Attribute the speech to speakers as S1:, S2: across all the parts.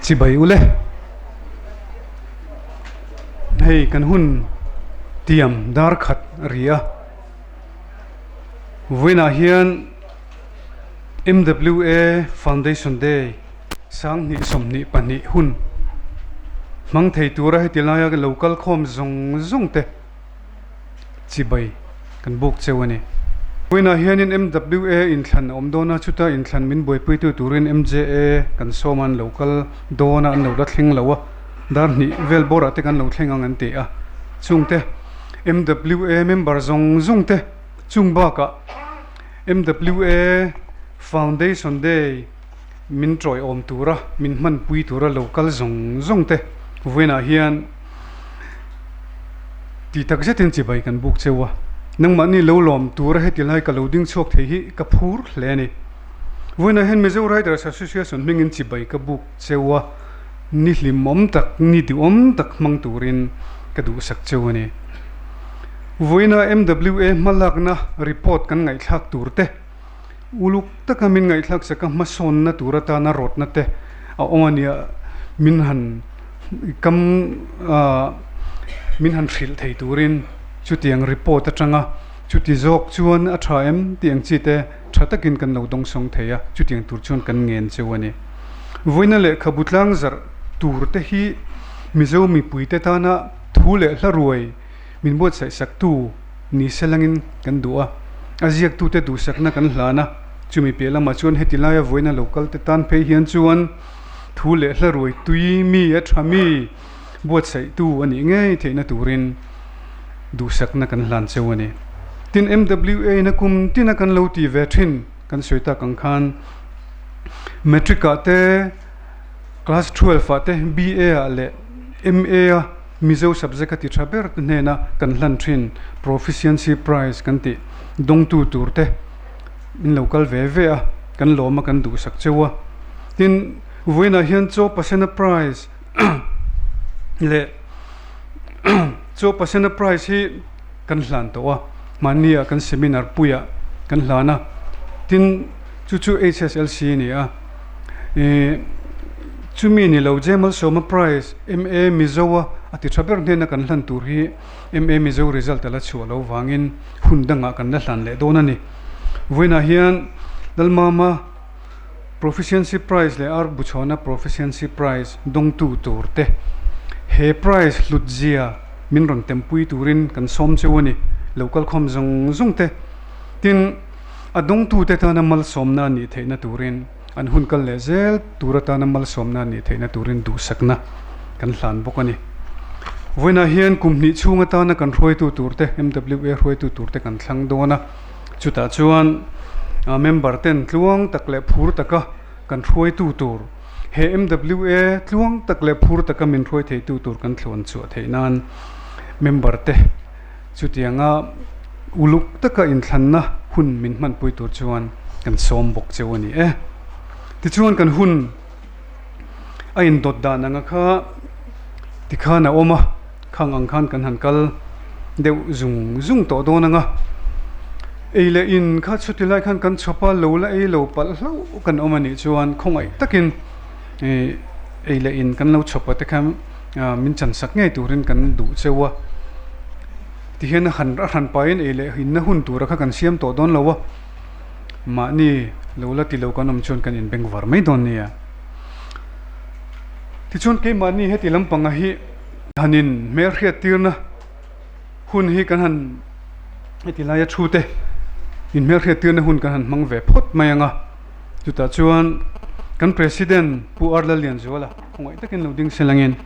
S1: Chibai ule. Hei kan hun tiam dar khat a ri a. Vawiinah hian MWA Foundation Day 2022 hun hmang thei tura heti laia lo kal khawm zawng zawng te chibai kan buk cheu a ni. Vawiinah hianin MWA inthlan a awm dawn a, chuta inthlan min buaipuitu turin MJA kan sawm a, an lo kal dawn a, an lo la thleng lo a, dar hnih vel bawrah te kan lo thleng ang an ti a, chungte MWA member zawng zawng te chung bakah MWA Foundation Day min tawiawm tura min hmanpui tura lo kal zawng zawng te vawiinah hian Ti tak zetin chibai kan buk cheu a, nangmahni lo lawm tura heti lai ka lo ding chhuak thei hi ka phur hle a ni. Vawiinah hian Mizo Writers Association hmingin chibai ka buk cheu a, ni hlimawm tak, ni duhawm tak hmang turin ka duhsak cheu a ni. Vawiinah MWA hmalakna report kan ngaihthlak tur te, Uluk taka min ngaihthlak saka hmasawnna tur atana rawtna te a awm a nia, min han kam min han hrilh thei turin chutiang report atanga chuti zawk chuan a tha em tih ang chi te tha takin kan lo dawngsawng thei a, chutiang tur chuan kan ngen cheu a ni. Vawiina lehkhabu tlang zarh tur te hi Mizo mipuite tana thu leh hla ruai min buatsaih saktu ni selangin kan duh a, a ziaktute duhsakna kan hlan a, chumi piah lamah chuan heti laia vawiina lo kal te tan phei hian chuan thu leh hla ruai tui mi a tha mi buatsaihtu a nih ngei theihna turin duhsakna kan hlan cheu a ni. Tin, MWA in a kum tina kan lo ti ve thin kan sawi tak ang khan Matric ah te, Class 12 ah te, BA ah leh MA a, Mizo subject a ti tha ber te hnena kan hlan thin Proficiency Prize kan tih dawngtu tur te in lo kal ve ve a, kan lawm a kan duhsak cheu a. Tin, vawiinah hian Chaw Pasena Prize leh Chaw Pasena Prize hi kan hlan tawh a, mahnia kan seminar puiah kan hlan a, tin chu chu HSLC a ni a, ih chumi ni lo Jemal Sawma Prize MA Mizo a a ti tha ber hnena kan hlan tur hi MA Mizo result a la chhuah lo vangin hun dangah kan la hlan leh dawn a ni. Vawiinah hian Lalmama Proficiency Prize leh Ar Buchhawna Proficiency Prize dawngtu tur te he prize hlutzia min rawn tempui turin kan sawm cheu a ni, lo kalkhawm zawng zawng te. Tin, a dawngtute tana malsawmna a nih theihna turin an hun kal leh zel tur atana malsawmna a nih theihna turin duhsakna kan hlan bawk a ni. Vawiinah hian kum hnih chhung atana kan hruaitu turte, MWA hruaitu turte kan thlang dawn a. Chutah chuan member ten tluang tak leh phur taka kan hruaitu tur, he MWA tluang tak leh phur taka min hruai theitu tur kan thluan chhuah theih nan member te chutianga uluk taka inthlanna hun min hmanpui tur chuan kan sawm bawk cheu a ni e. Tichuan kan hun a indawt dan anga kha tikhan a awm a. Khang ang khan kan han kal deuh zung zung tawh dawn ang a, ei leh in kha chuti lai khan kan chhawp a, lo la ei lo palh hlauh kan awm a nih chuan khawngaih takin ih ei leh in kan lo chhawp a te khan min chansak ngei turin kan duh cheu a, tihian a han a hran pahin ei leh inna hun tura kha kan siam tawh dawn lo a, mahni lo la ti lo kan awm chuan kan inbengvar mai dawn nia. Tichuan keimahni heti lampanga hi. Hanin hmelhriat tirna hun hi kan han heti laia thu te in hmelhriat tirna hun kan han hmang ve phawt mai ang a, chutah chuan kan president Pu R Lallianzuala khawngaih takin lo ding selangin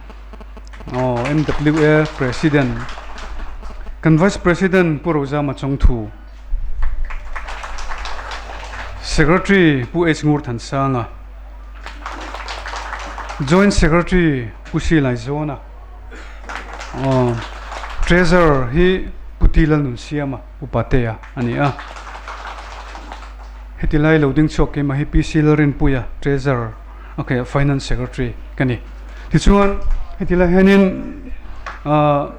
S1: aw MWA president kan vice president Pu Rozama Chawngthu secretary Pu H Ngurthansanga Joint Secretary Pu Silai Zawna aw Treasurer hi Pu Ti Lalnunsiama Upa Tea a ni a. Heti lai lo ding chhuak keimah hi PC Lalrinpuia Treasurer okay Finance Secretary ka ni. Tichuan heti lai hianin ah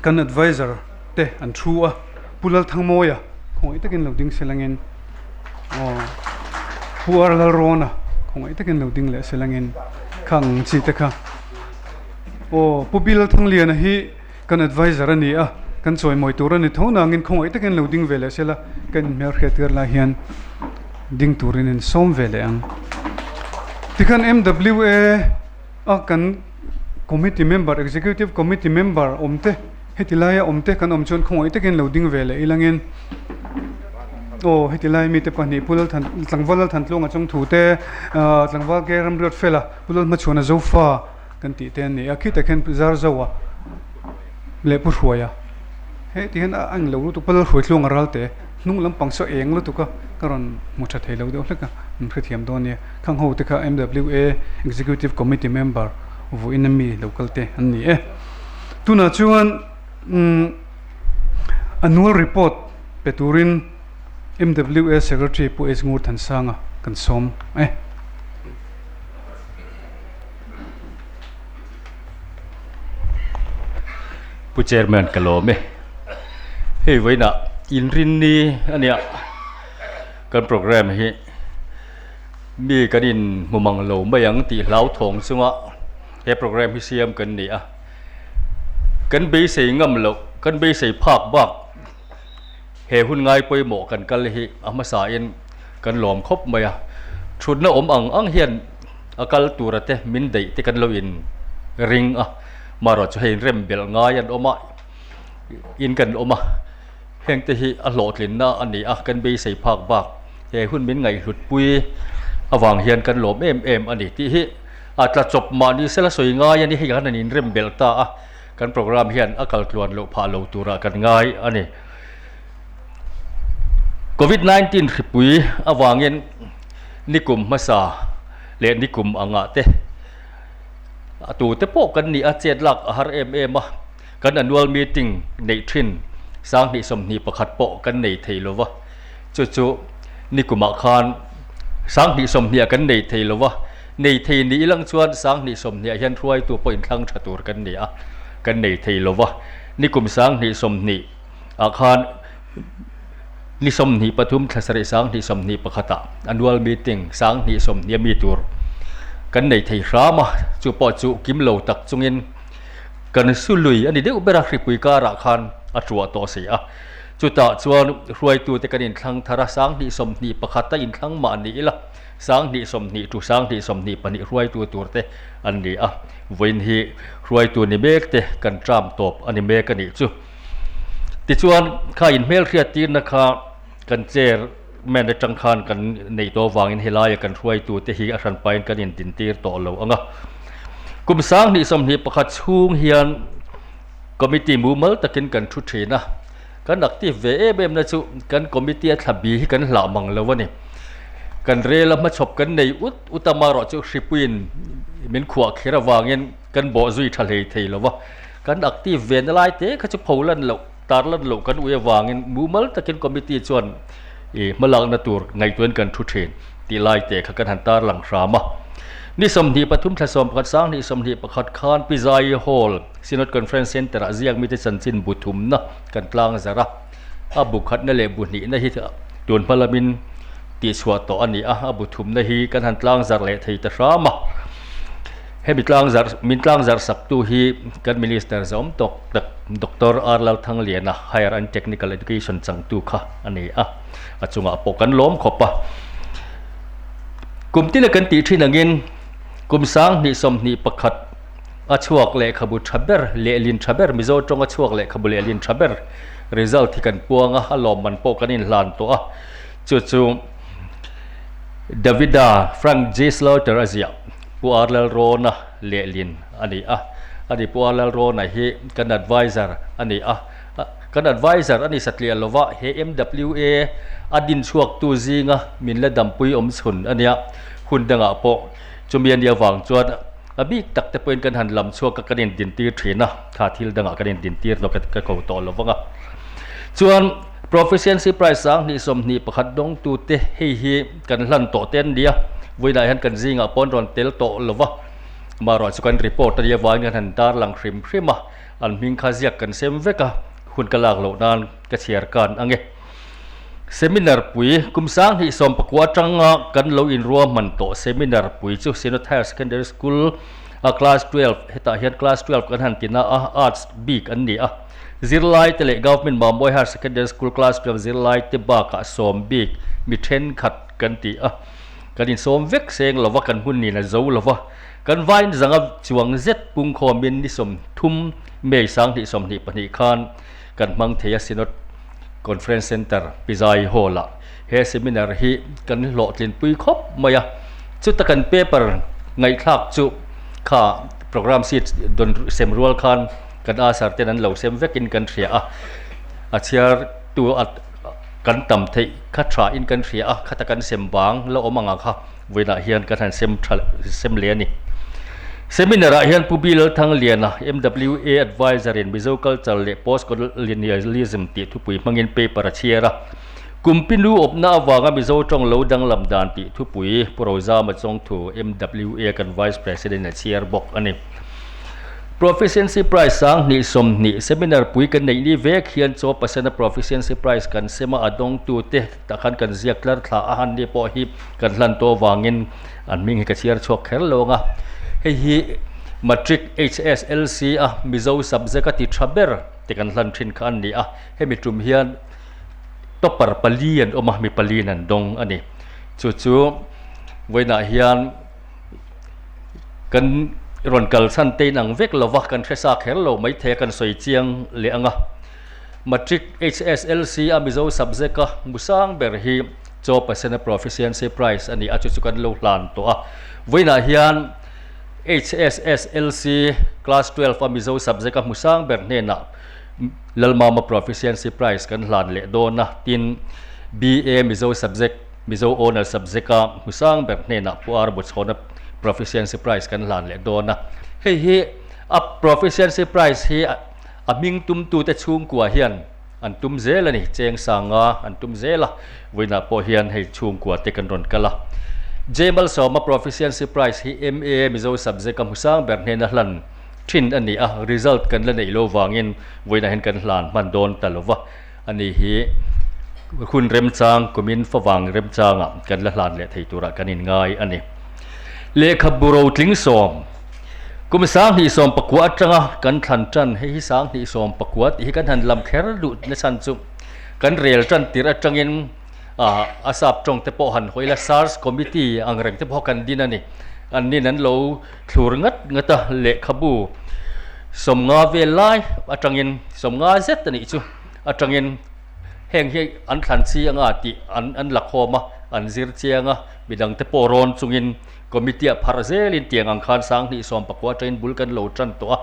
S1: kan adviser te an thu a, Pu Lalthangmawia khawngaih takin lo ding selangin aw Pu Ar Lalrawna khawngaih takin lo ding leh selangin. Khang chi te kha. Aw Pu Bill Thangliana hi kan adviser a ni a, kan chawimawi tur a ni tho nangin khawngaih takin lo ding ve leh sela kan inhmelhriat tir lai hian ding turin in sawm ve leh ang. Tikhan MWA a kan committee member, executive committee member awm te heti laia awm te kan awm chuan khawngaih takin lo ding ve leh ilangin aw heti lai mite pahnih Pu Lalthan Tlangval Lalthantluanga chawngthu te Tlangval Ke Ramriat Fela Pu Lalhmachhuana Zofa kan tih te an ni a, khitah khian Pu Zarzoa leh Pu Hruaia he ti hian a englo lutuk Pu Lalhruaitluanga Ralte hnung lampang saw eng lutuk a ka rawn hmu tha thei lo deuh hlek a an hrethiam dawn nia khang ho te kha MWA Executive Committee member vawiin ami lo kal te an ni e. Tunah chuan umm annual report pe turin MWA Secretary Pu H Ngurthansanga kan sawm e.
S2: Pu Chairman ka lawm e. Hei vawiinah inrinni a nia kan programme hi mi kan inhmu mang lo mai ang tih hlauthawng chunga he programme hi siam kan ni a. Kan beisei ngam loh, kan beisei phak bak he hun ngai pawimawh kan kal hi a hmasain kan lawm khawp mai a. Thutna awm ang ang hian a kal tura te min daih te kan lo in ring a, marawh chu hei inrem belh ngai an awm a, in kan awm a, heng te hi a hlawhtlinna a ni a, kan beisei phak bak he hun min ngaihhlut pui avang hian kan lawm em em a ni tih hi a tla chawp mahni sela sawi ngai a ni, hei han an inrem belh ta a, kan programme hian a kal tluan loh phah lo turah kan ngai a ni. Covid 19 hripui avangin nikum hmasa leh nikum angah te a tute pawh kan nih a chet lak a har em em a, kan annual meeting neih thin 2021 pawh kan nei thei lo va, chu chu nikumah khan 2020 ah kan nei thei lo va, nei thei ni ilang chuan 2020 ah hian hruaitu pawh inthlang tha tur kan ni a, kan nei thei lo va, nikum 2020 ah khan. Ni 23 thla sarih 2021 ah annual meeting 2020 a mi tur kan nei thei hram a, chu pawh chu kim lo tak chungin kan su lui a ni deuh ber a, hripui karah khan a tuah tawh si a. Chutah chuan hruaitute kan inthlang thar a, 2021 a inthlang mah ni ila 2020 to 2022 hruaitu tur te an ni a, vawiin hi hruaitu ni mek te kan term tawp a ni mek a nih chu. Tichuan kha inhmelhriat tirna kha kan chairman atang khan kan neih tawh avangin helaia kan hruaitute hi a hranpain kan indintir tawh lo ang a. Kum 2021 chhung hian committee mumal takin kan thu thin a, kan active ve em em na chu kan committee a thlabi hi kan hlah mang lo a ni. Kan rel a hmachhawp kan nei ut ut a, amaherawhchu hripuiin min khuah kher avangin kan bawh zui tha hlei thei lo va, kan active ve na lai te kha chu pho lan loh, tar lan loh kan ui avangin mumal takin committee chuan ih hmalakna tur ngaihtuahin kan thu thin tih lai te kha kan han tar lang hram a. Ni 23 thla 11 2021 khan Pi Zai Hall Synod Conference Centre ah ziak mite chanchin bu thumna kan tlang zarh a, a bu khatna leh bu hnihna hi tun hma lamin tihchhuah tawh a ni a, a bu thumna hi kan han tlang zarh leh thei ta hram a. Hemi tlang zarh min tlang zarh saktu hi kan Minister zawm tawk tak Doctor R Lalthangliana Higher and Technical Education changtu kha a ni a, a chungah pawh kan lawm khawp a. Kum tina kan tih thin angin kum 2021 a chhuak lehkhabu tha ber lehlin tha ber Mizo tawnga chhuak lehkhabu lehlin tha ber result hi kan puang a, a lawmman pawh kan inhlan tawh a, chu chu Davida Frank G Slaughter a ziah. Pu R Lalrawna lehlin a ni a, ani Pu R Lalrawna hi kan adviser a ni a, kan adviser a ni satliah lova he MWA a din chhuaktu zinga min la dampui awm chhun a nia, hun dangah pawh chumi a nih avang chuan a bik tak te pawhin kan han lam chhuak a kan indintir thin a, kha thil dangah kan indintir lo ka ko tawh lo vang a. Chuan Proficiency Prize 2021 dawngtute hei hi kan hlan tawh te an nia, vawiinah hian kan zingah pawh an rawn tel tawh lo va, amaherawh chu kan report a nia vangin kan han tarlang hrim hrim a, an hming kha ziak kan sem vek a, hun ka lak loh nan ka chhiar kan ang e. Seminar pui, Kum 2019 atanga kan lo inruahman tawh seminar pui chu Synod Higher Secondary School a Class 12, hetah hian Class 12 kan han ti na a, Arts bik an ni a. Zirlai te leh Government Mambawi Higher Secondary School Class 12 zirlai te bakah sawm bik mi thenkhat kan ti a. Kan insawm vek seng lova kan hun nin a zo lova. Kan vain zanga chuang zet pungkhawmin ni 30 May 2022 khan kan hmang thei a Synod Conference Centre Pizai Hall-ah he seminar hi kan hlawhtlinpui khawp mai a. Chuta kan paper ngaihthlak chu kha programme sheet dawn sem rual khan kan asar ten an lo sem vekin kan hria a. A chhiartu a kan tam theih kha tha in kan hria a, khata kan sem bang la awm anga kha vawiinah hian kan han sem tha sem leh a ni. Seminar ah hian Pu Bilal Thangliana, MWA Adviser in Mizo Culture leh Post Colonialism tih thupui hmangin paper a chhiar a. Kumpinu awpna avanga Mizo tawng lo danglam dan tih thupui Pu Rozama Chawngthu, MWA kan Vice President a chhiar bawk a ni. Proficiency Prize 2020 Seminar pui kan neih ni vek hian chaw pasena Proficiency Prize kan sem a, a dawngtute tah khan kan ziak tlar thla a, han ni pawh hi kan hlan tawh avangin an hming hi ka chhiar chhuak kher lo ang a. Hei hi Matric HSLC a Mizo subject a ti tha ber te kan hlan thin kha an ni a, hemi tum hian topper pali an awm a, mi paliin an dawng a ni. Chu chu vawiinah hian. Kan rawn kal chhan te inang vek lova kan hre sa kher lo maithei a kan sawi chiang leh ang a. Matric HSLC a Mizo subject a hmusang ber hi Chaw Pasena Proficiency Prize a ni a, chu chu kan lo hlan tawh a. Vawiinah hian HSSLC Class 12 a Mizo subject a hmusang ber hnenah Lalmama Proficiency Prize kan hlan leh dawn a, tin BA Mizo subject Mizo Honour subject a hmusang ber hnenah Pu Ar Buchhawna Proficiency Prize kan hlan leh dawn a. Hei hi a Proficiency Prize hi a hming tumtute chhungkua hian an tum zel a ni, cheng sanga an tum zel a, vawiinah pawh hian hei chhungkua te kan rawn kal a. J Malsawma Proficiency Prize hi MA Mizo subject a hmusang ber hnena hlan thin a ni a, result kan la neih lo vangin vawiinah hian kan hlan hman dawn ta lo va. Ani hi hun remchang kumin favang remchangah kan la hlan leh thei turah kan inngai a ni. Lehkhabu rotling sawm, Kum 2019 atanga kan thlan tan, hei hi 2019 tih hi kan han lam kher duh na chhan chu kan rel tan tirh atangin a sap tawng te pawh han hawi ila SARS committee ang reng te pawh kan din a ni. An nin an lo thlur ngat ngat a, lehkhabu 50 vel lai atangin 50 zet a nih chu. Atangin heng hi an thlan chi anga tih an an la khawm a, an zir chiang a, midangte pawh rawn chungin committee ah pharh zelin tiang ang khan 2019 atangin bul kan lo tan tawh a,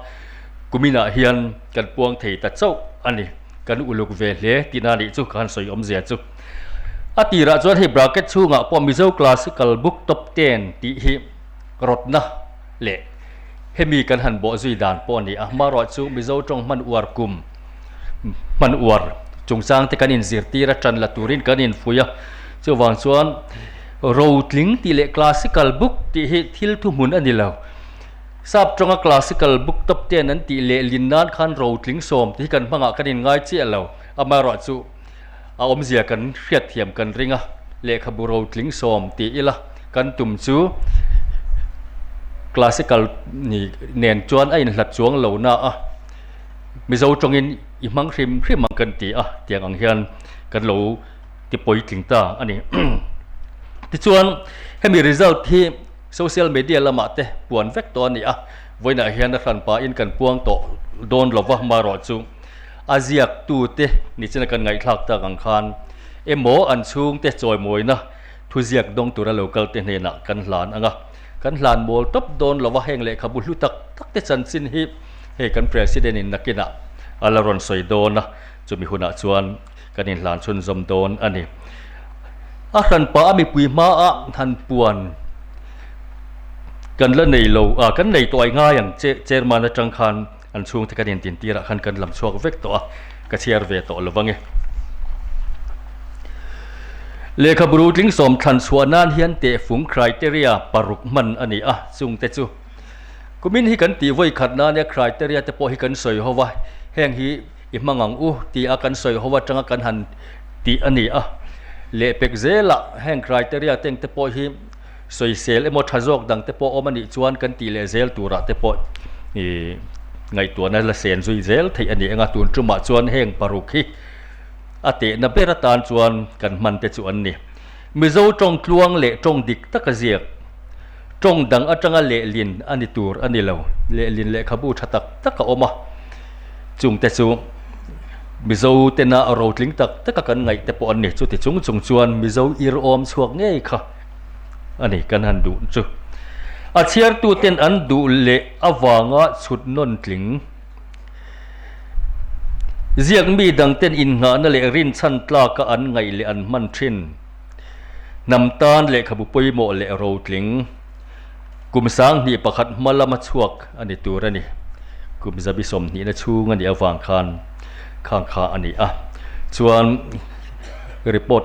S2: kuminah hian kan puang thei ta chauh a ni, kan uluk ve hle tihna nih chu ka han sawi awmzia chu. A tirah chuan hei bracket chhungah pawh Mizo Classical Book Top Ten tih hi rawtna leh hemi kan han bawh zui dan pawh a ni a, hmarawh chu Mizo tawng hman uar kum hman uar chungchang te kan inzirtir a, tan la turin kan infuih a, chuvang chuan rotling tih leh classical book tih hi thil thuhmun a ni lo. Sap tawnga classical book top ten an tih leh lin nan khan rotling sawm tih hi kan hmangah kan inngai chiah lo, amaherawhchu a awmzia kan hriatthiam kan ring a, lehkhabu rotling sawm tih ila kan tum chu classical ni nen chuan a inhlat chuang lo na a, Mizo tawngin i hmang hrim hrim ang kan ti a, tiang ang hian kan lo ti puitling ta a ni. Tichuan hemi result hi social media lamah te puan vek tawh a ni a, vawiinah hian a hranpain kan puang tawh dawn lova marawh chu a ziaktute nichina kan ngaihthlak tak ang khan emaw an chhungte chawimawina thuziak dawng tura lo kalte hnenah kan hlan ang a, kan hlan mawl tawp dawn lova heng lehkhabu hlu tak tak te chanchin hi hei kan President in nakinah a la rawn sawi dawn a, chumi hunah chuan kan inhlan chhunzawm dawn a ni. A hranpa a mipui hmaah han puan kan la nei lo, kan nei tawh ai ngai ang che Chairman atang khan An chhungte kan intin tirah khan kan lam chhuak vek tawh a, ka chhiar ve tawh lo vang e. Lehkhabu rutling sawm thlan chhuah nan hian tehfung, criteria, paruk hman a ni a, chungte chu kumin hi kan tih vawi khat nan e, criteria te pawh hi kan sawi ho va, heng hi i hmang ang u ti a kan sawi ho atanga kan han tih a ni a. Lehpek zelah heng criteria te engte pawh hi sawisel emaw tha zawk dang te pawh awm a nih chuan kan tih leh zel turah te pawh ih ngaihtuahna la sen zui zel theih a ni ang a, tun tumah chuan heng paruk hi a tehna ber atan chuan kan hman te chu an ni. Mizo tawng tluang leh tawng dik taka ziak, tawng dang atanga lehlin a ni tur a ni lo, lehlin lehkhabu tha tak tak a awm a, chungte chu Mizo tena rotling tak taka kan ngaih te pawh an ni. Chuti chung chung chuan Mizo ir awm chhuak ngei kha a ni kan han duh chu. A chhiartuten an duh leh avanga chhut nawn tling. Ziak mi dangten innghahna leh rinchhan tlaka an ngaih leh an hman thin. Hnam tan lehkhabu pawimawh leh rotling kum 21 hma lama chhuak a ni tur a ni. Kum zabi sawmhnihna chhung a nih avang khan khang kha a ni a. Chuan report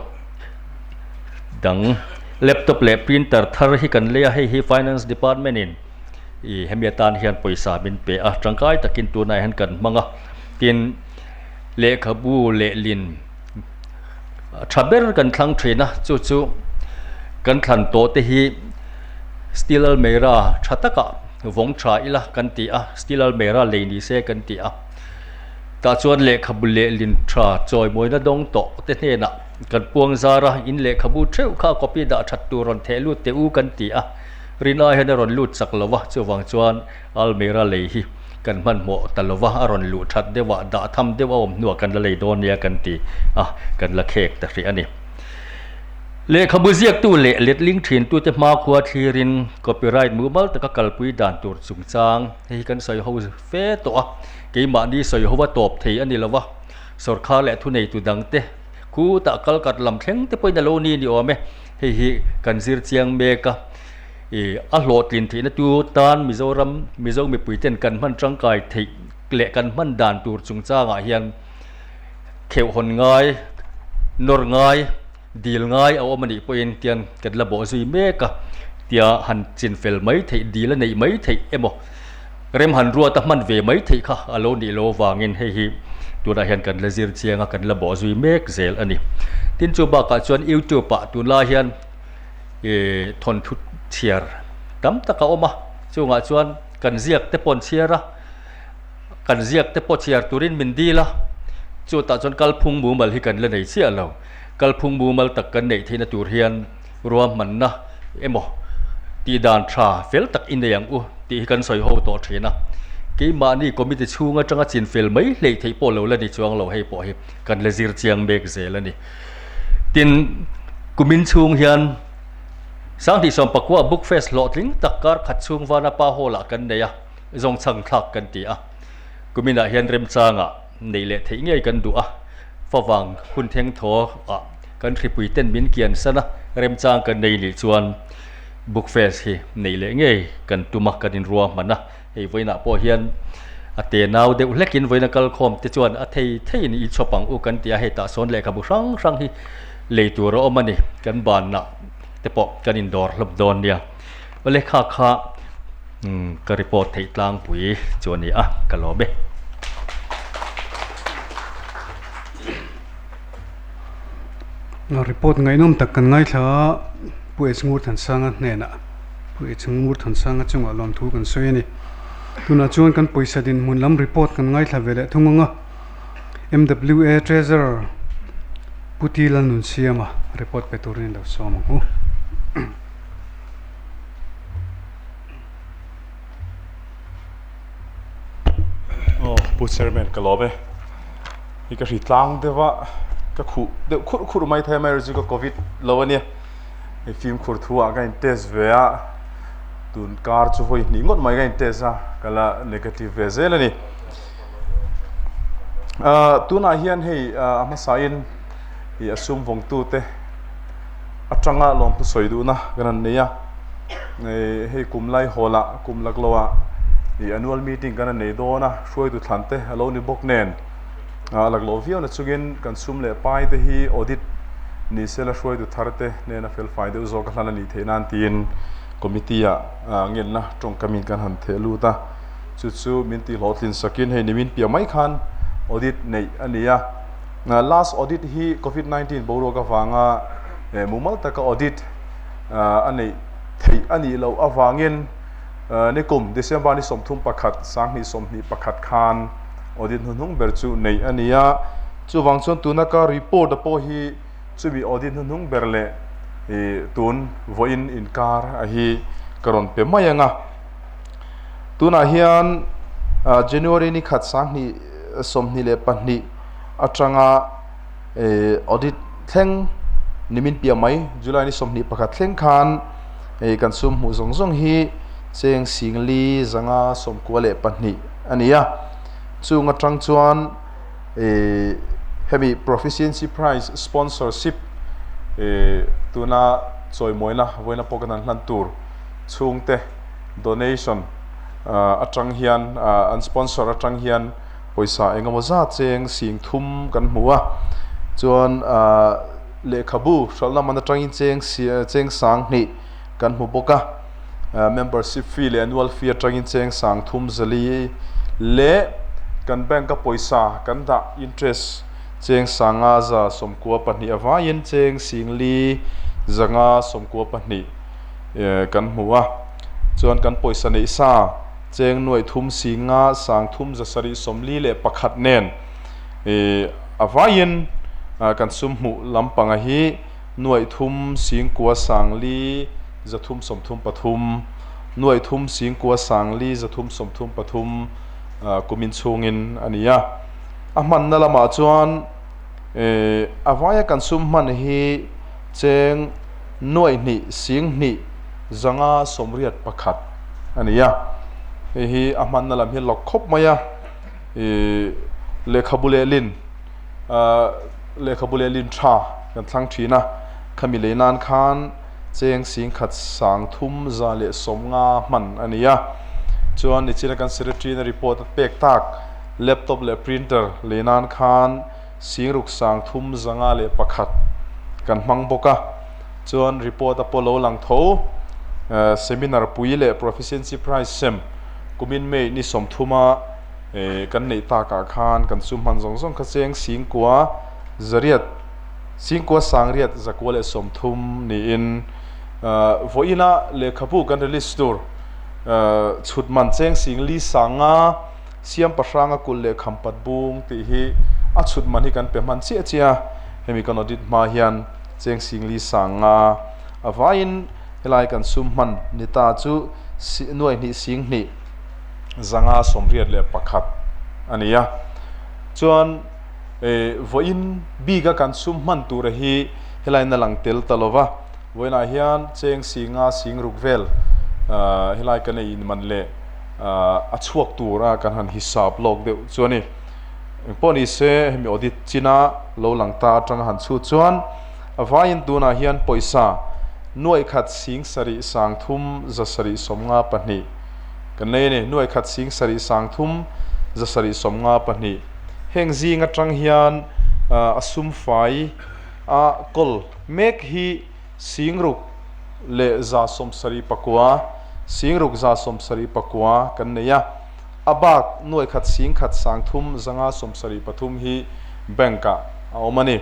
S2: dang laptop leh printer thar hi kan lei a, hei hi Finance Department in ih hemi atan hian pawisa min pe a, tangkai takin tunah hian kan hmang a. Tin, lehkhabu lehlin tha ber kan thlang thin a, chu chu kan thlan tawh te hi steel almera tha takah vawng tha ila kan ti a, steel almera lei ni se kan ti a, tah chuan lehkhabu lehlin tha chawimawina dawng tawh te hnenah kan puang zar a, in lehkhabu theuh kha copy dah that tur rawn theh lut teh u kan ti a, rin ai hian a rawn lut chak lo va, chuvang chuan Almira lei hi kan hmanhmawh ta lova, a rawn luh that deuh a, dah tham deuh a awm hnuah kan la lei dawn nia kan ti a, kan la khek ta hrih a ni. Lehkhabu ziaktu leh letling thintute hmakhua thlirin copyright mumal taka kalpui dan tur chungchang hei hi kan sawi ho fe tawh a, keimahni sawi ho a tawp thei a ni lova, sawrkhar leh thuneitu dangte khutah kalkat lam thleng te pawhin a lo ni ni awm e, hei hi kan zir chiang mek a. I a hlawhtlin theihna tu tan Mizoram Mizo mipui ten kan hman tangkai theih leh kan hman dan tur chungchangah hian kheuh hawn ngai, nawr ngai, dil ngai a awm a nih pawhin tian kan la bawh zui mek a, tia han chin fel mai theih, dil a neih mai theih emaw rem han ruat a hman ve mai theih kha a lo nih loh avangin hei hi tunah hian kan la zir chiang a, kan la bawh zui mek zel a ni. Tin chu bakah chuan YouTube ah tunlai hian ih thawnthu chhiar tam tak a awm a chungah chuan kan ziak te pawh an chhiar a kan ziak te pawh chhiar turin min dil a chutah chuan kalphung mumal hi kan la nei chiah lo kalphung mumal tak kan neih theihna tur hian ruahmanna emaw tih dan tha fel tak i nei ang u tih hi kan sawi ho tawh thin a keimahni committee chhung atanga chin fel mai hleih theih pawh lo la ni chuang lo hei pawh hi kan la zir chiang mek zel a ni. Tin, kumin chhung hian 2019 Book Fest hlawhtling tak kar khat chhung Vanapa Hall-ah kan nei a, zawngchhang thlak kan ti a. Kuminah hian remchangah neih leh theih ngei kan duh a, favang hun theng thaw-ah kan hripui ten min kian san a, remchang kan nei nih chuan Book Fest hi neih leh ngei kan tum a, kan inruahman a. Hei vawiinah pawh hian a te nau deuh hlekin vawiina kalkhawm te chuan a thei theiin i chhawp ang u kan ti a, hei tah sawn lehkhabu hrang hrang hi lei tur a awm a ni, kan banah te pawh kan indawr hlawp dawn nia. Awle kha kha ka report theih tlangpui chu a ni a, ka lawm e.
S1: Report ngaihnawm tak kan ngaithla a, Pu Echhungur Thansanga hnenah. Pu Echhungur Thansanga chungah lawmthu kan sawi a ni. Tunah chuan kan pawisa dinhmun lam report kan ngaithla ve leh thung ang a, MWA Treasurer Pu T Lalnunsiama report pe turin lo sawm ang u.
S3: Aw Pu Chairman ka lawm e. Hi ka hri tlang deuh a, ka khuh deuh khurh khurh mai thei a, amaherawhchu ka covid lo a nia. Hei fimkhur thu ah ka in test ve a, tun kar chu vawi hnih ngawt mai ka in test a, ka la negative ve zel a ni. Ahh tunah hian hei a hmasa in ih a sum vawng tu te atanga lawmthu sawi duhna kan han nei a, hei kum lai hawl ah kum lak lo ah ih annual meeting kan han nei dawn a, hruaitu thlan te a lo ni bawk nen. A lakloh viau na chungin kan sum leh pai te hi audit ni sela hruaitu thar te hnena felfai deuh zawk a hlan a nih theih nan tiin committee ah ngenna tawngkamin kan han theh lut a, chu chu min tih hlawhtlin sakin hei nimin piah mai khan audit neih a ni a. Last audit hi Covid 19 boruak avanga mumal taka audit a neih theih a nih loh avangin nikum December ni 31 2021 khan audit hnuhnung ber chu neih a ni a. Chuvang chuan tuna ka report a pawh hi chumi audit hnuhnung ber leh tun vawiin inkar a hi ka rawn pe mai ang a. Tunah hian January ni khat 2022 atanga audit thleng nimin piah mai July ni 21 thleng khan kan sum hmuh zawng zawng hi cheng 4592 a ni a. Chung atang chuan hemi Proficiency Prize sponsorship tuna chawimawina vawiina pawh kan han hlan tur chhungte donation atang hian an sponsor atang hian pawisa engemaw zat cheng 3000 kan hmu a, chuan lehkhabu hralhna man atangin cheng cheng 2000 kan hmu bawk a, membership fee leh annual fee atangin cheng 3400 leh kan bank a pawisa kan dah interest cheng 5192 avaiin cheng 4592 kan hmu a, chuan kan pawisa neih sa cheng 3 5 3 741 nen a vaiin kan sum hmuh lampanga hi 3 9 333 3 9 333 kumin chhungin a ni a. A hmanna lamah chuan a vaia kan sum hman hi cheng 2 1 581 a ni a. Hei hi a hmanna lam hi lawk khawp mai a, lehkhabu leh lin lehkhabu leh lin tha kan thlang thin a, khami lei nan khan cheng 1 350 hman a ni a. Chuan nichina kan secretary na report a pek tak laptop leh printer lei nan khan 6 301 kan hmang bawk a. Chuan report a pawh lo lang tho seminar pui leh Proficiency Prize sem kumin May ni 30 kan neih takah khan kan sum hman zawng zawng kha cheng 9 zariat 9 sangriat 930 niin vawiina lehkhabu kan release tur chhut man cheng 4 5 siam pahranga kulh leh khampat bung tih hi a chhut man hi kan pe hman chiah chiah a, hemi kan audit hma hian cheng 4 5 a vaiin helai kan sum hman ni ta chu 2 1 581 a ni a. Chuan vawiin bik a kan sum hman tura hi helai na lang tel ta lova, vawiinah hian cheng 5 6 vel helai kan ei in man leh a chhuak tura kan han hisap lawk deuh chu a ni. Engpawh ni se hemi audit china lo lang ta atanga han chhut chuan a vaiin tunah hian pawisa 1 7 3 752 kan nei a ni. 1 7 3 752 heng zing atang hian a sum fai a kawl mek hi 6 leh 79 6 179 kan nei a. A bak 1 1 3 573 hi bank ah a awm a ni.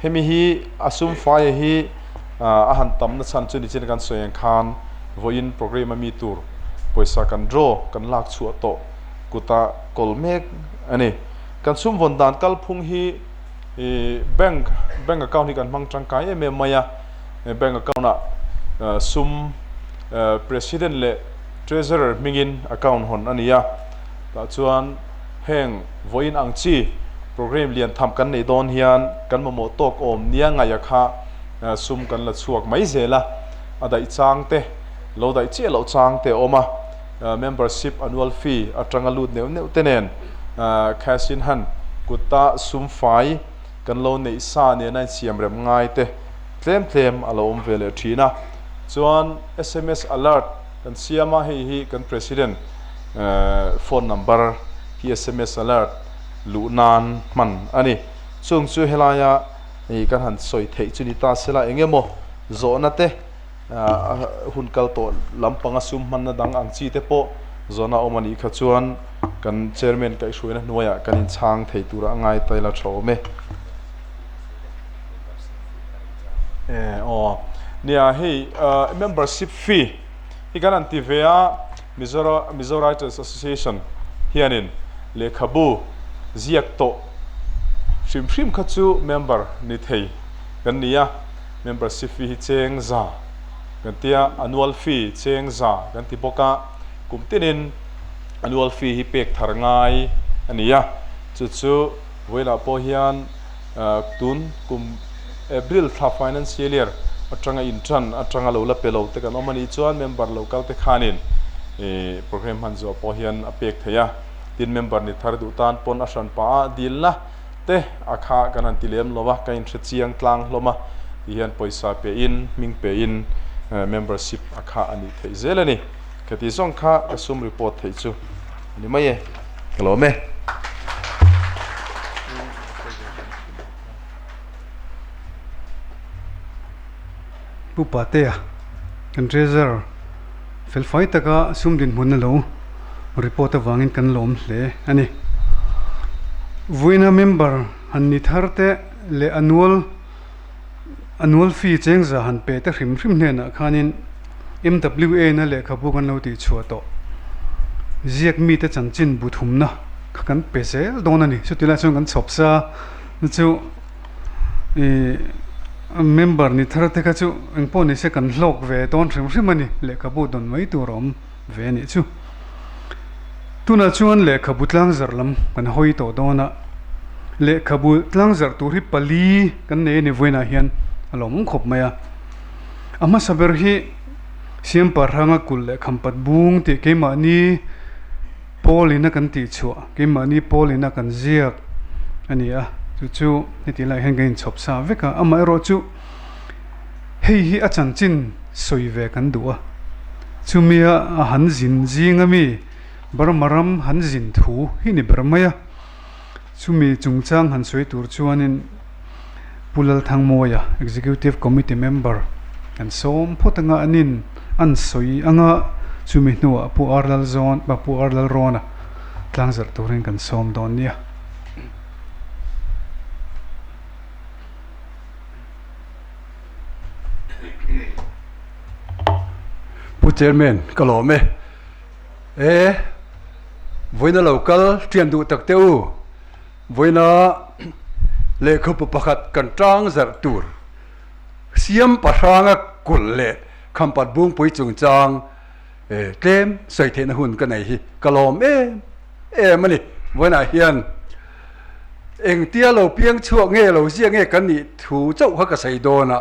S3: Hemi hi a sum fai hi a han tam na chhan chu nichin kan sawi ang khan vawiin program a mi tur pawisa kan draw kan lak chhuah tawh kuta kawl mek a ni. Kan sum vawn dan kalphung hi bank bank account hi kan hmang tangkai em em mai a, bank account ah sum president leh Treasurer hmingin account hawn a ni a, tah chuan heng vawiin ang chi program lian tham kan neih dawn hian kan mamawh tawk awm nia ngaih a kha sum kan la chhuak mai zel a, a daih chang te lo daih chiah loh chang te a awm a, membership annual fee atanga lut neuh neuh te nen cash in hand kutta sum fai kan lo neih sa nena insiam rem ngai te tlem tlem a lo awm ve leh thin a, chuan sms alert kan siam a, hei hi kan president phone number hi sms alert luh nan hman a ni. Chung chu helaia kan han sawi theih chu ni ta sela eng emaw zawhna te hun kal tawh lampanga sum hmanna dang ang chi te pawh zawhna awm a nih kha chuan kan chairman kaihhruaina hnuaiah kan inchhang thei tura a ngai taila tha awm e. E aw nia hei membership fee hi kan han ti ve a, Mizora Mizo Writers Association hianin lehkhabu ziak tawh hrim hrim kha chu member ni thei kan ni a, membership fee hi cheng za kan tia, annual fee cheng za kan ti bawk a, kum tinin annual fee hi pek thar ngai a ni a, chu chu vawilah pawh hian tun kum April thla financial year atanga intern atanga lo la pe lo te kan awm a nih chuan member lo kal te khanin program hman zawh pawh hian a pek theih a, tin member ni thar duh tan pawn a hran pah a dilna te a kha kan han ti lem lo a, ka inhre chiang tlang hlawm a ti hian pawisa pe in hming pe in membership a kha a nih theih zel a ni. Khati zawng kha ka sum report theih chu a ni mai e, ka lawm e.
S1: Pu Patea, kan Treasurer felfai taka sum dinhmun a lo report avangin kan lawm hle a ni. Vawiina member han ni thar te leh annual annual fee chengza han pe te hrim hrim hnenah khanin MWA na lehkhabu kan lo tih chhuah tawh. Ziak mite chanchin bu thumna kha kan pe zel dawn a ni. Chutilai chuan kan chhawp sa chu ih member ni thar te kha chu engpawh ni se kan hlawk ve dawn hrim hrim a ni. Lehkhabu dawn mai tur a awm ve a nih chu. Tunah chuan lehkhabu tlangzarh lam kan hawi tawh dawn a, lehkhabu tlangzarh tur hi pali kan nei a ni vawiinah hian a lawmawm khawp mai a. A hmasa ber hi Siampa hranga kulh leh khampat bung tih keimahni pawl ina kan tih chhuah, keimahni pawl ina kan ziak a ni a, chu chu heti lai hian kan inchhawp sa vek a, amaherawh chu hei hi a chanchin sawi ve kan duh a, chumia a han zin zing ami Burma ram han zin thu hi ni ber mai a, chumi chungchang han sawi tur chuanin Pu Lalthangmawia, Executive Committee Member kan sawm phawt anga anin an sawi anga chumi hnuah Pu R Lalzawn, Pu R Lalrawna tlangzarh turin kan sawm dawn nia.
S4: Pu Chairman, ka lawm e. E, vawiina lo kal ṭian duh tak teh u. Vawiina lehkhabu pakhat kan ṭang zarh tur siam pahranga kulh leh khampat bungpui chungchang tlem sawi theihna hun ka nei hi ka lawm em em a ni. Vawiinah hian engtia lo piang chhuak nge lo ziak nge kan nih thu chauh kha ka sawi dawn a,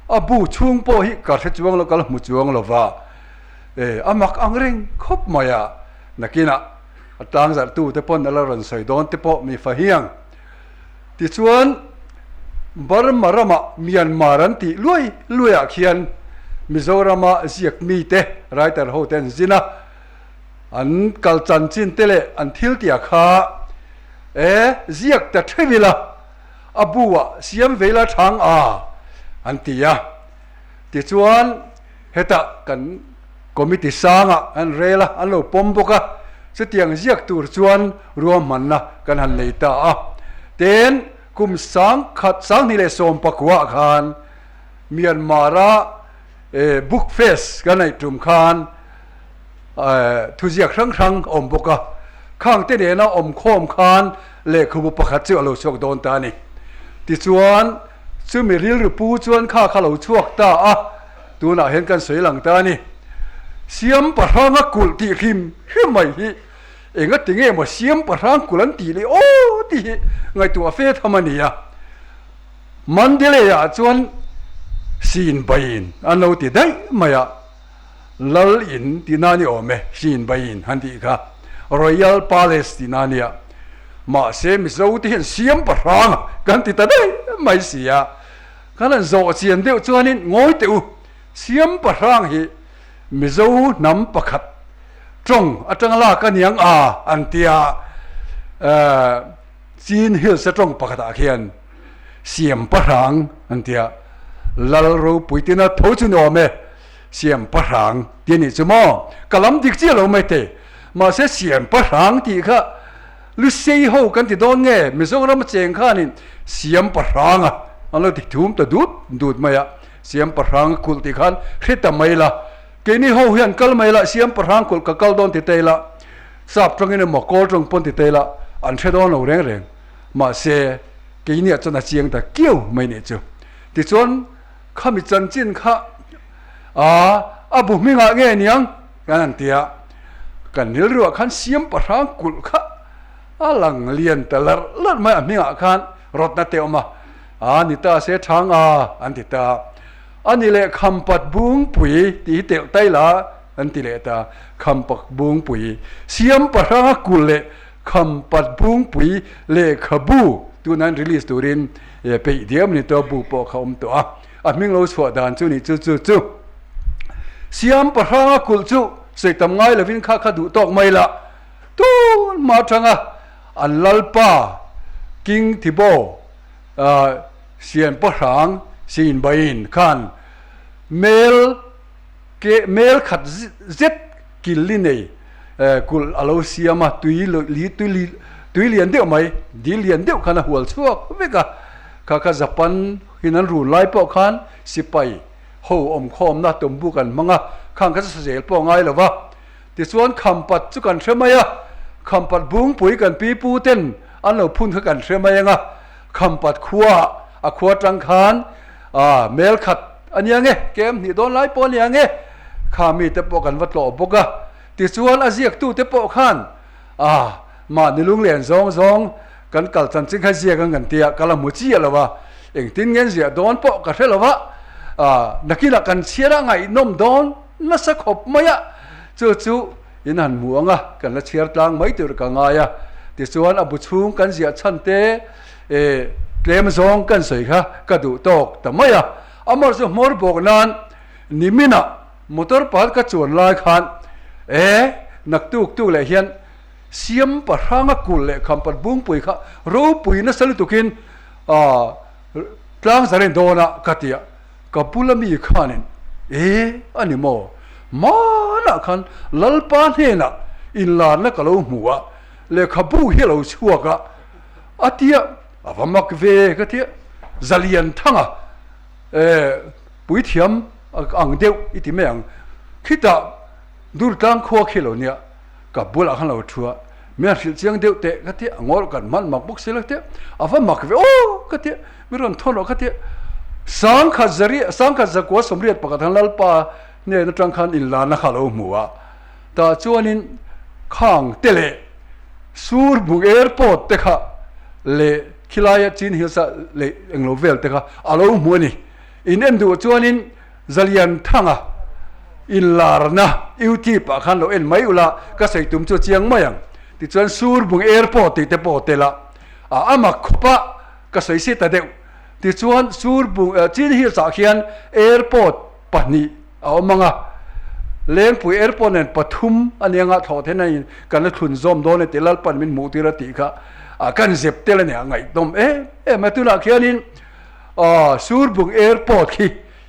S4: a bu chhung pawh hi ka hre chuang lo, ka la hmu chuang lo va, a mak ang reng khawp mai a, nakinah A tlangzarhtu te pawn a la rawn sawi dawn te pawh mi fa hiang. Tichuan, Burma ramah Myanmar an tih luai luaiah khian Mizorama ziak mite, writer ho te an zin a, an kal chanchin te leh an thil tih kha e ziak ta theuh ila, a bu ah siam ve ila thang a an ti a. Tichuan, hetah kan Committee sangah an rel a, an lo pawm bawk a, chutiang ziak tur chuan ruahmanna kan han nei ta a. Tin, kum sangkhat 2019 khan Myanmar-a Book Fest kan neih tum khan thuziak hrang hrang a awm bawk a, khangte nena awmkhawm khan lehkhabu pakhat chu a lo chhuak dawn ta a ni. Tichuan, chumi rilru pu chuan kha kha lo chhuak ta a. Tunah hian kan sawi lang ta a ni. Siam pahranga kulh tih hrim hrim mai hi enga ti nge maw siam pahrang kulh an tih leh aw tih hi ngaihtuah fe tham a ni a. Mandalay ah chuan sin bain an lo ti daih mai a, Lal in tih na ni awm e, sin bain han tih kha Royal Palace tih na nia. Mahse Mizo te hian siam pahrang kan ti ta daih mai si a. Kan han zawh chian deuh chuanin ngawi teh u, Siam Pahrang hi Mizo hnam pakhat tawng atanga lak a niang a an tia, Chin Hills a tawng pakhatah khian Siam Pahrang an tia, Lal ropui tina tho chu ni awm e, Siam Pahrang ti a nih chu maw? Ka lam dik chiah lo mai thei, mahse Siam Pahrang tih kha Lusei ho kan ti dawn nge Mizoram a cheng khanin Siam Pahranga an lo ti thum ta dut dut mai a. Siam pahrang kulh tih khan hre ta mai la, keini ho hian kal mai la, siam pahrang kulh ka kal dawn ti ta ila, sap tawngin emaw kawl tawng pawn ti ta ila an hre dawn lo reng reng. Mahse, keiniah chuan a chiang ta kiau mai nih chu. Tichuan, khami chanchin kha a a bu hmingah nge niang kan han ti a, kan rilruah khan siam pahrang kulh kha a lang lian ta larh larh mai a hmingah khan rawtna te a awm a, A ni ta se thang a, an ti ta. A ni leh Khampat Bungpui tih hi telh tai la, an ti leh ta. Khampak Bungpui, Siam Pahranga kulh leh Khampat Bungpui lehkhabu tuna an release turin peih diam ni tawh bu pawh kha awm tawh a. A hming lo chhuah dan chu ni chu chu chu. Siam Pahranga kulh chu sawi tam ngai lovin kha kha duh tawk mai la. Tun hma atanga an lalpa King Thibaw Sian pahrang siin bain khan mel ke mel khat zet kil li nei kulh a lo siam a, tui li tui li tui lian deuh mai dil lian deuh khan a hual chhuak vek a, kha kha Japan hin an run lai pawh khan sipai ho awmkhawmna tumbu kan hmang a, khang kha chu sazel pawh a ngai lo va. Tichuan Khampat chu kan hre mai a, Khampat bungpui kan pi pu ten an lo phun kha kan hre mai ang a, Khampat khua a khua tang khan ah mel khat a nia nge, kem hnih dawn lai pawh a nia nge, kha mi te pawh kan va tlawh bawk a. Tichuan a ziaktu te pawh khan ah mahni lunglen zawng zawng kan kal chanchin kha ziak ang kan tia, ka la hmu chiah lo a, engtin nge an ziah dawn pawh ka hre lo a, ah nakinah kan chhiar a ngaihnawm dawn. Nasa khawp mai a, chu chu in han hmu ang a, kan la chhiar tlang mai tur ka ngai a. Tichuan a bu chhung kan ziah chhan te eh tlem zawng kan sawi kha ka duh tawk ta mai a. Amar chu hmawr bawk nan niminah motor pakhat ka chuan lai khan eh naktuk tuk leh hian siam pahranga kulh leh khampat bungpui kha ropui nasa lutukin ah tlang zaren dawn a ka ti a. Ka bula mi khanin, E, a ni maw? Hmanah khan Lalpa hnenah inlarna ka lo hmu a, lehkhabu hi a lo chhuak a, a ti a, a va mak ve ka ti a, Zalian Thanga, e, puithiam ang deuh i ti mai ang, khitah Durtlang khua khi lo nia, ka bulah khan lo thu a, mi han hrilh chiang deuh teh ka ti a, ngawl kan hman mak bawk si lo te, a va mak ve aw ka ti a, mi rawn thawn rawh ka ti a, sangkhat zariah sangkhat zakua sawmriat pakhat khan Lalpa hnen atang khan inlarna kha a lo hmu a, tah chuanin khang te leh Surbung airport te kha leh khilaia Chin Hills ah leh englo vel te kha a lo hmu a ni, in en duh chuanin. Zalian Thanga inlarna YouTube ah khan lo en mai ula ka sawi tum chu a chiang mai ang. Tichuan Surbung Airport tih te pawh tel a, a a mak khawp a ka sawi si ta deuh. Tichuan Surbung Chin Hills ah khian airport pahnih a awm ang a, Lengpui Airport nen pathum a nia nga thlawh then a in kan la thlun zawm dawn e tih Lalpan min hmuh tir a tih kha a kan zep tel a nia ngaihdawm em em a. Tunah khianin Surbung Airport khi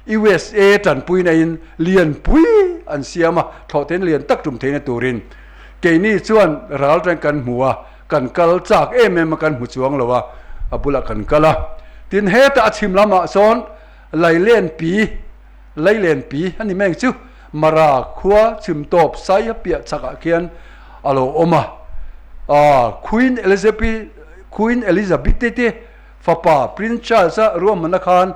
S4: USA tanpuina in lianpui an siam a, thlawhten lian tak tum theihna turin. Keini chuan ral reng kan hmu a, kan kal chak em em a kan hmu chuang lo a, a bulah kan kal a. Tin hetah a chhim lamah sawn Lailenpi, Leilenpi a ni mai ang chu, Mara khua chhim tawp sai a piah chakah khian a lo awm a. Queen Elizabeth, Queen Elizabeth te fapa Prince Charles a ruahmanna khan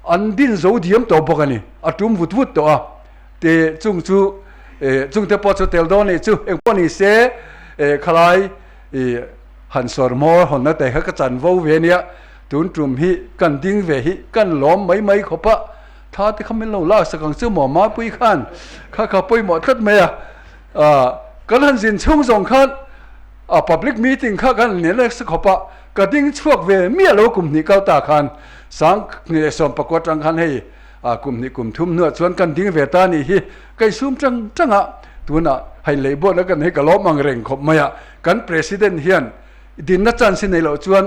S4: An din zo diam tawh bawk a ni. A tum vut vut tawh a. Te chung chu eh chung te pawh chu tel dawn nih chu engpawh ni se eh khalai ih han sawr hmawr hawnna te kha ka chan vo ve nia. Tun tum hi kan ding ve hi kan lawm mai mai khawp a. Tha te kha min lo lak sak ang chu maw Mapui khan kha kha pawimawh tlat mai a. Ah kan han zin chhung zawng khan a public meeting kha kan nen nasa khawp a. Ka ding chhuak ve miah lo kum hnih kal ta khan 2019 atang khan hei kum hnih kum thum hnuah chuan kan ding ve ta nih hi ka insum tang tang a, tunah hei leihbuatna kan hei ka lawm ang reng khawp mai a, kan president hian dinna chance hi nei loh chuan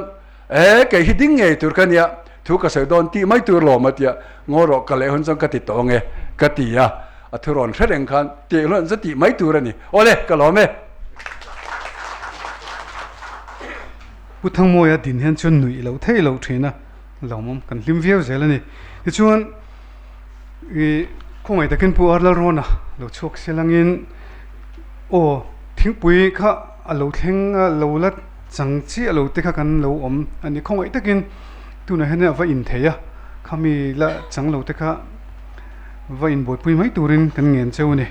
S4: e kei hi ding ngei tur ka nia thu ka sawi dawn tih mai tur lawm a tia ngaw rawh ka leh hun chuan ka ti tawh ang e ka ti a, a thu rawn hre reng khan tih hluan chu tih mai tur a ni awle ka lawm e.
S1: Pu Thangmawia din hian chuan nuih loh theih loh thin a, lawmawm kan hlim viau zel a ni. Tichuan. I khawngaih takin Pu Arlal Rawna lo chhuak selangin aw thingpui kha a lo thleng a lo la chang chiah lo te kha kan lo awm a ni. Khawngaih takin tunah hian a va in thei a, khami la chang lo te kha va inbuaipui mai turin kan ngen cheu a ni.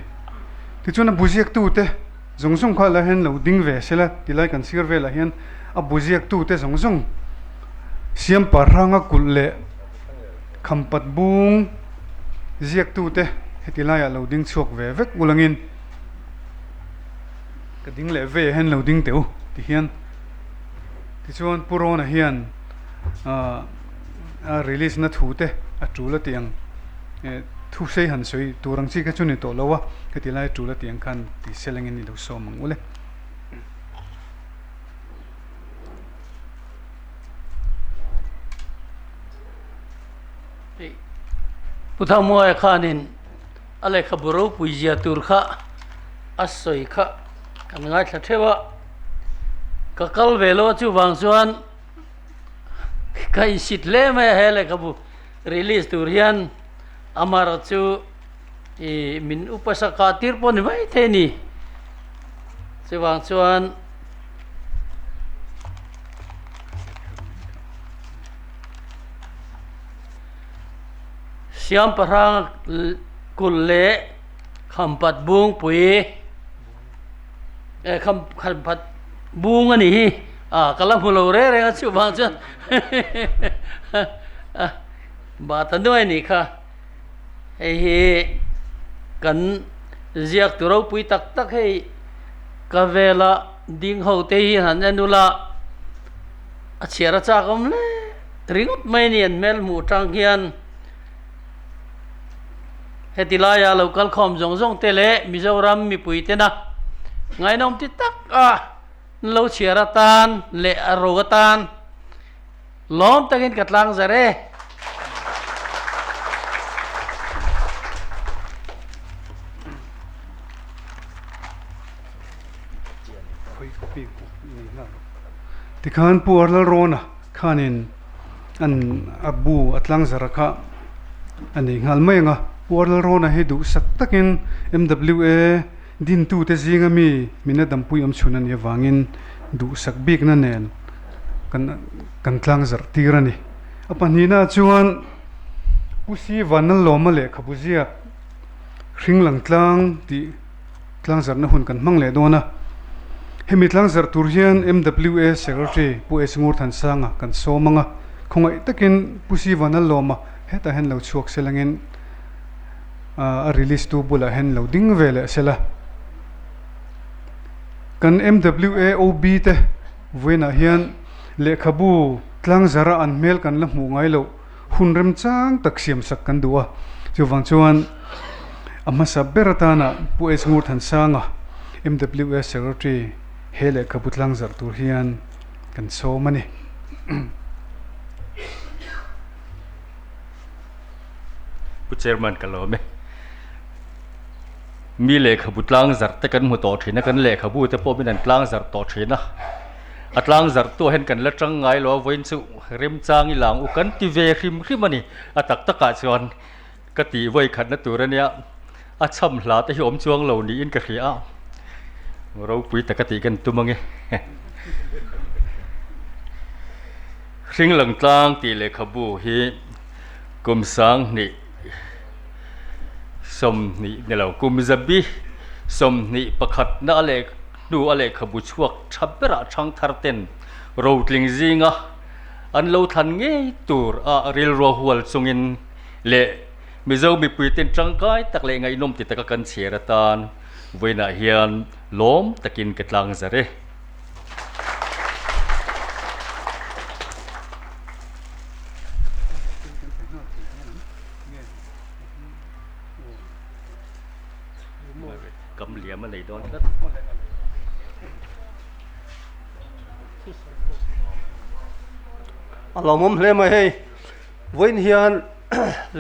S1: Tichuan a bu ziaktute zawng zawng kha la hian lo ding ve sela tilai kan sir velah hian a bu ziaktute zawng zawng siam par hranga kulh leh Khampat bung ziaktute heti laiah lo ding chhuak ve vek ulangin ka ding leh veiah hian lo ding teh u ti hian tichuan Pu Rawna hian a release na thu te a tul a tih ang thu sei han sawi tur ang chi kha chu ni tawh lo a heti lai a tul a tih ang khan ti selangin i lo sawm ang ule.
S5: Pu Thamuaia khanin a lehkhabu ropui zia tur kha a sawi kha kan ngaithla theuh a, ka kal ve lo a chuvang chuan ka insit hle mai a he lehkhabu release tur hian amaherawh chu ih min upa sak ah tir pawh ni maithei a ni chuvang chuan. Siam pahrang kulh leh khampat bungpui eh kham khampat bung a nih hi ah ka la hmu lo reng reng a chuvang chuan bah ta nuai a nih kha hei hi kan ziak tu ropui tak tak hei ka vela ding ho te hi han en ula a chhiar a chak awm hle ringawt mai a ni an hmel hmuh atang hian heti laia lo kal khawm zawng zawng te leh Mizoram mipui tena ngaihnawm ti tak a an lo chhiar atan leh a ro atan lawm takin ka tlang zar e.
S1: Tikhan Pu Arlalrawna khanin an a bu a tlangzara kha a nei nghal mai ang a. Pu Arlalrawna hi duhsak takin MWA dintute zinga mi mina dampui awm chhun a nih avangin duhsak bikna nen kan kan tlangzarh tir a ni. A pahnihnaah chuan Pu Si Vanlalawma lehkhabu ziak Hringlang tlang tih tlangzarhna hun kan hmang leh dawn a. Hemi tlangzarh tur hian MWA Secretary Pu S. Ngurthansanga kan sawm ang a, khawngaih takin Pu Si Vanlalawma hetah hian lo chhuak se langin a release tu bulah hian lo ding ve leh se la. Kan MWA OB te vawiinah hian lehkhabu tlangzarha an hmel kan la hmuh ngai loh hun remchang tak siamsak kan duh a, chuvang chuan a hmasa ber atana Pu S. Ngurthansanga, MWA Secretary he lehkhabu tlangzarh tur hian kan sawm a ni.
S2: Pu Chairman ka lawm e. Mi lehkhabu tlangzarh te kan hmu tawh thin a, kan lehkhabu te pawh min an tlangzarh tawh thin a. A tlangzarh tuah hian kan la tang ngai lo a, vawiin chu remchang i lang u kan ti ve hrim hrim a ni. A tak takah chuan ka tih vawi khatna tur a nia, a chham hla te hi awm chuang lo niin ka hria a, ropui taka tih kan tum ange. Hringlang tlang tih lehkhabu hi kum 20 20 ni lo, kum zabi 21 na a leh hnu a lehkhabu chhuak tha berah thangthar ten rotling zinga an lo thlan ngei tur a rilrua hual chungin leh Mizo mipui ten tangkai tak leh ngaihnawm ti taka kan chhiar atan vawiinah hian lawm takin ka tlang zar e. Kam liam a nei dawn tlat.
S6: A lawmawm hle mai hei. Vawiin hian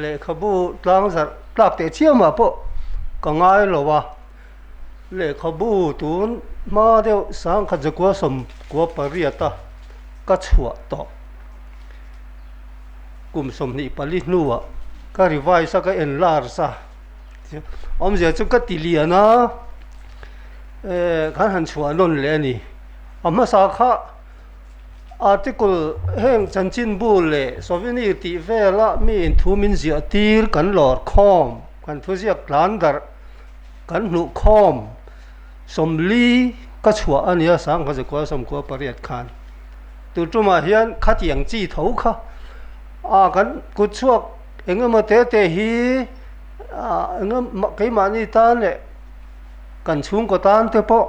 S6: lehkhabu tlang zarh tlak teh chiamah pawh ka ngai lo a. Lehkhabu tun hma deuh sangkhat zakua sawmkua pariat a ka chhuah tawh. Kum 24 hnuah. Ka revise a ka enlarge a awmzia chu ka ti lian a eh kan han chhuah nawn leh a ni a hmasa kha article heng chanchinbu leh souvenir tih vela mi inthu min ziah tir kan lawr khawm kan thuziak tlan darh kan hnuh khawm 40 ka chhuah a nia 1998 khan tun tumah hian khatiang chi tho kha a kan kut chhuak eng emaw te te hi ah eng emaw keimahni tan leh kan chhungkaw tan te pawh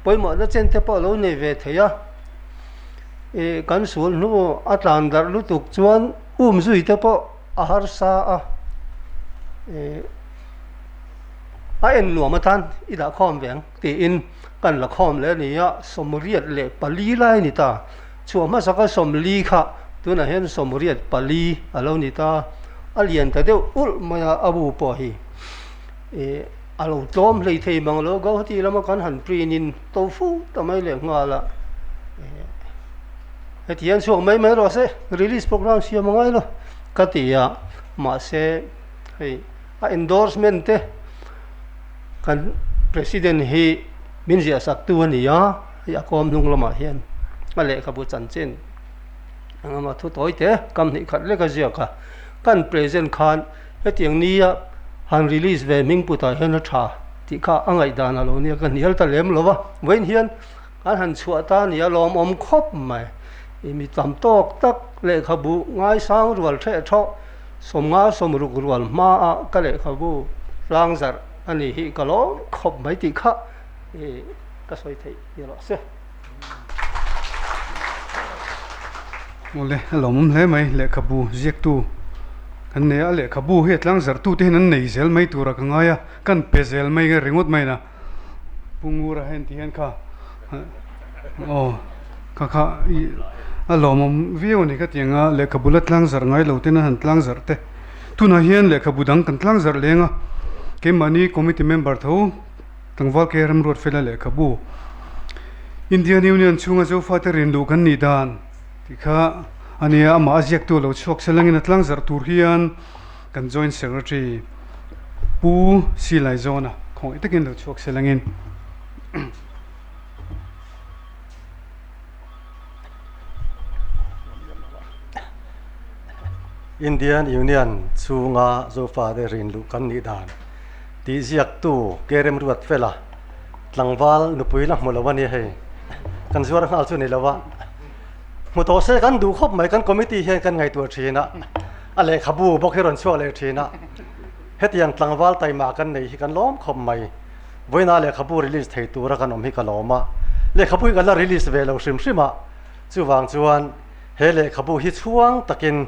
S6: pawimawhna chen te pawh a lo nei ve thei a ih kan sual hnu a tlan darh lutuk chuan um zui te pawh a harsa a ih a en nuam atan i dah khawm ve ang tiin kan la khawm leh a ni a 84 lai a ni ta. Chhuah hmasaka 40 kha tunah hian 84 a lo ni ta, a lian ta deuh ulh mai a, a bu pawh hi ih a lo tlawm hlei thei mang lo, Guwahati lama kan han print in to fu ta mai leh nghal a, ih heti hian chhuak mai mai rawh se, release programme siam a ngai lo ka ti a, mahse hei a endorsement te kan president hi min ziah sak tu a ni a. Hei a kawm hnung lamah hian a lehkhabu chanchin eng emaw thu tawi te kam hnih khat lek a ziak a, kan present khan hetiang nia han release ve hming putah hian a tha tih kha a ngaihdan a lo nia ka hnial ta lem lo va, vawiin hian kan han chhuah ta nia lawmawm khawp mai, ih mi tam tawk tak lehkhabu ngaisang rual theh thawh 50 60 rual hmaah ka lehkhabu tlangzarh a ni hi ka lawm khawp mai tih kha ih. Ka sawi theih ni rawh se.
S1: Awle, a lawmawm hle mai lehkhabu ziaktu kan nei a, lehkhabu hi a tlangzarhtute hian an nei zel mai tura ka ngai a, kan pe zel mai nge ringawt mai na Pu Ngura hian ti hian kha aw kha kha a lawmawm viau a ni ka ti ang a, lehkhabu la tlangzarh ngai lo ten an han tlangzarh te tunah hian lehkhabu dang kan tlangzarh leng a, keimahni committee member tho Tlangval ke remruat fela lehkhabu Indian Union chhunga Zofate rin luh kan nih dan tih kha a nia, amah a ziaktu a lo chhuak se langin a tlangzarh tur hian kan Joint Secretary Pu Silaizawna khawngaih takin lo chhuak se langin.
S4: Indian Union chhunga Zofate rin luh kan nih dan tih ziaktu Kerem Ruat Fela tlangval nupui la hmu lo a ni hei. Kan zuar nghal chu ni lo a, hmu tawh se kan duh khawp mai, kan committee hian kan ngaihtuah thin a, a lehkhabu bawk hi rawn chhuak leh thin a, hetiang tlangval taima kan nei hi kan lawm khawp mai. Vawiina lehkhabu release thei tura kan awm hi ka lawm a, lehkhabu hi kan la release ve lo hrim hrim a, chuvang chuan he lehkhabu hi chhuang takin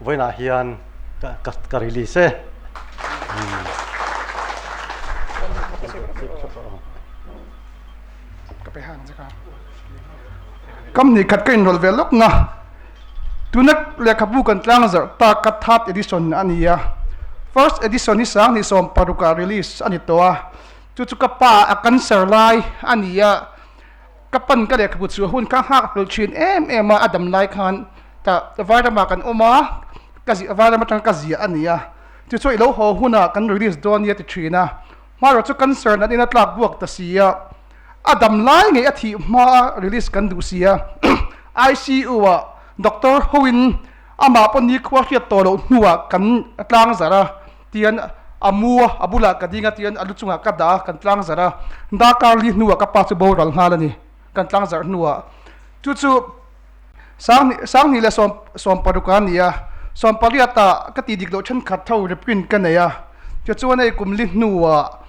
S4: vawiinah hian ka ka release e.
S7: Kam ni khat ka inrawlh ve lawk nga, tuna lehkhabu kan tlang zarh tak kha third edition a ni a, first edition hi 2016 ah release a ni tawh a, chu chu ka pa a cancer lai a ni a, ka pan ka lehkhabu chu hun kha nghak hlawlh thin em em a, a dam lai khan ta Vairama kan awm a, ka ziah Vairam atang ka ziah a ni a, chu chu i lo haw hunah kan release dawn nia ti thin a, hmarawh chu cancer natna in a tlak buak ta si a. A dam lai ngei a thih hma a release kan duh si a, ICU ah doctor ho in amah pawh nikhua hriat tawh loh hnuah kan tlang zarh a, tian a mu a, a bulah ka ding a tian a lu chungah ka dah a, kan tlang zarh a, darkar li hnuah ka pa chu boral nghal a ni, kan tlang zarh hnuah. Chu chu 2016 a ni a, 18 ah ka tih dik loh thenkhat ho reprint ka nei a, tichuan hei kum li hnuah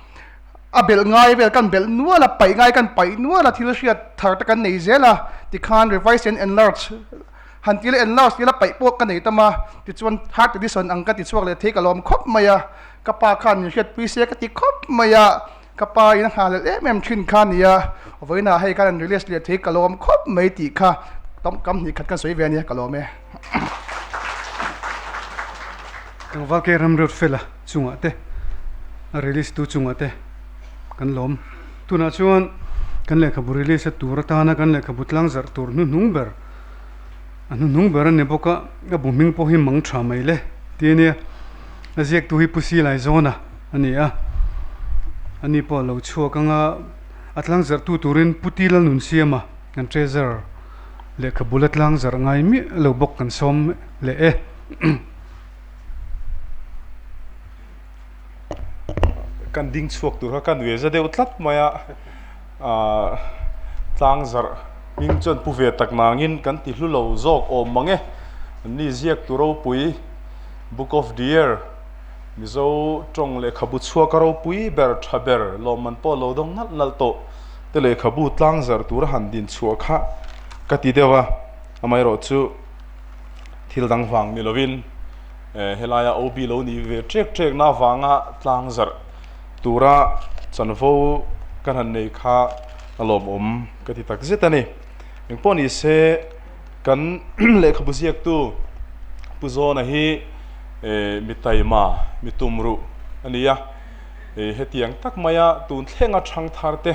S7: A belh ngai vel kan belh nual a, paih ngai kan paih nual a, thil hriat thar te kan nei zel a, tikhan revise and enlarge han ti la enlarge ti la paih pawh ka nei tam a, tichuan third edition ang ka ti chhuak leh thei ka lawm khawp mai a, ka pa khan min hriatpui se ka ti khawp mai a, ka pa in a nghah leh em em thin kha a ni a, vawiinah hei khan an release leh thei ka lawm khawp mai tih kha tam kam hnih khat kan sawi ve a nia ka lawm e.
S1: Tlangval ke ramriat fela chungah te a release tu chungah te kan lawm. Tunah chuan kan lehkhabu release a tur atana kan lehkhabu tlang zarh tur hnuhnung ber a hnuhnung ber a ni bawk a, a bu hming pawh hi mang tha mai le. tih a nia. A ziaktu hi Pu Silai Zawna a ni a, ani pawh a lo chhuak ang a, a tlangzarhtu turin Pu Tila Nunsiama kan Treasurer lehkhabu la tlangzarh ngai miah lo bawk kan sawm leh e.
S3: Kan ding chhuak tur kha ka nuih za deuh tlat mai a, aah tlangzarh hming chuan pu ve tak nangin kan ti hlu lo zawk awm mang e. Ni ziak tu ropui Book of the Year Mizo tawng lehkhabu chhuak a ropui ber tha ber lawmman pawh lo dawng nalh nalh tawh te lehkhabu tlangzarh tura han din chhuah kha ka ti deuh a, amaherawhchu thil dang vang ni lovin. Helaia OB lo nih ve ṭek ṭek na avanga tlang zarh tura chanvo kan han nei kha a lawmawm ka ti tak zet a ni. Engpawh ni se kan lehkhabu ziaktu Pu Zawna hi mi taima, mi tumruh a ni a, hetiang tak maia tun thlenga ṭhangthar te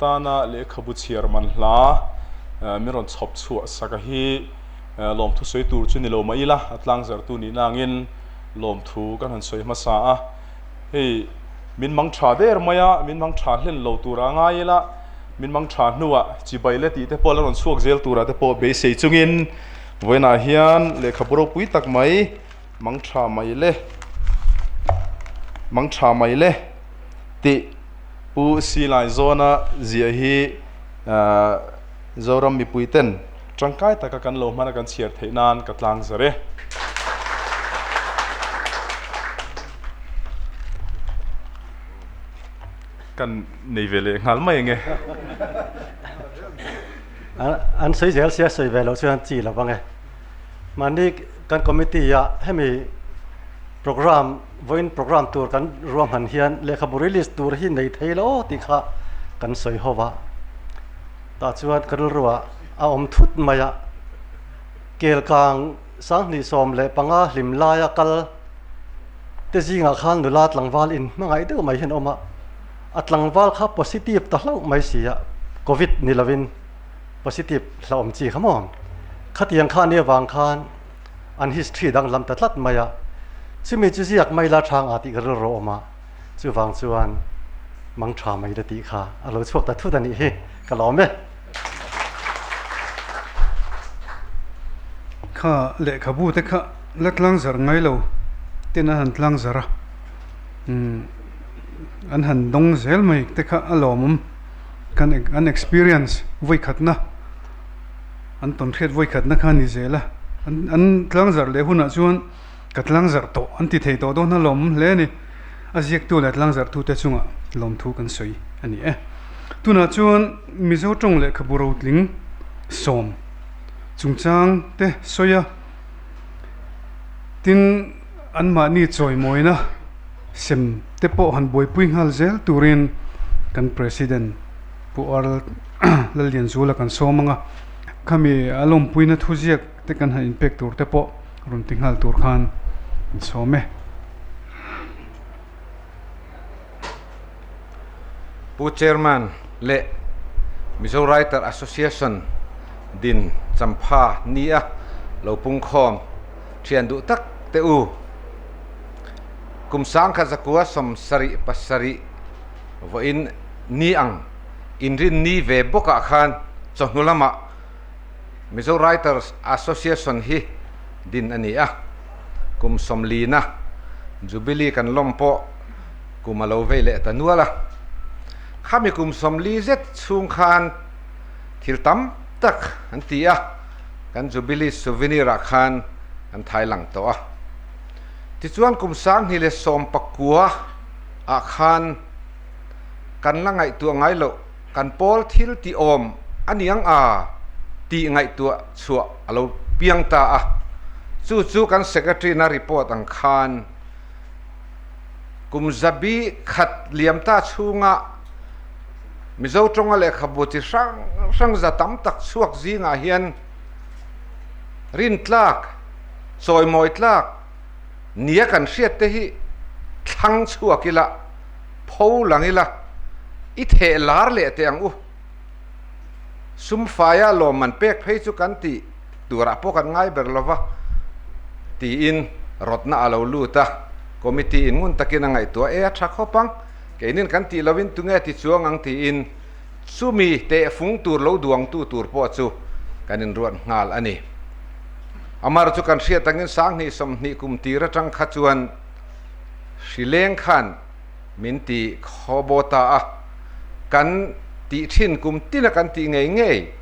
S3: tana lehkhabu chhiar man hla min rawn chhawp chhuah sak a hi Lawmthu sawi tur chu ni lo mah ila, a tlangzarhtu nih nangin lawmthu kan han sawi hmasa a. Hei, min mang tha der mai a, min mang tha hlen lo tura ngai ila, min mang tha hnuah chibai le tih te pawh la rawn chhuak zel tura te pawh beisei chungin vawiinah hian lehkhabu ropui tak mai mang tha mai le, mang tha mai le tih Pu Silai Zawna ziah hi Zoram mipui ten tangkai taka kan lo hman a kan chhiar theih nan ka tlang zar e. Kan nei ve leh nghal mai ange.
S6: An sawi zel sia sawi ve loh chuan chi lo vang e. Mahni kan committee ah hemi program vawiin program tur kan ruahman hian lehkhabu release tur hi nei thei lo tih kha kan sawi ho va. Tah chuan ka rilruah a awm thut mai a, Kelkang 2015 hlim laia kal te zingah khan nula tlangval in hmangaih deuh mai hian a awm a, a tlangval kha positive ta hlauh mai si a, covid ni lovin positive hlauhawm chi kha maw? Khatiang kha nia vang khan an history danglam ta tlat mai a, chumi chu ziak mai la thang a tih ka rilru a awm a. Chuvang chuan mang tha mai la tih kha a lo chhuak ta thut a nih hi, ka lawm e.
S1: Kha lehkhabu te kha la tlang zarh ngai lo ten an han tlang zarh a, umm an han dawng zel mai te kha a lawmawm. Kan an experience vawikhatna an tawnhriat vawikhatna kha a ni zel a, an tlang zarh leh hunah chuan Ka tlangzarh tawh an ti thei tawh dawn a lawm hle a ni. A ziaktu leh tlangzarhtute chungah lawmthu kan sawi a ni e. Tunah chuan Mizo tawng lehkhabu rotling sawm chungchang te sawi a, tin anmahni chawimawina sem te pawh han buaipui nghal zel turin kan President Pu Arl Lallianzula kan sawm ang a, khami a lawmpuina thuziak te kan han inpek tur te pawh rawn ti nghal tur khan an sawm e.
S8: Pu Chairman leh Mizo Writer Association din champha nia lo pungkhawm thian duh tak te u. Kum 1977 vawiin ni ang inrinni ve bawkah khan chawhnu lamah Mizo Writers Association hi din a ni a, kum sawmlina Jubilee kan lawm pawh kum a lo vei leh ta nual a. Khami kum 40 zet chhung khan thil tam tak an ti a, kan Jubilee souvenir ah khan an thai lang tawh a. Tichuan kum 2019 ah khan kan la ngaihtuah ngai loh Kan pawl thil tih awm a niang a tih ngaihtuah chhuah a lo piang ta a, chu chu kan Secretary na report ang khan kum zabi khat liam ta chhunga Mizo tawnga lehkhabu chi hrang hrang za tam tak chhuak zingah hian rintlak, chawimawi tlak nia kan hriat te hi thlang chhuak ila, pho lang ila, i theh lar leh teh ang u. Sum faia lawmman pek phei chu kan tih turah pawh kan ngai ber lova, tiin. rawtna a lo lut a, committee in ngun takin a ngaihtuah e a tha khawp ang, keinin kan tih lovin tunge ti chuang ang tiin chumi tehfung tur lo duangtu tur pawh chu kan inruat nghal a ni. Amar chu kan hriat angin sanghnih 20 kum tir atang kha chuan hrileng khan min ti khaw ta a, kan tih thin kum tina kan tih ngei ngei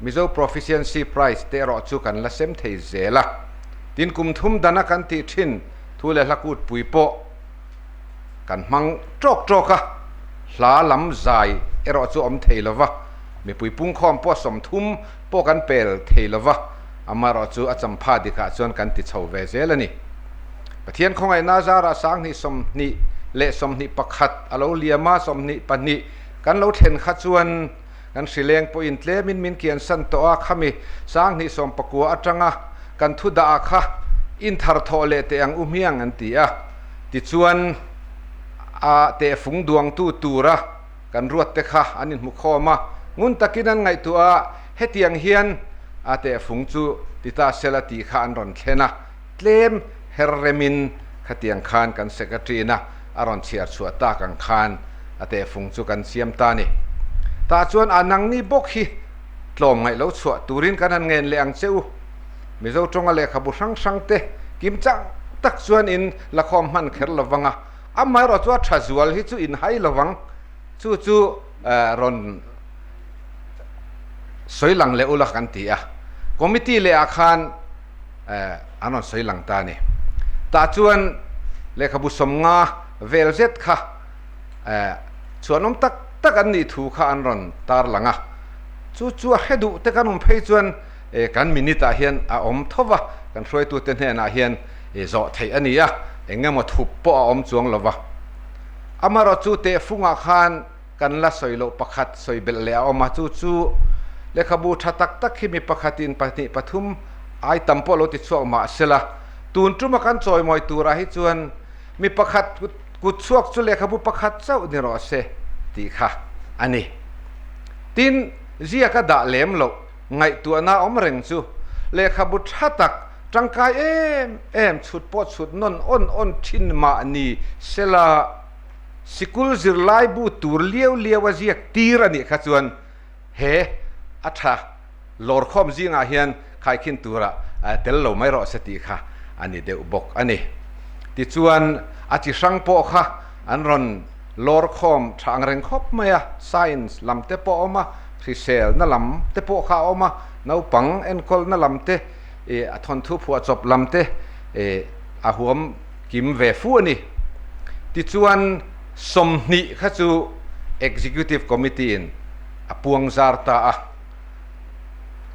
S8: Mizo Proficiency Prize te erawh chu kan la sem thei zel a. Tin kum thum dana kan tih thin thu leh hla kut pui pawh kan hmang tawk tawk a, hla lam zai erawh chu awm thei lova, mipui pungkhawm pawh 30 pawh kan pel thei lova, amaherawh chu a champha dikah chuan kan ti chho ve zel a ni. Pathian khawngaihna zarah 2021 a lo liam a, 22 kan lo thlen kha chuan kan hrileng pawhin tlemin min kiansan tawh a, khami 2019 atanga kan thu dah kha inthar thawh leh teh ang u hmiang an ti a, tichuan a tehfung duangtu tura kan ruat te kha an inhmu khawm a, ngun takin an ngaihtuah a, hetiang hian a tehfung chu ti ta sela tih kha an rawn thlen a, tlem her remin khatiang khan kan secretary ina a rawn chhiar chhuah tak ang khan a tehfung chu kan siam ta a ni. Tah chuan a nangni bawk hi tlawm ngaih lo chhuah turin kan han ngen leh ang che u. Mizo tawnga lehkhabu hrang hrang te kim chang tak chuan in la khawm hman kher lovang a, amaherawh chu a tha zual hi chu in hai lovang, chu chu rawn sawi lang leh ula kan ti a. Committee leh ah khan an rawn sawi lang ta a ni. Tah chuan lehkhabu 50 vel zet kha chhuanawm tak tak an nih thu kha an rawn tar lang a. Chu chu a hre duh te kan awm phei chuan kan minute ah hian a awm tho va, kan hruaitute hnenah hian zawh theih a ni a, eng emaw thup pawh a awm chuang lo va. Amaherawh chu tehfungah khan kan la sawi loh pakhat sawi belh leh a awm a, chu chu lehkhabu tha tak tak hi mi pakhatin pahnih pathum ai tam pawh lo ti chhuak mah sela, tun tuma kan chawimawi turah hi chuan mi pakhat kut chhuak chu lehkhabu pakhat chauh ni rawh se tih kha a ni. Tin, ziaka dah lem loh ngaihtuahna awm reng chu lehkhabu tha tak tangkai em em chhut pawh chhut nawn awn awn thin mah ni sela, sikul zirlai bu tur liau liau a ziak tir a nih kha chuan he a tha lawrkhawm zingah hian khaikhin tura tel lo mai rawh se tih kha a ni deuh bawk a ni. Tichuan a chi hrang pawh kha an rawn lawrkhawm tha ang reng khawp mai a, science lam te pawh a awm a, hriselna lam te pawh kha a awm a, naupang enkawlna lam te, a thawnthu phuahchawp lam te a huam kim ve fu a ni. Tichuan 20 kha chu Executive Committee in a puang zar ta a,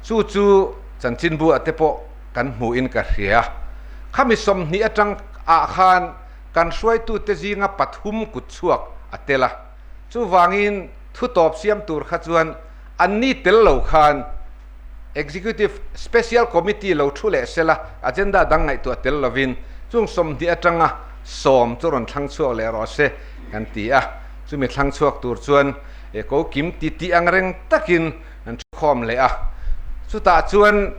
S8: chu chu chanchinbu ah te pawh kan hmuh in ka hria. Khami 20 atang ah khan kan hruaitute zinga pathum kut chhuak a tel a, chuvangin thu tawp siam tur kha chuan anni tel lo khan Executive Special Committee lo thu leh sela agenda dang ngaihtuah tel lovin chung 20 atanga 10 chu rawn thlang chhuak leh rawh se kan ti a, chumi thlang chhuak tur chuan ko kim ti tih ang reng takin an thu khawm leh a, chutah chuan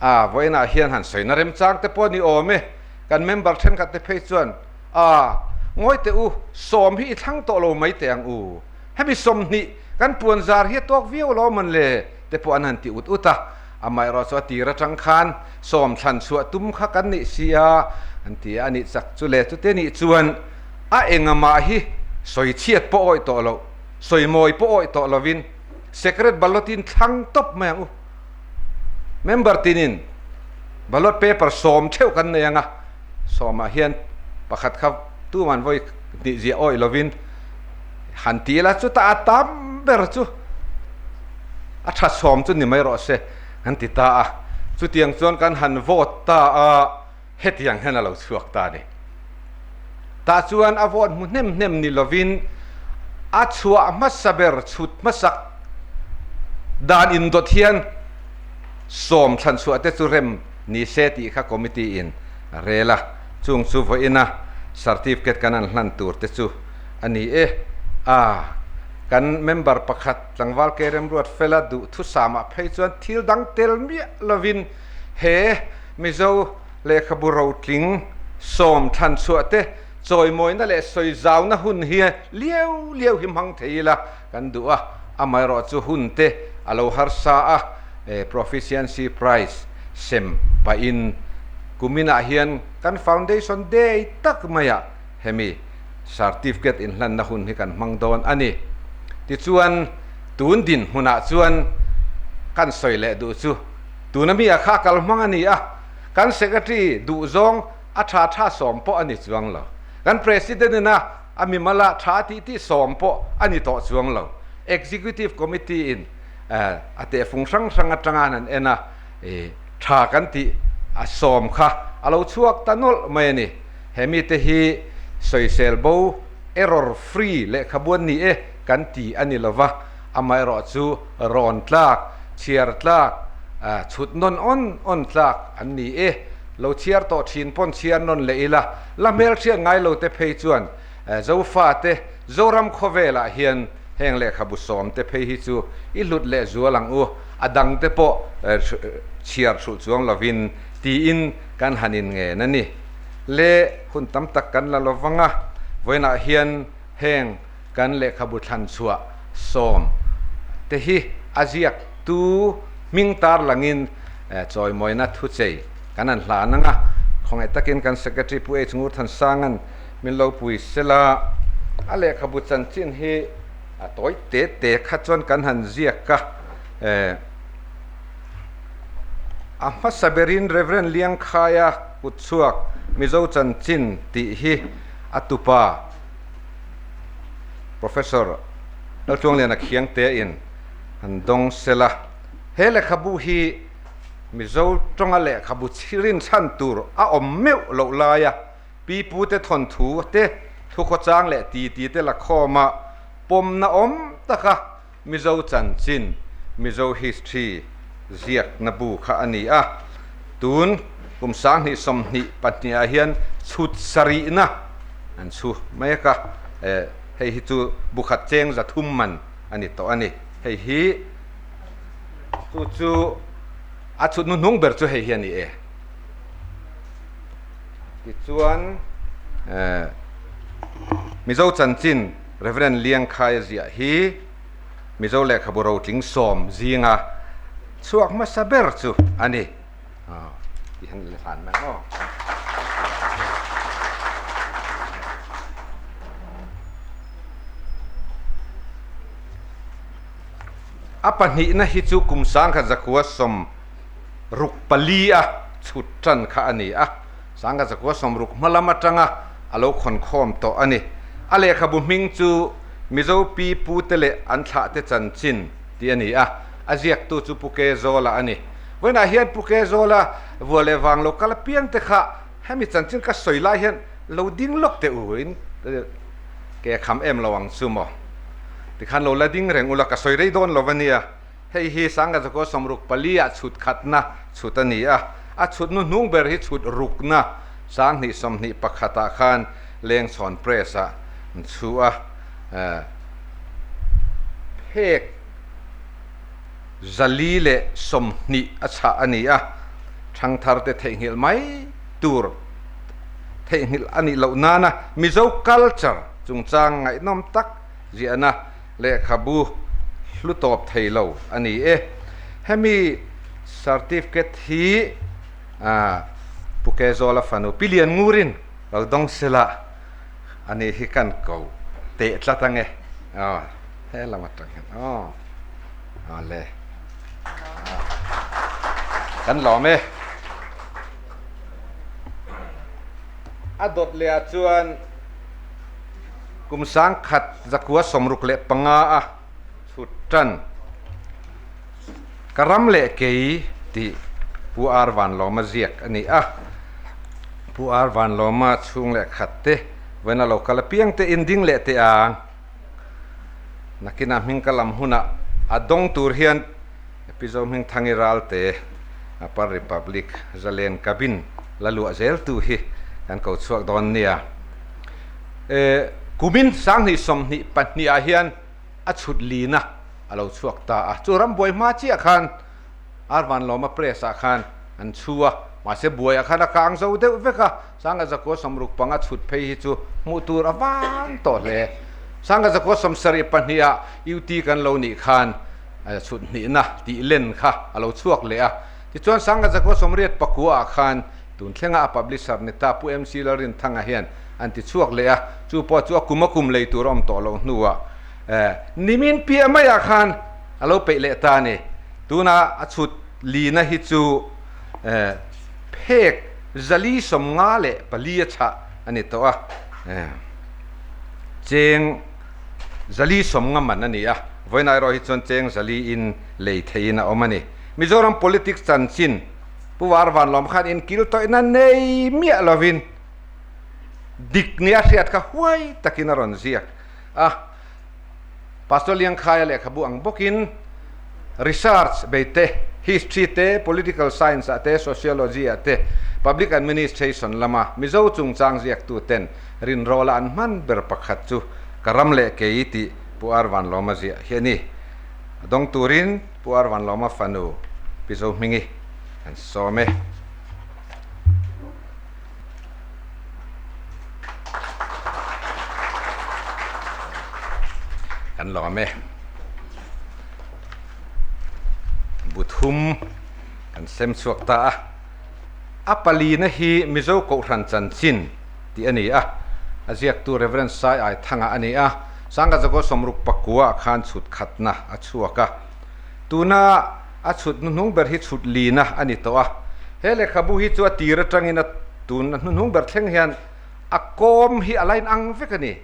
S8: a vawiinah hian han sawina remchang te pawh ni awm e, kan member thenkhat te phei chuan a ngawi teh u, 10 hi i thlang tawh lo mai teh ang u, hemi 20 kan puan zar hi a tawk viau lo mawn le te pawh an han ti ut ut a, amaherawh chu a tir atang khan 10 thlan chhuah tum kha kan nih si a an ti a, a nih chak chu le chute nih chuan a engamah hi sawi chhiat pawh awih tawh loh, sawi mawi pawh awih tawh lovin secret ballot in thlang tawp mai ang u. Member tinin ballot paper 10 theuh kan nei ang a, 10 ah hian pakhat kha tuman vawi hnih ziah awih lovin han ti ila chutah a tam ber chu a tha 10 chu ni mai rawh se kan ti ta a, chutiang chuan kan han vote ta a, hetiang hian a lo chhuak ta a ni. Tah chuan a vote hmu hnem hnem ni lovin a chhuah hmasa ber chhut hmasak dan indawt hian 10 thlan chhuah te chu rem ni se tih kha committee in a rel a, chung chu vawiina certificate kan an hlan tur te chu a ni e. A kan member pakhat tlangval ke remruat fela duh thusamah phei chuan thil dang tel miah lovin he Mizo. Lehkhabu rotling sawm thlan chhuah te chawimawina leh sawi zauna hun hi liau liau hi hmang thei ila kan duh a, amaherawh chu hun te a lo harsa a, Proficiency Prize sem pahin kuminah hian kan Foundation Day tak maiah hemi Certificate inhlanna hun hi kan hmang dawn a ni. Tichuan, tun dinhmunah chuan kan sawi leh duh chu tuna mi a kha kal hmang a ni a, Kan Secretary duhzawng a tha tha sawm pawh a ni chuang lo. Kan President ina a mimala tha tih tih sawm pawh a ni tawh chuang lo. Executive Committee in a tehfung hrang hrang atanga an en a, tha kan tih a sawm kha a lo chhuak ta nawlh mai a ni. He mite hi sawisel bo, error free lehkhabu an ni e kan ti a ni lova, amaherawh chu rawn tlak, chhiar tlak, chhut nawn awn awn tlak an ni e. Lo chhiar tawh thin pawn chhiar nawn leh ila, la hmelhriat ngai lo te phei chuan Zofa te Zoram khawvelah hian heng lehkhabu sawm te phei hi chu i hlut leh zual ang u, a dang te pawh chhiar hrulh chuang lovin tiin kan han in ngen a ni. Le hun tam tak kan la lovang a, vawiinah hian heng kan lehkhabu thlan chhuah sawm te hi a ziak tu hming tar langin chawimawina thuchei kan han hlan ang a, khawngaih takin kan Secretary Pu H Ngurthansanga'n min lo pui sela, a lehkhabu chanchin hi a tawi te te kha chuan kan han ziak a, a hmasa berin Rev Liangkhaia kutchhuak Mizo chanchin tih hi a tupa Professor Laltluangliana Khiangte in han dawng sela. He lehkhabu hi Mizo tawnga lehkhabu chhirin chhan tur a awm meuh loh laia pipute thawnthu te, thukhawchang leh titi te la khawma pawmna awm taka Mizo chanchin, Mizo history, ziakna bu kha a ni a. Tun kum 2022 ah hian chhut sarihna an chhu mek a, hei hi chu bu khat cheng 300 man a ni tawh a ni. Hei hi chu chu a chhut hnuhnung ber chu hei hi a ni e. Tichuan Mizo chanchin Rev. Liangkhaia ziah hi Mizo lehkhabu rotling sawm zinga chhuak hmasa ber chu a ni. Tih han la hlan mai aw. A pahnihna hi chu kum 1964 a chhut tan kha a ni a. 1960 hma lam atanga a lo khawnkhawm tawh a ni. A lehkhabu hming chu Mizo pi pute leh an thlahte chanchin tih a ni a, a ziaktu chu Pu Kezawla a ni. Vawiinah hian Pu Kezawla vua leh vang lo kal apiang te kha hemi chanchin ka sawi lai hian lo ding lawk teh u in ke kham em lo ang chu maw? Tikhan lo la ding reng ula ka sawi rei dawn lo a nia. Hei hi 1964 ah chhut khatna chhut a ni a, a chhut hnuhnung ber hi chhut rukna 2021 ah khan Lengchhawn Press ah an chhu a, phek 420 a chhah a ni a, thangthar te theihnghilh mai tur theihnghilh a nih loh nana Mizo culture chungchang ngaihnawm tak ziahna Lehkhabu hlu tawp thei lo a ni e. Hemi certificate hi Pu Kezawla fanu Pi Lian Ngurin lo dawng sela a ni hi kan ko teh tlat ange. Aw he lam atang hian aw aw le kan lawm e. A dawt leh ah chuan Kum 1965 a chhut tan Ka ram leh kei tih Pu Ar Vanlawma ziak a ni a. Pu Ar Vanlawma chhung leh khat te vawiin a lo kal apiang te in ding leh teh ang. Nakinah hming ka lam hunah a dawng tur hian Pi Zohmingthangi Ralte Upper Republic Zalen Cabin la luah zel tu hi kan ko chhuak dawn nia. E, kumin 2022 ah hian a chhut lina a lo chhuak ta a. Chu rambuai hma chiah khan Arvanlawma Press ah khan an chhu a. Mahse buaiah khan a kang zo deuh vek a, Sangha zakua 65 chhut phei hi chu hmuh tur a vang tawh hle. Sangha zakua 72 ah UT kan lo nih khan chhut hnihna tih len kha a lo chhuak leh a. Tichuan Sangha zakua 89 ah khan tun thlenga a publisher ni ta Pu MC Lalrinthanga hian an ti chhuak leh a, chu pawh chu a kum a kum lei tur a awm tawh loh hnuah nimin piah maiah khan a lo peih leh ta a ni. Tuna a chhut lina hi chu phek 454 a chhah a ni tawh a, cheng 450 man a ni a, vawiin erawh hi chuan cheng 400 in lei theihin a awm a ni. Mizoram politics chanchin Pu Var Vanlawm khan inkil tawihna nei miah lovin dik nia hriat kha huai takin a rawn ziak a. Pastor Liangkhaia lehkhabu ang bawkin research bei te, history te, political science ah te, sociology ah te, public administration lama Mizo chungchang ziaktu ten rinrawla an hman ber pakhat chu ka ram leh kei tih Pu Ar Vanlawma ziah hi a ni. A dawng turin Pu Ar Vanlawma fanu Pi Zohmingi an sawm e. Kan lawm e. Buthum kan sem chhuak ta a. A palina hi Mizo Kohhran chanchin tih a ni a. A ziaktu Rev. Sai Aithanga a ni a. Sangha Jago 69 ah khan chhut khatna a chhuak a. Tuna a chhut hnuhnung ber hi chhut lina a ni tawh a. He lehkhabu hi chu a tir atangin a tun a hnuhnung ber thleng hian a kawm hi a line ang vek a ni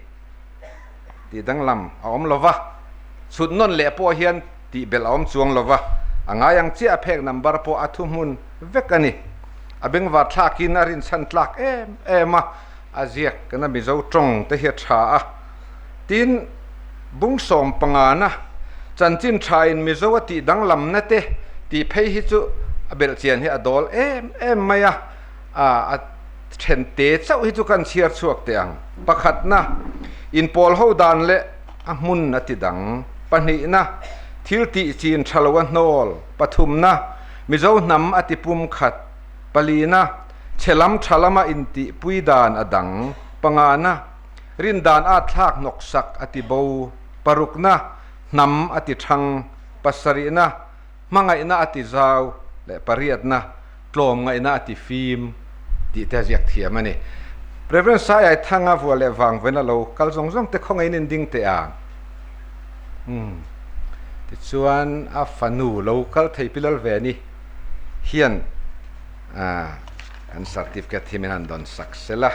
S8: tih danglam a awm lo va, chhut nawn leh pawh hian tih belh a awm chuang lo va, a ngai ang chiah a phek number pawh a thuhmun vek a ni. A bengvar thlakin a rinchhan tlak em em a, a ziak kana Mizo tawng te hi a tha a. Tin, bung 15na chanchin thain Mizo a tih danglamna te tih phei hi chu a belhchian hi a dawl em em mai a, a then te chauh hi chu kan chhiar chhuak teh ang. Pakhatna, inpawl ho dan leh a hmun a ti dang. Pahnihna, thil tih chin tha lo a hnawl. Pathumna, Mizo hnam a ti pum khat. Palina, chhe lam tha lama intihpui dan a dang. Pangana, Rindan a thlak hnawk sak a ti bo, parukna, hnam a ti thang, pasarihna, hmangaihna a ti zau leh pariatna, tlawmngaihna a ti fim tih te a ziak thiam a ni. Rev. Saiai Thanga vua leh vang vawiin a lo kal zawng zawng te khawngaihin in ding teh ang. Umm. Tichuan a fanu lo kal thei pilal ve ni hian an certificate hi min han dawn sak sela.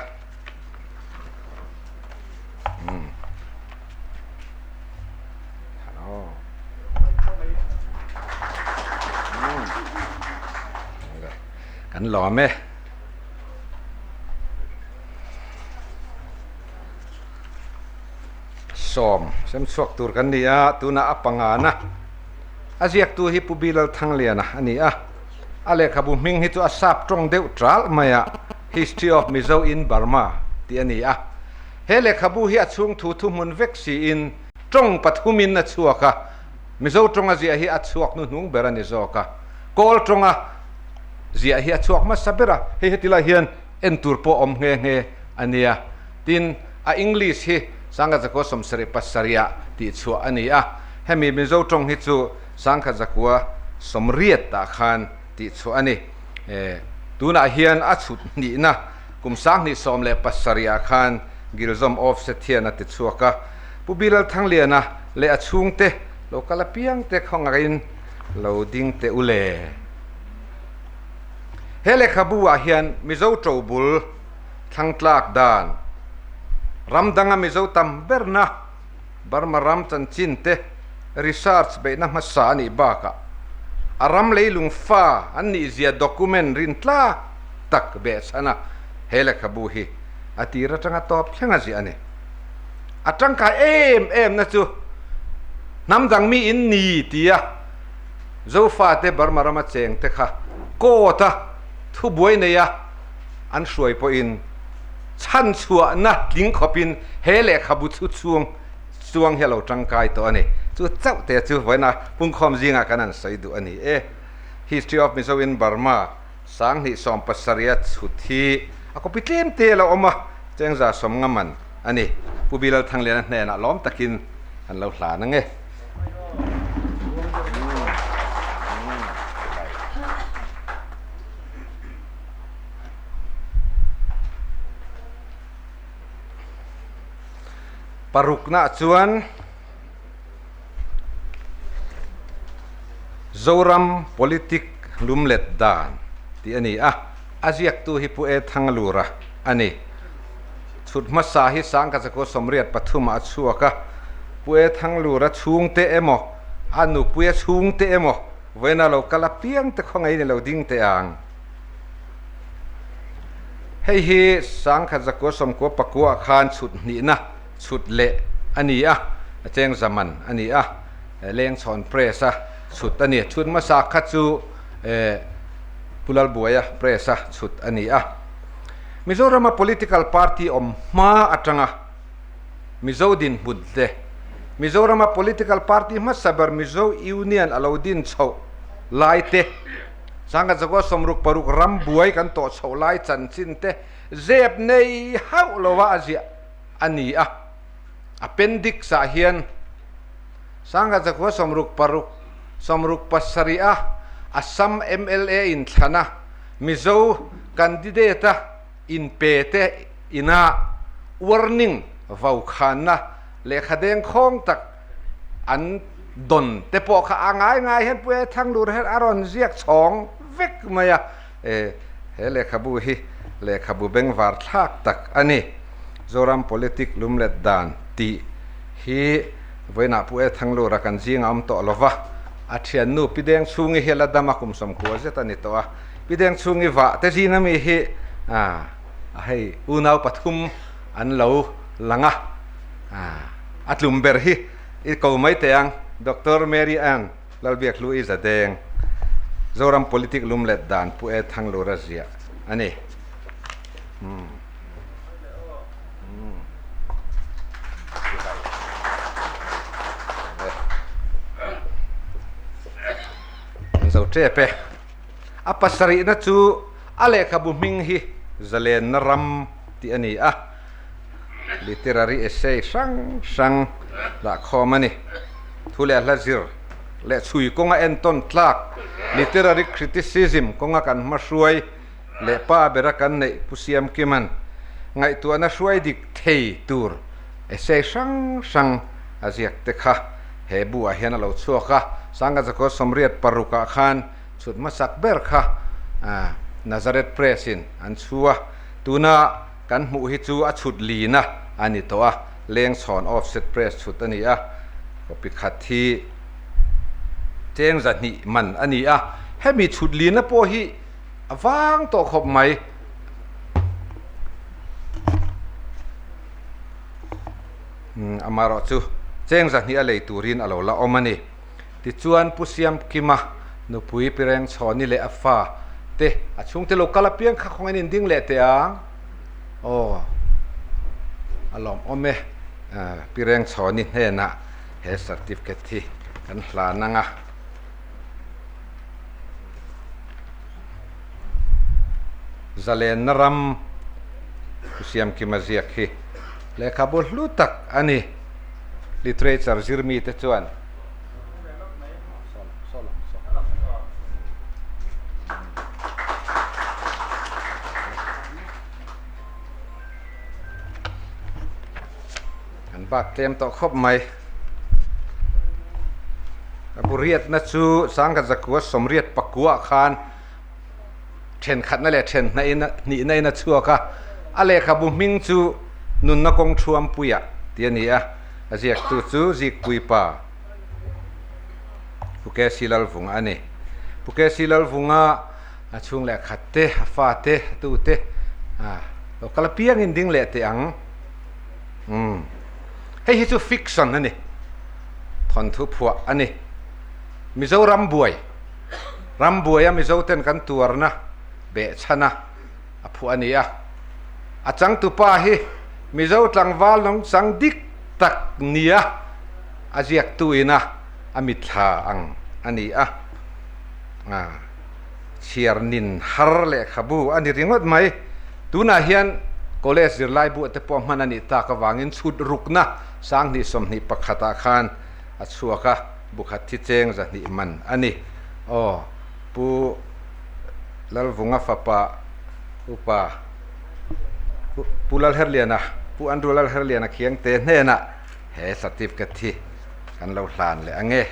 S8: Kan lawm e. Sawm sem chhuak tur kan ni a, tunah a pangana a ziaktu hi Pu Bilal Thangliana a ni a. A lehkhabu hming hi chu a sap tawng deuh tral mai a, History of Mizo in Burma tih a ni a. He lehkhabu hi a chhung thu thuhmun vek siin tawng pathumin a chhuak a, Mizo tawnga ziah hi a chhuak hnuhnung ber a ni zawk a, Kawl tawnga ziah hi a chhuak hmasa ber a, hei heti lai hian en tur pawh awm nghe nghe a nia. Tin, a English hi Sangha 177 ah tihchhuah a ni a, hemi Mizo tawng hi chu 1980 ah khan tihchhuah a ni. Tunah hian a chhut hnihna kum 2017 ah khan Gilzawm Offset hian a ti chhuak a. Pu Bilal Thangliana leh a chhungte lo kal apiang te khawngaihin lo ding teh u le. He lehkhabu ah hian Mizo ṭobul thlangtlak dan, ram danga Mizo tam berna, Burma ram chanchin te research beihna hmasa a nih bakah a ram leilung fa an nihzia document rintlak tak behchhan a he lehkhabu hi a tir atanga tawp thleng a ziah a ni. A tangkai em em na chu hnam dang mi in ni tia Zofa te Burma rama cheng te kha court a thubuai nei a an hruai pawhin chhan chhuahna tling khawpin he lehkhabu chu chhung chuang hi a lo tangkai tawh a ni. Chu chauh te chu vawiina pungkhawm zingah kan han sawi duh a ni e. History of Mizo in Burma. 27 a chhut hi a copy tlem te a lo awm a, Chengza sawm ngaman a ni. Pu Bilal Thangliana hnenah lawm takin an lo hlan ange. Parukna chuan Zoram Politic Lumlet Dan tih a ni a, a ziaktu hi Pu E Thangalura a ni. Chhut hmasa hi Sangkachakua 83 ah a chhuak a, Pu E Thanglura chhungte emaw, a nupuia chhungte emaw vawiina lo kal apiang te khawngaih ni lo ding teh ang. Hei hi 1999 ah khan chhut hnihna chhut leh a ni a, a cheng zaman a ni a, Lengchhawn Press a chhut a ni. Chhut hmasa kha chu Pu Lalbuaia Press a chhut a ni a. Mizorama political party awm hma atanga Mizo dinhmun te, Mizorama political party hmasa ber Mizo Union a lo din chhoh lai te, 1966 ram buai kan tawh chhoh lai chanchin te zep nei hauh lova a ziah a ni a. Appendix ah hian 1966, 67 a Assam mla inthlana Mizo candidate a inpe te ina warning vaukhanna lehkha dengkhawng tak an dawn te pawh kha a ngai ngai hian Pu E Thanglur hian a rawn ziak chhawng vek mai a, e he lehkhabu hi lehkhabu bengvar thlak tak a ni. Zoram Politic Lumlet Dan tih hi vawiinah Pu E Thanglur a kan zing a awm tawh lo va, a thiannu Pi Dengchhungi hi a la dam a, kum 90 zet a ni tawh a, Pi Dengchhungi vah te zing ami hi a hei unau pathum an lo lang a, a tlum ber hi i ko mai teh ang, Doctor Mary Ann Lalbiakhlu i zadeng, Zoram Politic Lumlet Dan Pu E Thanglura ziah a ni. An zo tep e. A pasarihna chu a lehkhabu hming hi Zalenna Ram tih a ni a, literary essay hrang hrang dah khawm a ni. Thu leh hla zir leh chhui kawnga entawn tlak literary criticism kawnga kan hmahruai leh pa bera kan neih Pu Siamkima'n ngaihtuahna hruai dik thei tur essay hrang hrang a ziak te kha he bu ah hian a lo chhuak a, Sangkazakua 86 ah khan chhut hmasak ber kha Nazareth Press in an chhu a, tuna kan hmuh hi chu a chhut lina a ni tawh a, Lengchhawn Offset Press chhut a ni a, copy khat hi cheng 200 man a ni a, hemi chhut lina pawh hi a vang tawh khawp mai. Amaherawhchu cheng 200 a lei turin a lo la awm a ni. Tichuan Pu Siamkima nupui Pi Rengchhawni leh a fa te a chhungte lo kal apiang kha khawngain in ding leh teh ang. Aw a lawmawm e Pi Rengchhawni hnenah he certificate hi kan hlan ang a. Zalenna ram Pu Siamkima ziak hi lehkhabu hlu tak a ni. Literature zirmite chuan An bak tlem tawh khawp mai. A bu riatna chu 1989 khan thenkhatna leh thenhnihna in a chhuak a, a lehkhabu hming chu Nunna Kawng Thuampuia tih a ni a, a ziaktu chu Zikpuipa Pu KC Lalvunga a ni. Pu KC Lalvunga a chhung leh khat te, a fa te, a tu te lo kal apiangin ding leh teh ang. Umm hei hi chu fiction a ni, thawnthu phuah a ni. Mizoram buai, ram buaia Mizo ten kan tuarna behchhana a phuah a ni a. A changtupa hi Mizo tlangval nungchang dik tak nia a ziaktu ina a mitthla ang a ni a. Chhiar nin har lehkhabu a ni ringawt mai. Tunah hian college zirlai buah te pawh hman a nih tak avangin chhut rukna 2021 ah khan a chhuak a, bukhat thi cheng 200 man a ni. Aw, Pu Lalvunga fapa upa Pu Lalherliana, Pu Andrew Lalherliana Khiangte hnenah he certificate hi kan lo hlan leh ange.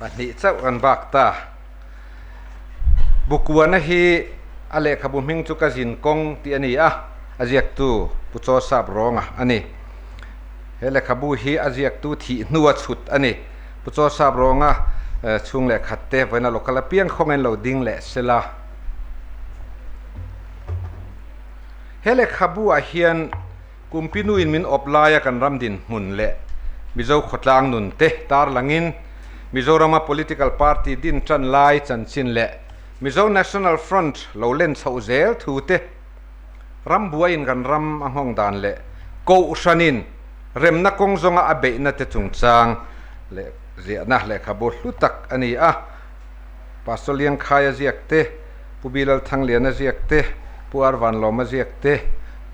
S8: Pahnih chauh kan bak ta. Bukuana hi a lehkhabu hming chu ka zin kawng tih a ni a, a ziaktu Pu Chaw Sap Rawnga a ni. He lehkhabu hi a ziaktu thih hnua chhut a ni. Pu Chaw Sap Rawnga chhung leh khat te vawiin a local apiang khawngin lo ding leh sela. He lehkhabu ah hian Kumpinuin min awp laia kan ram dinhmun leh Mizo khawtlang nun te tarlangin Mizorama political party din tan lai chanchin leh Mizo National Front lo len chhoh zel thu te Ram buaiin kan ram a nghawng dan leh Kohhranin remna kawng zawnga a beihna te chungchang leh ziahna lehkhabu hlu tak a ni a. Pastor Liangkhaia ziak te, Pu Bilal Thangliana ziak te, Pu Ar Vanlawma ziak te,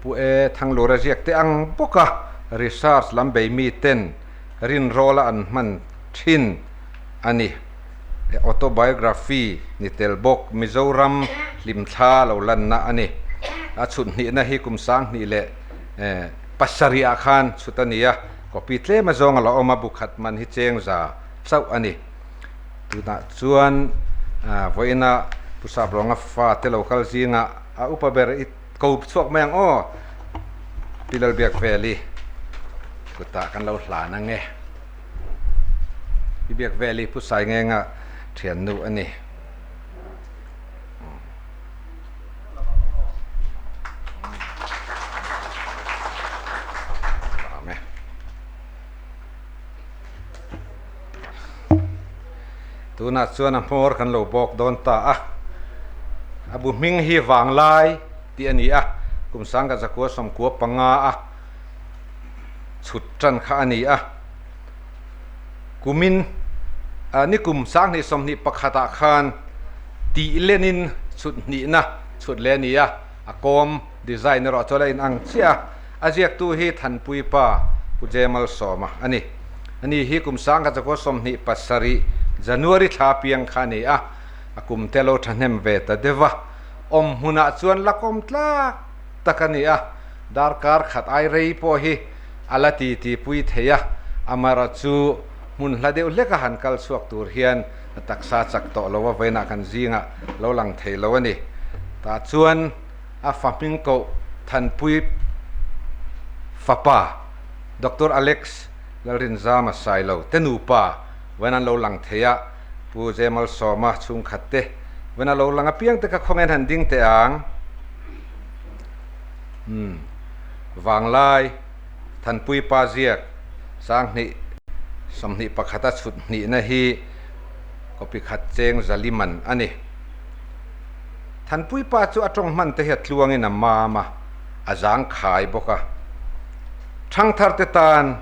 S8: Pu E Thanglura ziak te ang bawka research lam bei miten rinrawla an hman thin a ni. Autobiography ni tel bawk Mizoram hlimthla lo lanna a ni. A chhut hnihna hi kum 2007 ah khan chhut a ni a, copy tlem azawng a la awm a, bu khat man hi cheng za chauh a ni. Tunah chuan vawiina Pu Saprawnga fa te lo kal zingah a upa ber i ko chhuak mai ang aw, Pi Lalbiakveli kutah kan lo hlan ang e. Pi Biakveli Pu Saingenga thiannu a ni. Tunah chuan a hmawr kan lo bawk dawn ta a, a bu hming hi Vanglai tih a ni a, kum 1995 a chhut tan kha a ni a, kumin ni kum 2021 ah khan tih lenin chhut hnihna chhut leh a ni a, a kawm design erawh chuan a inang chiah a. A ziaktu hi Thanpui pa Pu Jemal Sawma a ni. Ani hi kum 1927 January thla piang kha a ni a, a kum te lo thahnem ve ta deuh a. Awm hmunah chuan la kawm tlak tak a ni a, darkar khat ai rei pawh hi a la titi pui thei a, amaherawh chu hmun hla deuh hleka han kal chhuak tur hian a taksa chak tawh lo a, vawiinah kan zingah lo lang thei lo a ni. Tah chuan. A fa hming koh Thanpui fapa Doctor Alex Lalrinzama Sailo te nupa vawiin an lo lang thei a, Pu Jemal Sawma chhungkhat te vawiin a lo lang apiang te kha khawngain han ding teh ang. Umm Vanglai Thanpui pa ziak 2021 a chhut hnihna hi copy khat cheng zaliman a ni. Thanpui pa chu a tawng hman te hi a tluangin a mam a, a zang khai bawk a. Thangthar te tan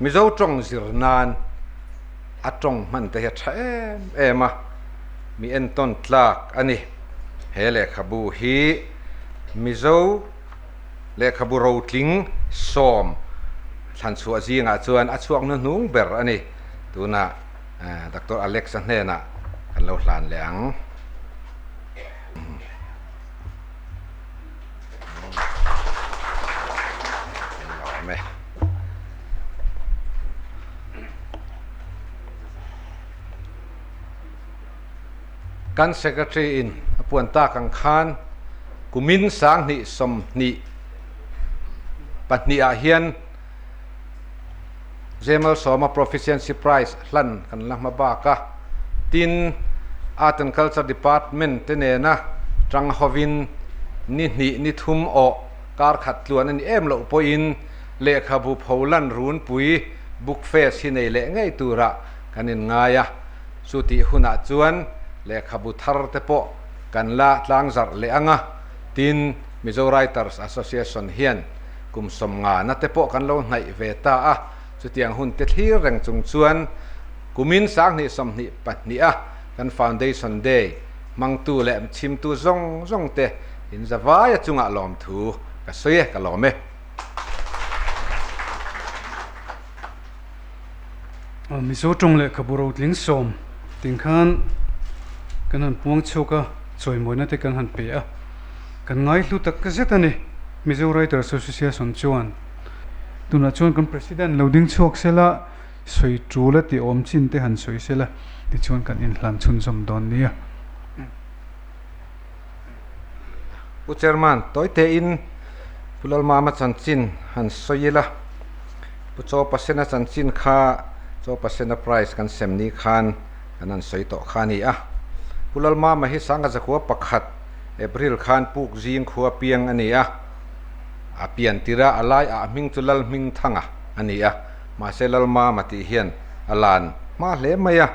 S8: Mizo tawng zir nan a tawng hman te hi a tha em em a, mi entawn tlak a ni. He lehkhabu hi Mizo lehkhabu rotling sawm thlanchhuah zingah chuan a chhuak hnuhnung ber a ni. Tunah Doctor Alex-a hnenah kan lo hlan leh ang. Kan Secretary in a puan tak ang khan kumin 2022 ah hian Zemal Sawma Proficiency Prize hlan kan la hma bak a, tin Art and Culture Department te nena tang hovin ni hnih ni thum awh kar khat tluan a ni em loh pawhin lehkhabu pholan runpui Book Fest hi nei leh ngei turah kan inngai a, chu tih hunah chuan lehkhabu thar te pawh kan la tlangzarh leh ang a, tin Mizo Writers Association hian kum sawmngana te pawh kan lo hnaih ve ta a, chutiang hun te thlir reng chung chuan kumin 2022 a kan Foundation Day hmangtu leh chhimtu zawng zawng te inzavaia chungah lawmthu ka sawi e, ka lawm e.
S1: Mizo tawng lehkhabu rotling sawm ting khan kan han puang chhuak a, chawimawina te kan han pe a, kan ngaihlu tak zet a ni. Mizo Writers Association chuan tunah chuan kan President lo ding chhuak sela, sawi tul a tih awm chin te han sawi sela, tichuan kan inhlan chhunzawm dawn nia.
S8: Pu Chairman, tawi tein Pu Lalmama chanchin han sawi ila, Pu Chaw Pasena chanchin kha Chaw Pasena Prize kan sem ni khan kan han sawi tawh kha a ni a. Pu Lalmama hi Sangha Zakhua pakhat April khan Puk Zing khua piang a ni a, a pian tirh a, a lai ah hming chu Lalhmingthanga a ni a, mahse Lalmama tih hian a lan hma hle mai a.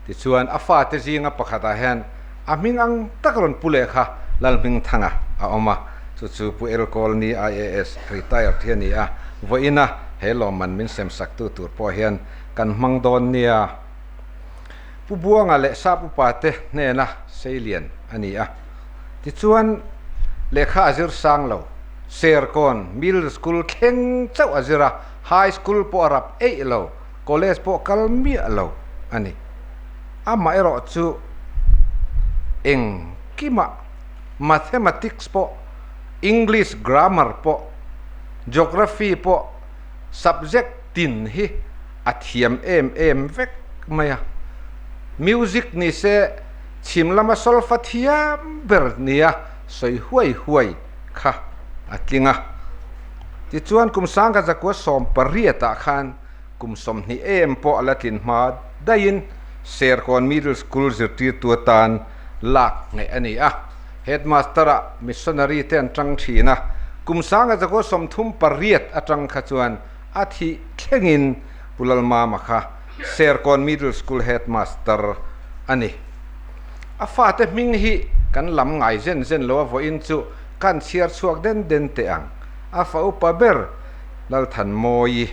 S8: Tichuan a fate zinga pakhatah hian a hming ang tak rawn pu leh kha Lalhmingthanga a awm a, chu chu Pu Elkawlni IAS retired hi a ni a, vawiina he lawmman min semsaktu tur pawh hian kan hmang dawn nia. Pu Buanga leh Sap upate hnena seilian a ni a, tichuan lehkha a zir sang lo, Serkawn Middle School thleng chauh a zir a, High School pawh a rap eih lo. College pawh kal miah lo a ni. Amaherawh chu engkimah Mathematics pawh, English Grammar pawh, Geography pawh subject tin hi a thiam em em vek mai a. Music ni se chhim lama solfa thiam ber nia sawi huai huai kha a tling a. Tichuan kum sangkhat zakua 18 ah khan kum 20 em pawh a la tlin hma daihin Serkawn Middle School zirtirtu atan lak ngaih a ni a. Headmaster-ah missionary te an tang thin a, kum 1938 atang kha chuan a thih thlengin Pu Lalmama kha Serkawn Middle School Headmaster a ni. A fate hming hi kan lam ngai zen zen lo a vawiin chu kan chhiar chhuak den den teh ang. A fa upa ber Lalthanmawi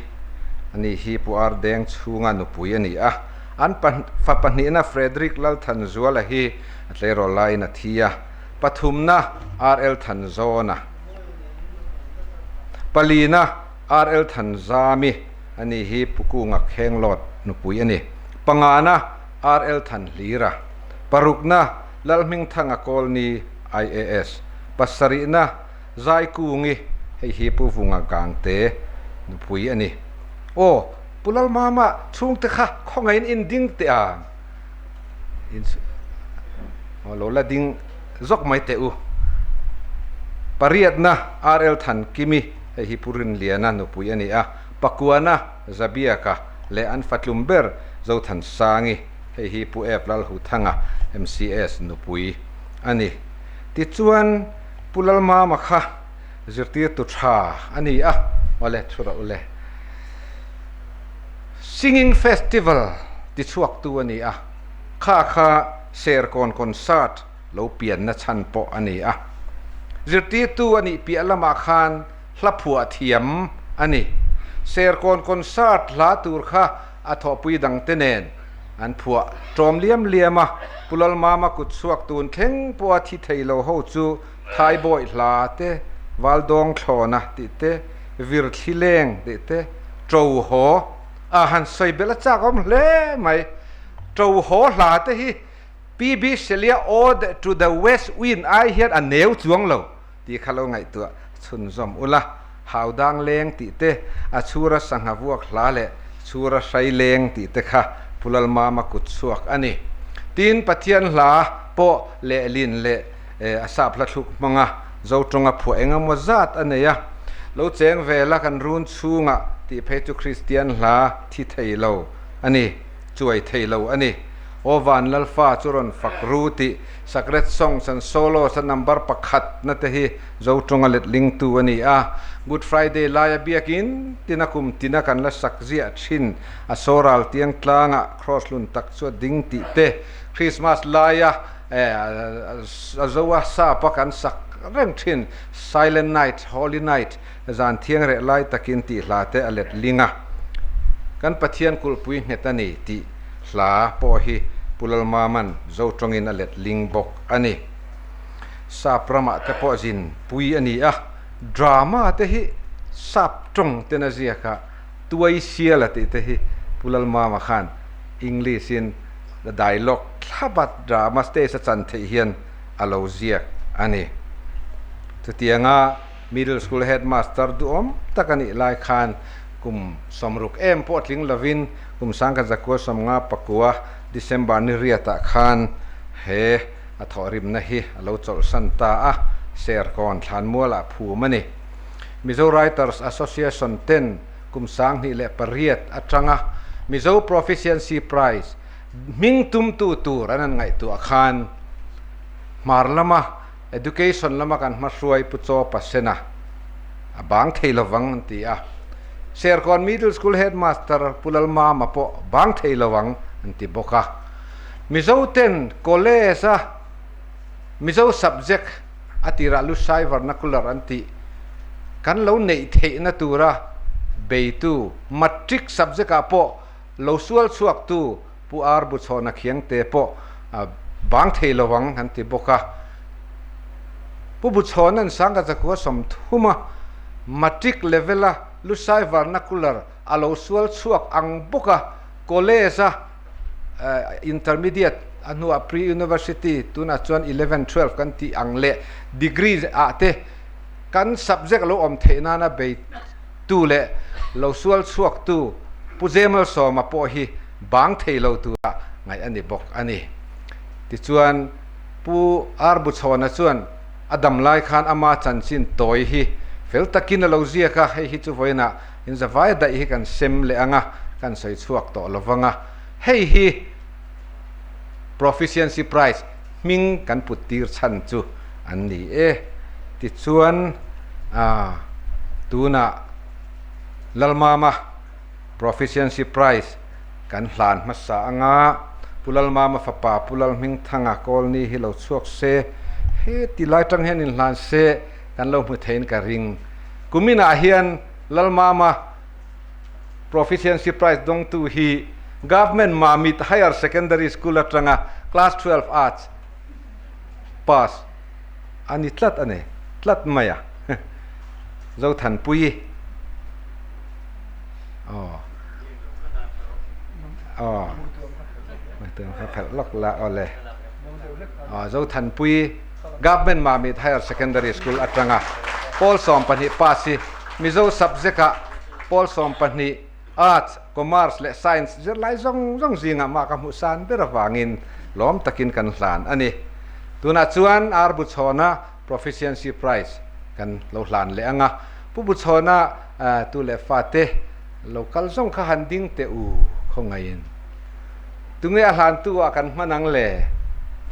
S8: a nih hi Pu Ardeng chhunga nupui a ni a, an fa pahnihna Frederick Lalthanzuala hi a tleirawl laiin a thi a, pathumna RL Thanzawna, palina RL Thanzami a nih hi Pu Kunga Khenglawt nupui a ni, pangana RL Thanhlira, parukna Lalhmingthanga Kawlni IAS, pasarihna Zaikungi, hei hi Pu Vunga Gangte nupui a ni. Aw, Pu Lalmama chhungte kha khawngaihin in ding teh ang. In aw lo la ding zawk mai teh u. Pariatna RL Thankimi, hei hi Pu Rinliana nupui a ni a. Pakuana Zabiaka leh an fatlum ber Zothansangi, hei hi Pu Ep Lalhuthanga, MCS nupui a ni. Tichuan. Pu Lalmama kha zirtirtu tha a ni a, awle thu rawh ule. Singing Festival tichhuaktu a ni a, kha kha Serkawn Concert lo pianna chhan pawh a ni a. Zirtirtu a nih piah lamah khan hla phuah thiam a ni. Serkawn Concert hla tur kha a thawhpui dangte nen an phuah ṭawm liam liam a, Pu Lalmama kut chhuak tun thleng pawha thi thei lo ho chu Thaibawih hla te, Valdawng thlawna tih te, Virthli leng tih te, Ṭo haw a han sawi belh a chak awm hle mai. Ṭo haw hla te hi PB Shelia Ode to the West Wind ai hian a neu chuang lo. Tih kha lo ngaihtuah chhunzawm ula, hau dang leng tih te, a chhura sangha vuak hla leh chhura hrai leng tih te kha Pu Lalmama kut chhuak a ni. Tin, Pathian hla pawh lehlin leh a sap hla thluk hmanga Zotawnga phuah eng emaw zat a nei a. Lo cheng vela kan run chhungah tih phei chu Kristian hla thi thei lo a ni, chuai thei lo a ni. Aw Van Lalfa chu rawn fak ru tih Sacred Songs and Solos a number pakhat na te hi Zo tawnga letlingtu a ni a. Good Friday laia biakin tina kum tina kan la sak ziah thin a sawral tiang tlangah Cross hlun tak chu a ding tih te, Christmas laia a zoa sapa kan sak reng thin Silent Night, Holy Night, zan thiang reh lai takin tih hla te a letling a. Kan Pathian kulhpui nghet a ni tih hla pawh hi Pu Lalmaman Zo tawngin a letling bawk a ni. Sap ramah te pawh zin pui a ni a, drama te hi sap tawng ten a ziak a, tuai sial a tih te hi Pu Lalmama khan English in the dialogue thlap a drama stage a chan theih hian a lo ziak a ni. Chutianga Middle School Headmaster duhawm tak a nih lai khan kum 60 em pawh tling lovin kum 1959 December ni riatah khan he a thawhrimna hi a lo chawlhsan ta a, Serkawn Thlanmualah phum a ni. Mizo Writers Association ten kum 2008 atanga Mizo Proficiency Prize hming tumtu tur an han ngaihtuah khan hmar lama Education lama kan hmahruai Pu Chaw Pasena a bang thei lovang an ti a, Serkawn Middle School Headmaster Pu Lalmama pawh bang thei lovang an ti bawk a. Mizo ten college a Mizo subject a tirah Lushai Vernacular an tih kan lo neih theihna tura beitu Matric subject ah pawh lo sual chhuaktu Pu Ar Buchhawna Khiangte pawh bang thei lo ang an ti bawk a. Pu Buchhawna'n Sangkachakua 30 a Matric level a Lushai Vernacular a lo sual chhuak ang bawk a, college a Intermediate a hnuah Pre-University tunah chuan 11, 12 kan tih ang leh Degree ah te kan subject a lo awm theih nana bei tu leh lo sual chhuak tu Pu Zemalsawma pawh hi bang thei lo tura ngaih a ni bawk a ni. Tichuan Pu R Buchhawna chuan a dam lai khan ama chanchin tawi hi fel takin a lo ziak a, hei hi chu vawiinah inzavai daih hi kan sem leh ang a, kan sawi chhuak tawh lo vang a, hei hi Proficiency Prize hming kan put tir chhan chu an ni e. Tichuan tunah Lalmama Proficiency Prize kan hlan hmasa anga Pu Lalmama fapa Pu Lalhmingthanga Kawlni hi lo chhuak se, heti lai tang hian inhlan se kan lo hmu theiin ka ring. Kuminah hian Lalmama Proficiency Prize dawngtu hi Government Mamit Higher Secondary School atanga Class 12 Arts pass a ni tlat a ni, tlat mai a. Zothanpuii aw aw phelh lawk la aw le aw Zothanpuii Government Mamit Higher Secondary School atanga pawl 12 pass hi Mizo subject ah pawl 12 Arts, Commerce leh Science zirlai zawng zawng zingah mah ka hmuh san ber avangin lawm takin kan hlan a ni. Tunah chuan Ar Buchhawna Proficiency Prize kan lo hlan leh ang a, Pu Buchhawna tu leh fate lo kal zawng kha han ding teh u khawngaihin. Tunge a hlantu ah kan hman ang le?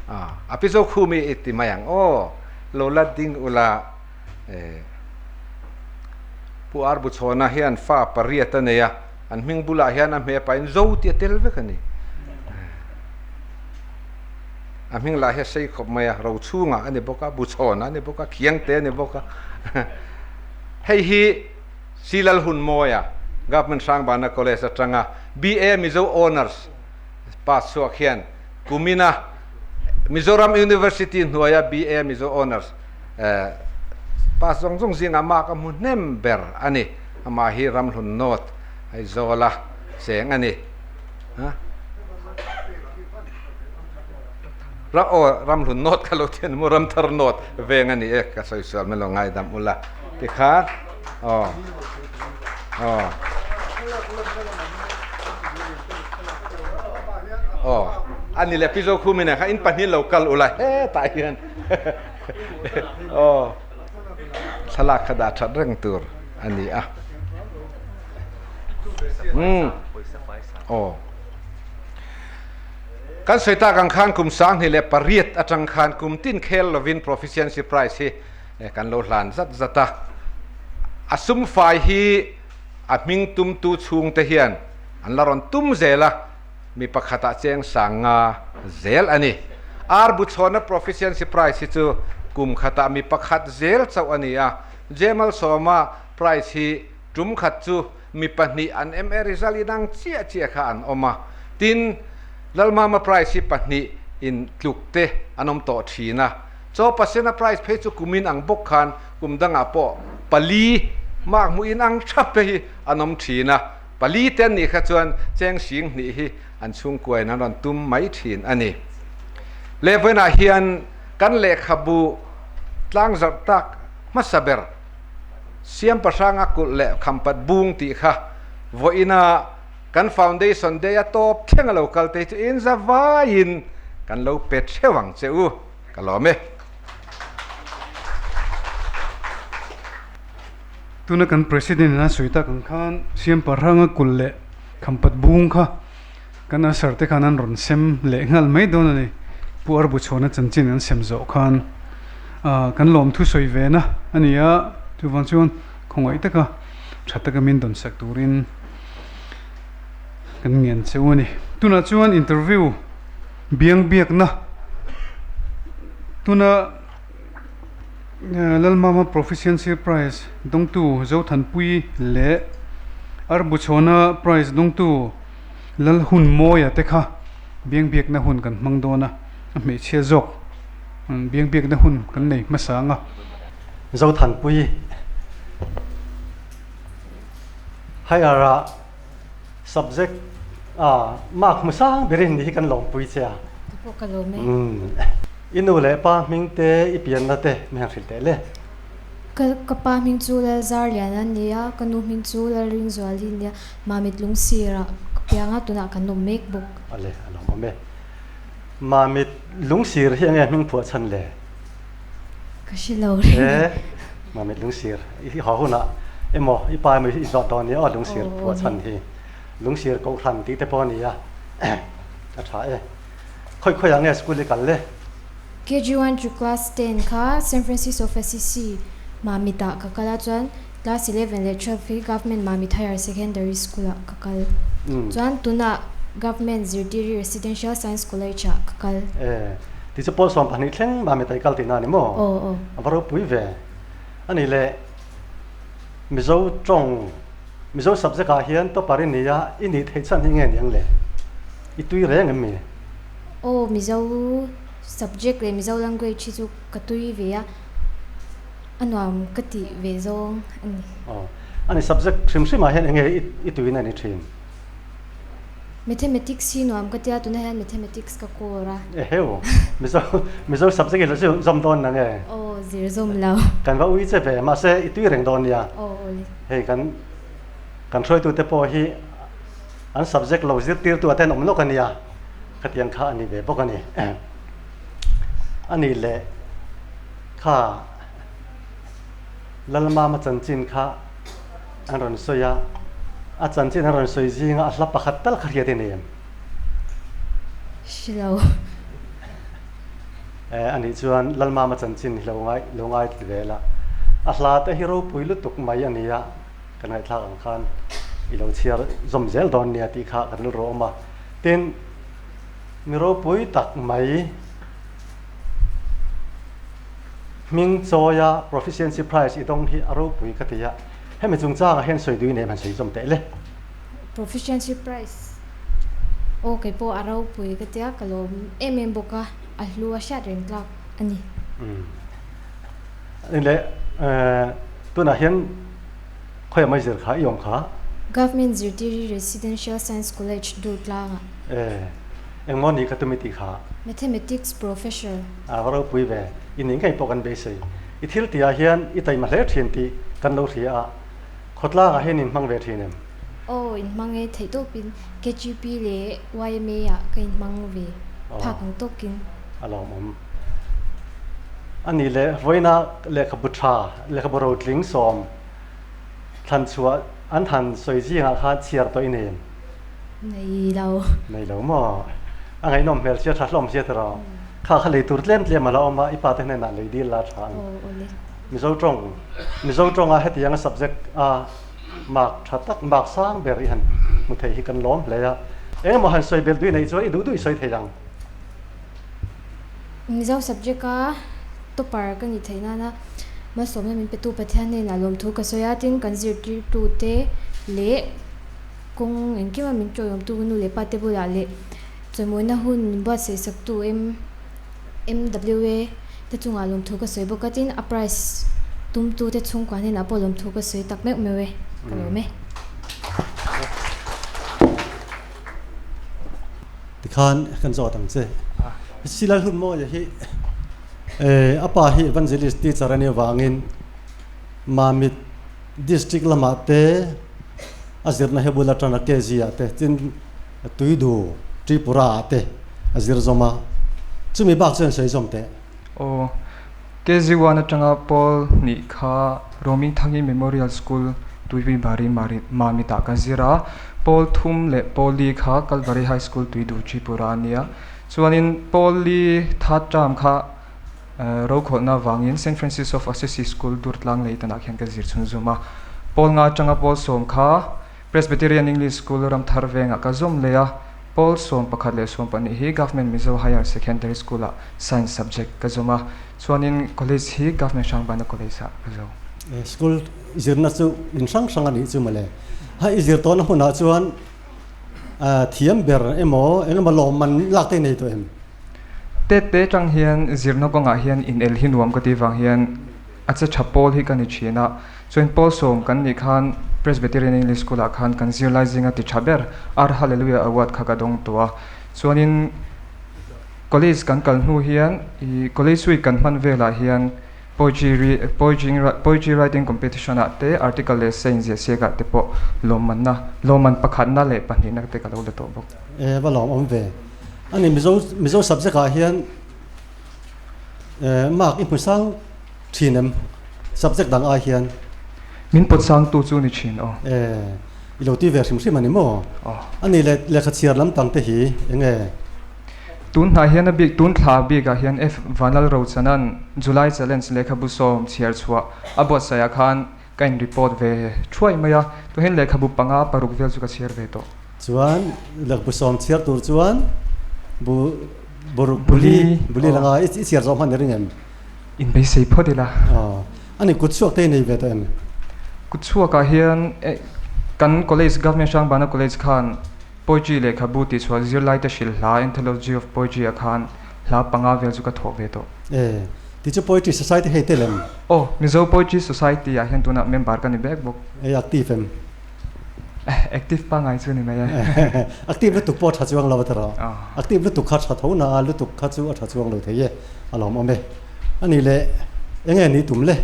S8: A pi Zokhumi i ti mai ang aw, lo la ding ula. Pu Ar Buchhawna hian fa pariat a nei a, an hming bulah hian a hme pahin Zo tih a tel vek a ni. A hming lah hi a sei khawp mai a, Rochhunga a ni bawk a, Buchhawna a ni bawk a, Khiangte a ni bawk a. Hei hi Silal Hunmawia, Government Hrangbana College atanga BA Mizo Honours pass chhuak hian kumina Mizoram University hnuaia BA Mizo Honours Pass zawng zawng zingah mark a hmu hnem ber a ni. Amah hi Ramhlun North Aizawla cheng a ni. Aw Ramhlun North kha lo thian maw Ramthar North veng a ni e ka sawi sual mai lo ngaidam ula tikhan aw aw aw a ni le Pi Zokhumi nen khan in pahnih lo kal ula hetah hian Aw, thlalak kha dah that reng tur a ni a. Umm, aw. Kan sawi tak ang khan kum 2008 atang khan kum tin khel lovin Proficiency Prize hi kan lo hlan zat zat a. A sum fai hi a hming tumtu chhungte hian an la rawn tum zel a, mi pakhatah cheng sang nga zel a ni. Ar bu chhawna Proficiency Prize hi chu kum khatah mi pakhat zel chauh a ni a, Jemal Sawma Prize hi tum khat chu mi pahnih an MA result inang chiah chiah kha an awm a, tin, Lalmama Prize hi pahnih in tluk te an awm tawh thin a, Chaw Pasena Prize phei chu kumin ang bawk khan kum dangah pawh pali mark hmuh inang thap te hi an awm thin a. Pali te an nih kha chuan cheng sing hnih hi an chhungkuain an rawn tum mai thin a ni. Lehvawiinah hian kan lehkhabu tlangzarh tak hmasa ber Siampahranga kulh leh Khampat bung tih kha vawiina kan Foundation Day a tawp thleng a lo kal te hi chu inza vaiin kan lo pe theuh ang che u, ka lawm e.
S1: Tuna kan President in a sawi tak ang khan Siampahranga kulh leh Khampat bung kha kan usher te khan an rawn sem leh nghal mai dawn a ni. Pu Arbu chhuahna chanchin an sem zawh khan kan lawmthu sawi ve na a ni a, chuvang chuan khawngaih taka tha taka min dawn sak turin kan ngen cheu a ni. Tunah chuan interview biang biakna tuna. Lalmama Proficiency Prize dawngtu Zothanpui leh Arbuchhawna Prize dawngtu Lalhunmawia te kha biangbiakna hun kan hmang dawn a, a hmeichhia zawk biangbiakna hun kan nei hmasa ang a.
S6: Zothanpui Higher ah subject ah mark hmu sang berin ni hi kan lawmpui che a.
S9: Ka pawh ka lawm e.
S6: I nu leh pa hming te i pianna te mi han hrilh teh le.
S9: Ka ka pa hming chu Lalzar Lian a ni a, ka nu hming chu Lalringzuali a ni a, Mamit Lungsirah ka piang a, tunah kan awm mek bawk.
S6: Ale, a lo awm e. Mamit Lungsir hi enge hming phuah chhan le?
S9: Ka hre lo reng.
S6: E, Mamit Lungsir i haw hunah emaw i pa emaw i zawt dawn nia aw Lungsir phuah chhan hi. Lungsir Kohhran tih te pawh a ni a, a tha e. Khawi khawiah nge school i kal le?
S9: KG one to class ten kha Saint Francis of Assisi Mamit ah ka kal a chuan class 11 leh 12 hi Government Mamit Higher Secondary School ah ka kal. Chuan tunah Government Zirtiri Residential Science College ah ka kal.
S6: E, ti chu pawl 12 thleng Mamit ah i kal tihna a ni maw?
S9: Aw aw.
S6: A va ropui ve. A nih leh Mizo tawng Mizo subject ah hian topper i nia i nih theih chhan hi nge ni ang le? I tui reng em mi?
S9: Aw Mizo subject leh Mizo language hi chu ka tui ve a, a nuam ka tih ve zawng a ni.
S6: Aw, a ni subject hrim hrim ah hian enge i tuina ni thin?
S9: Mathematics hi nuam ka tia, tunah hian mathematics ka core a.
S6: Eheu, Mizo Mizo subject hi lo zir zawm dawn nang e?
S9: Aw, zir zawm lo.
S6: Kan va ui che ve, mahse i tui reng dawn nia.
S9: Aw, aw le.
S6: Hei kan kan hruaitute pawh hi an subject lo zirtirtu ah te an awm lawk a nia, khatiang kha a ni ve bawk a ni. A nih leh kha Lalmama chanchin kha an rawn sawi a, a chanchin an rawn sawi zinga a hla pakhat tal kha hriat i nei em?
S9: Hre lo.
S6: Eh, a nih chuan Lalmama chanchin hi lo ngai lo ngai ve la. A hla te hi ropui lutuk mai a nia, kan ngaihthlak ang khan i lo chhiar zawm zel dawn nia tih kha kan rilru awm a. Tin, mi ropui tak mai Hming chawia Proficiency Prize i dawng hi a ropui ka ti a, hemi chungchangah hian sawi duin em han sawi zawm teh le.
S9: Proficiency Prize aw kei pawh a ropui ka tia ka lawm em em bawk a, a hlu a hriat reng tlak a ni.
S6: Umm le tunah hian khawiah mai zir kha i awm kha?
S9: Government Zirtiri Residential Science College Durtlangah.
S6: E engmaw ni ka tum i tih kha?
S9: Mathematics Professor.
S6: A va ropui ve, i nih ngei pawh kan beisei. I thil tihah hian i taima hle thin tih kan lo hria a, khawtlangah hian inhmang ve thin em?
S9: Aw, inhmang e, theih tawpin KGP leh YMA ah ka inhmang ve phak ang tawkin.
S6: A lawmawm. A nih leh vawiina lehkhabu tha, lehkhabu rotling sawm thlan chhuah an han sawi zingah khan chhiar tawh i nei em?
S9: Nei lo.
S6: Nei lo maw?
S10: A ngaihnawm hmel sia tha hlawm sia tiraw. Kha kha lei tur tlem tlem a la awm a, i pa te hnenah lei dil la tha ang. Mizo tawng, Mizo tawnga hetianga subject a mark tha tak, mark sang ber i han hmu thei hi kan lawm hle a. Engemaw han sawi belh duih neih chuan i duh duh i sawi thei ang.
S9: Mizo subject a topper ka nih theih nana malsawmna min petu Pathian hnenah lawmthu ka sawi a, tin kan zirtirtute leh kawng engkima min tawihawmtu nu leh pa te bulah leh chawimawina hun min buatsaih saktu MWA te chungah lawmthu ka sawi bawk a, tin a prize tumtu te chhungkua hnenah pawh lawmthu ka sawi tak meuh meuh e, ka lawm e.
S10: Tikhan kan zawt ang che. Silal hun mawia hi a pa hi evangelist teacher a nih avangin Mamit district lamah te a zirna hi bul atana KG ah te tin Tuidu Tripura ah te a zir zawm a, chumi bak chuan sawi zawm teh.
S11: Aw, KG one atanga Paul nih kha Romingthangi Memorial School, Tuipuibari Mamit ah ka zir a, Paul thum leh Paul li kha Kalvari High School Tuidu Tripura a nia. Chuanin Paul li third term kha rokhawlhna avangin Saint Francis of Assisi School Durtlang Leitanah khian ka zir chhunzawm a. Paul nga atanga Paul sawm kha Presbyterian English School Ramthar vengah ka zawm leh a, Pawl 11 leh 12 hi Government Mizo Higher Secondary School-ah Science subject ka zawm a, chuanin College hi Government Hrangbana College-ah ka zo.
S10: School zirna chu in hrang hrang a nih chu mawle. Ha i zir tawhna hmunah chuan thiam ber emaw engemaw lawmman lak te i nei tawh em?
S11: Tet te atang hian zirna kawngah hian inel hi nuam ka tih vang hian a che tha pawl hi ka ni thin a, chuan pawl sawm kan nih khan Presbyterian English School ah khan kan zirlai zinga ti tha ber Ar Hallelujah Award kha ka dawng tawh a, chuanin college kan kal hnu hian ih college week kan hman velah hian poetry poetry poetry writing competition ah te article leh essay inziah siak ah te pawh lawmmanna lawmman pakhatna leh pahnihna te ka lo la tawh bawk.
S10: E va lawm awm ve. Ani Mizo Mizo subject ah hian Mark i hmu sang thin em? Subject dang ai hian.
S11: Min pawt sang tu chu ni thin aw.
S10: E, i lo ti ve hrim hrim a ni maw?
S11: Aw.
S10: Ani le lehkha chhiar lam tang te hi eng nge?
S11: Tun hnah hian a bik tun thla bikah hian F Vanlal Rochanan July Challenge lehkhabu sawm chhiar chhuah a buatsaih ah khan ka in report ve thuai mai a, tuahin lehkhabu panga paruk vel chu ka chhiar ve tawh.
S10: Chuan lehkhabu sawm chhiar tur chuan bu buruk buli buli langa i chhiar zawh hman i ring em?
S11: In beisei phawt ila.
S10: Aw, ani kut chhuak te i nei ve tawh em?
S11: Kut chhuakah hian kan college Government Hrangbana College khan poetry lehkhabu tih chhuah zirlai te hrilh hla Anthology of Poetry ah khan hla panga vel chu ka thawh ve tawh.
S10: E, ti chu Poetry Society hei tel em?
S11: Aw, Mizo Poetry Society ah hian tunah member ka ni vek bawk.
S10: E, active em?
S11: Active pangngai chu ni mai e.
S10: Active lutuk pawh a tha chuang lo a ti rawh. Active lutuk kha tha tho na a, lutuk kha chu a tha chuang lo thei e, a lawmawm e. A nih leh eng nge ni tum le?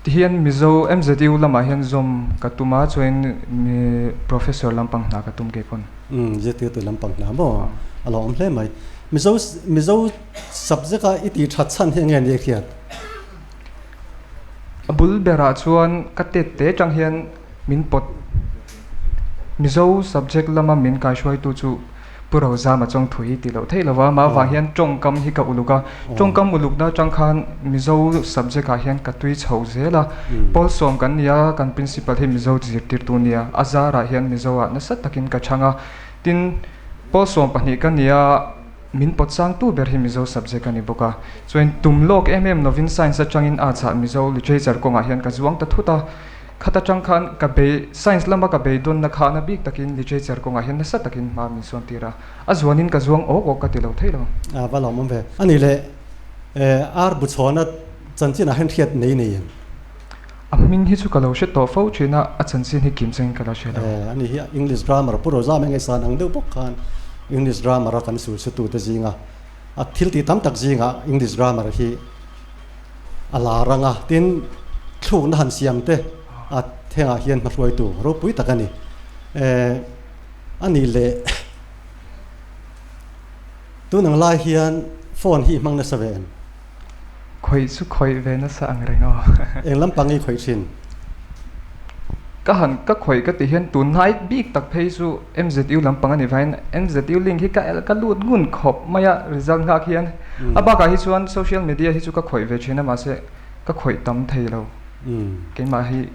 S11: Tihian Mizo MZU lamah hian zawm ka tum a, chuan Professor lampang hna ka tum kei pawn.
S10: Umm, zirtirtu lampang hna maw? A lawmawm hle mai. Mizo Mizo subject a i tih that chhan hi eng nge ni a hriat?
S11: A bul berah chuan ka tet te atang hian min pawt Mizo subject lama min kaihruaitu chu Pu Rozama chuang thu hi tih loh theih lo va, mah avang hian tawngkam hi ka uluk a, tawngkam ulukna atang khan Mizo subject ah hian ka tui chho zel a, Pawl sawm kan ni a, kan principal hi Mizo zirtirtu nia, a zarah hian Mizo ah nasa takin ka chhang a, tin Pawl 12 ka ni a, Min pawt sangtu ber hi Mizo subject a ni bawk a, chuan tum lawk em em lovin science atangin arts ah Mizo literature kawngah hian ka zuang ta thut a, khat atang khan ka bei science lama ka beidawnna kha na bik takin literature kawngah hian nasa takin hma min sawn tir a, a zuanin ka zuang awk awk ka ti lo thei lo.
S10: A va lawmawm ve. A nih leh ar bu chhawna chanchin ah hian hriat nei nei em?
S11: A hming hi chu ka lo hre tawh fo thin a, a chanchin hi kim changin ka la hre lo.
S10: Ani hi English grammar Pu Rozam eng eisan ang deuh bawk khan English grammar a kan sulchhutute zinga a thil tih tam tak zingah English grammar hi a lar ang a, tin thlukna han siam te a thengah hian hmahruaitu ropui tak a ni. A nih leh tun ang lai hian phone hi i hmang nasa ve em?
S11: Khawih chu khawih ve nasa ang reng aw.
S10: Eng lampang i khawih thin?
S11: Ka han ka khawih ka tih hian tunhnai bik tak phei chu MZU lampang a nih vangin MZU link hi ka ka lut ngun khawp mai a result nghak hian. A bakah hi chuan social media hi chu ka khawih ve thin a mahse ka khawih tam thei lo. Keimah hi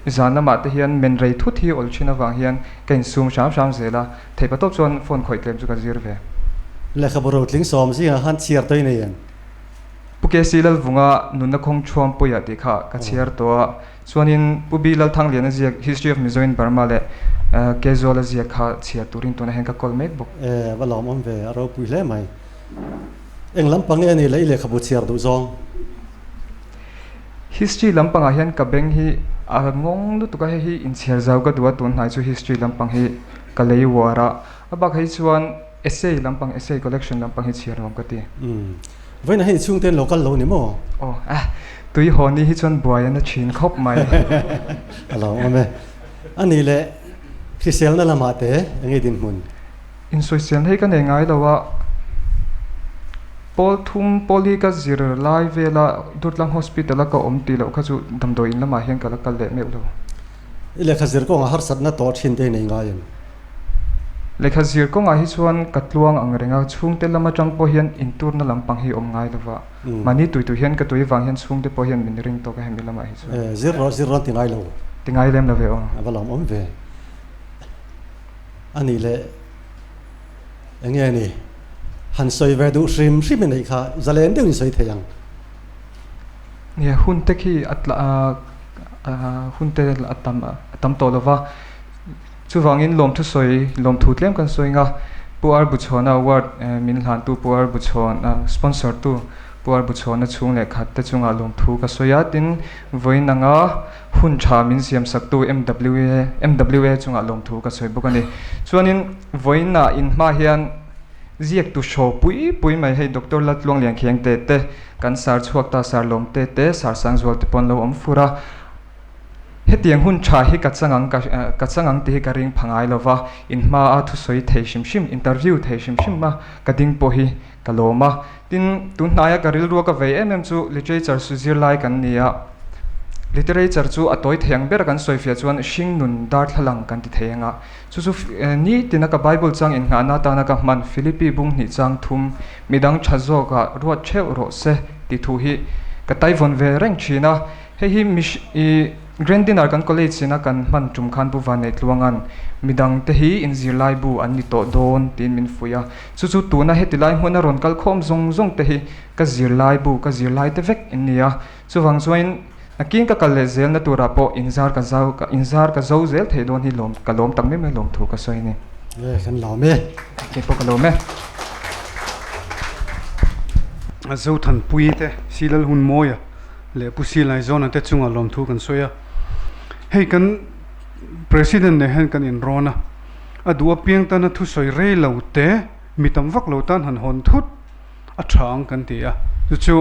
S11: zan lamah te hian men rei thut hi awl thin avang hian ka insum hram hram zel a, theihpa tawp chuan phone khawih tlem chu ka zir ve.
S10: Lehkhabu rotling sawm zingah khan chhiar tawih nei em?
S11: Pu KC Lalvunga nunna khawng thuampuia tih kha ka chhiar tawh a, chuanin Pu B Lalthangliana ziak History of Mizo in Burma leh Kezuala ziak kha chhiar turin tunah hian ka kawl mek bawk.
S10: E, va lawmawm ve, a ropui hle mai. Eng lampang nge ni le i lehkhabu chhiar duh zawng?
S11: History lampangah hian ka beng hi a ngawng lutuk a, hei hi inchhiar zau ka duh a, tunhnai chu history lampang hi ka lei uar a, a bakah hi chuan essay lampang, essay collection lampang hi chhiar nuam ka ti.
S10: Umm, vawiinah hian inchhungte an lo kal lo ni maw?
S11: Aw, eh, tui haw ni hi chuan buai a na thin khawp mai.
S10: A lo awm e. A nih leh hriselna lamah te eng nge dinhmun?
S11: Insawiselna hi ka nei ngai lo a, Pawl thum pawl hi ka zir lai vela Durtlang Hospital a ka awm tih loh kha chu damdawi in lamah hian ka la kal leh meuh lo.
S10: I lehkha zir kawngah harsatna tawh thin te i nei ngai em?
S11: Lehkha zir kawngah hi chuan ka tluang ang reng a, chhungte lam atang pawh hian inturna lampang hi awm ngai lo va, mahni tui tui hian ka tui vang hian chhungte pawh hian min ring tawk a hemi lamah hi
S10: chuan. Zir rawh zir rawn ti ngai lo.
S11: Ti ngai lem lo ve aw.
S10: A va lawmawm ve. A nih leh eng nge ni? Han sawi ve duh hrim hrim i neih kha zalen deuhin sawi thei ang.
S11: Nia, hun te khi a tla hun te a tam a tam tawh lo va. Chuvangin lawmthu sawi lawmthu tlem kan sawi ang a, Pu Ar Buchhawna award min hlantu Pu Ar Buchhawna sponsor tu Pu Ar Buchhawna chhung leh khat te chungah lawmthu ka sawi a, tin vawiin anga hun tha min siam saktu MWA MWA chungah lawmthu ka sawi bawk a ni. Chuanin vawiinah inhma hian ziaktu hraw pui pui mai hei Doctor Laltluanglian Khiangte te kan sar chhuak ta sar lawmte te sar Sangzual te pawh an lo awm fur a. Hetiang hun tha hi ka chang ang ka chang ang tih hi ka ring pha ngai lo va, inhma a thusawi thei hrim hrim, interview thei hrim hrim a ka ding pawh hi ka lawm a. Tin, tun hnaia ka rilrua ka vei em em chu literature su zirlai kan ni a, literature chu a tawi thei ang ber kan sawifiah chuan hringnun darthlalang kan ti thei ang a, chu chu nitina ka Bible chang inngahna atana ka hman Philippi bung hnih chang thum midang tha zawkah ruat theuh rawh se tih thu hi ka taivawn ve reng thin a. Hei hi i Grand Dinner kan college ina kan hman tum khan Pu Vanneih-Tluanga'n midang te hi inzirlai bu an ni tawh dawn tiin min fuih a. Chu chu tuna heti lai hmuna rawn kal khawm zawng zawng te hi ka zirlai bu, ka zirlai te vek in ni a. Chuvang chuanin nakin ka kal leh zelna turah pawh inzar ka zau, inzar ka zo zel theih dawn hi lawm, ka lawm tak mai mai lawm thu ka sawi a ni.
S10: E, kan lawm e.
S11: Kei pawh ka lawm e.
S1: Zothanpuii te, Silalhunmawia. leh Pu Silai Zawna te chungah lawmthu kan sawi a. Hei kan President nen hian kan inrawn a, a duh apiang tana thusawi rei lo te, mi tam vak lo tan han hawn thut a tha ang kan ti a. Chu chu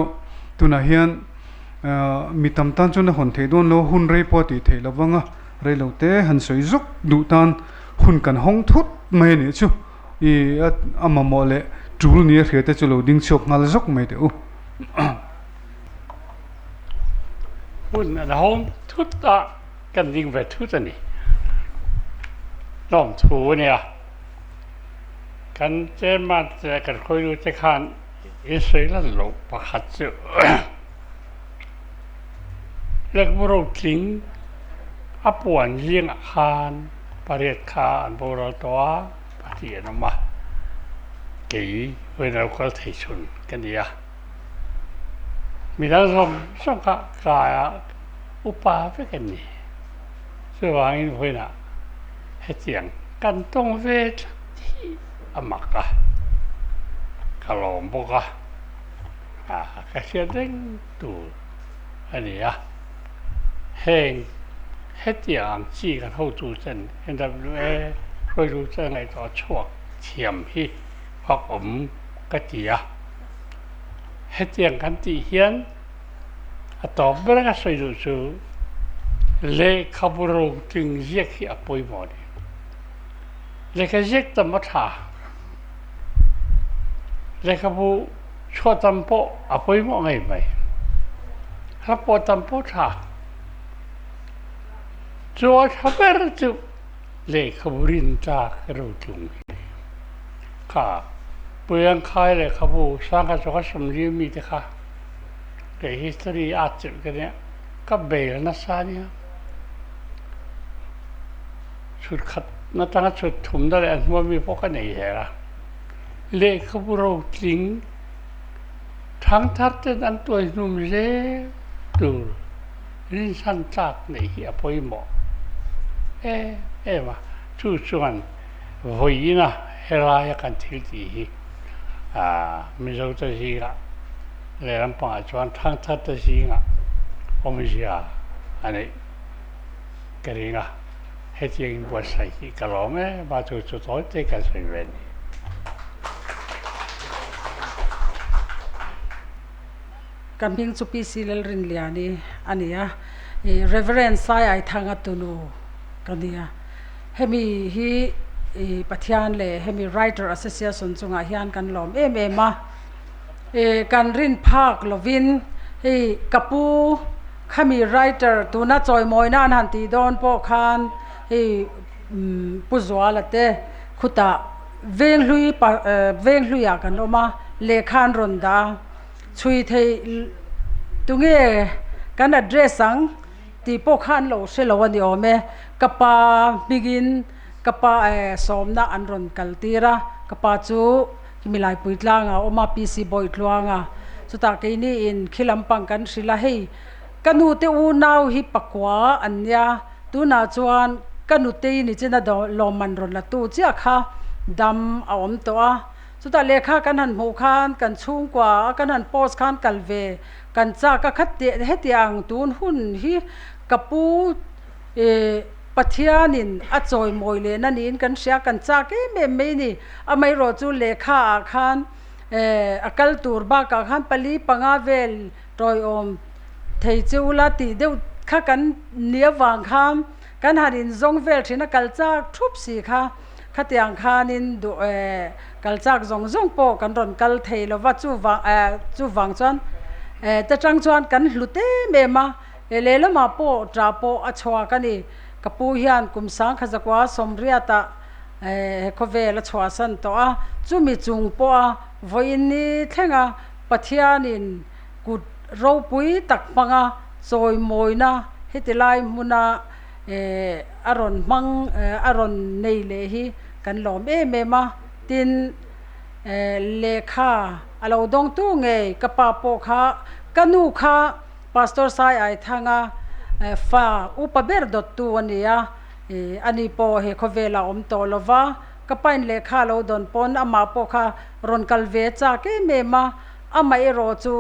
S1: tunah hian mi tam tan chuan a hawn theih dawn lo, hun rei pawh a tih theih lo vang a, rei lo te han sawi zuk duh tan hun kan hawng thut mai a nih chu. I a mamawh leh tul ni a hria te chu lo ding chhuak nghal zawk mai teh u.
S5: Hun an hawng thut a, kan ding ve thut a ni. Lawmthu a nia. Kan chairman te leh kan khawilu te khan in sawi lan loh pakhat chu Lehkhabu rotling a puan zingah khan pariat kha an boral tawh a, pahnih an awm a, kei vawiin a lo kal thei chhun ka ni a. Midang zawng zawng kha kaia upa vek an ni. Chuvangin vawiinah hetiang kan tawng ve tlat hi a mak a, ka lawm bawk a, ka hriat reng tur a ni a. Heng hetiang ang chi kan hotu ten NWA hruaitu te ngaihtuah chhuak thiam hi fak awm ka ti a. Hetiang kan tih hian a tawp ber ka sawi duh chu lehkhabu rotling ziak hi a pawimawh a ni. Lehkha ziak tam a tha, lehkhabu chhuah tam pawh a pawimawh ngei mai, hla pawh tam pawh a tha.
S12: Chaw tha ber chu lehkhabu rin tlak rotlung hi a ni. Kha Puiangkhai lehkhabu sangha chawka sawmli mite kha kei history a atchilh ka nia, ka bel nasa a nia. Chhut khat na tanga chhut thumna leh a hnua mi pawh ka nei zel a. Lehkhabu rotling thangthar ten an tuai hnum zel tur rinsan tlak neih hi a pawimawh em em a. Chu chuan vawiina helaia kan thil tih hi Mizote zingah lehlam pangah chuan thangthar te zingah awmzia a neih ka ring a. Hetiang in buatsaih hi ka lawm em a, chu chu tawi te kan sawi ve a ni.
S13: Ka hming chu PC Lalrinliani a ni a, i Reverend Sai Aithanga tunu ka ni a. Hemi hi i Pathian leh hemi Writer Association chungah hian kan lawm em em a. I kan rin phak lovin hei ka pu khami writer tuna chawimawina an han tih dawn pawh khan hei Pu Zuala te khutah Venghlui Venghluiah kan awm a, lehkha an rawn dah a, chhui theih tunge kan address ang tih pawh kha an lo hre lo a ni awm e. Ka pa hmingin ka pa sawmna an rawn kal tir a, ka pa chu Himilaipui tlangah a awm a, PC Bawitluanga chutah keini in khi lampang kan hrilh a, hei ka nute unau hi pakua an nia, tunah chuan ka nutei ni china lawmman rawn la tu chiah kha dam a awm tawh a, chutah lehkha kan han hmuh khan kan chhungkua a kan han post khan kal ve kan chak a, kha hetiang tun hun hi ka pu Ih, Pathianin a chawimawi lehna niin kan hria, kan chak em em mai ni. Amaherawh chu lehkha ah khan eh a kal tur bakah khan pali panga vel tawiawm thei che ula tih deuh kha kan ni avang khan kan han inzawng vel thin a, kal chak thup si kha khatiang khanin duh eh kal chak zawng zawng pawh kan rawn kal thei lova chuvang eh chuvang chuan eh ta tang chuan kan hlut em em a. He lehlamah pawh ṭah pawh a chhuak a ni. Ka pu hian kum sangkhazakua sawmriatah he khawvel a chhuahsan tawh a, chumi chung pawha vawiin ni thlenga Pathianin kut ropui tak hmanga chawimawina heti lai hmuna a rawn hmang a rawn nei leh hi kan lawm em em a. Tin, lehkha a lo dawngtu ngei ka pa pawh kha ka nu kha Pastor Sai Aithanga fa upa ber dawttu a ni a, ani pawh he khawvelah awm tawh lo va, ka pain lehkha lo dawn pawn amah pawh kha rawn kal ve chak em em a, amah erawh chu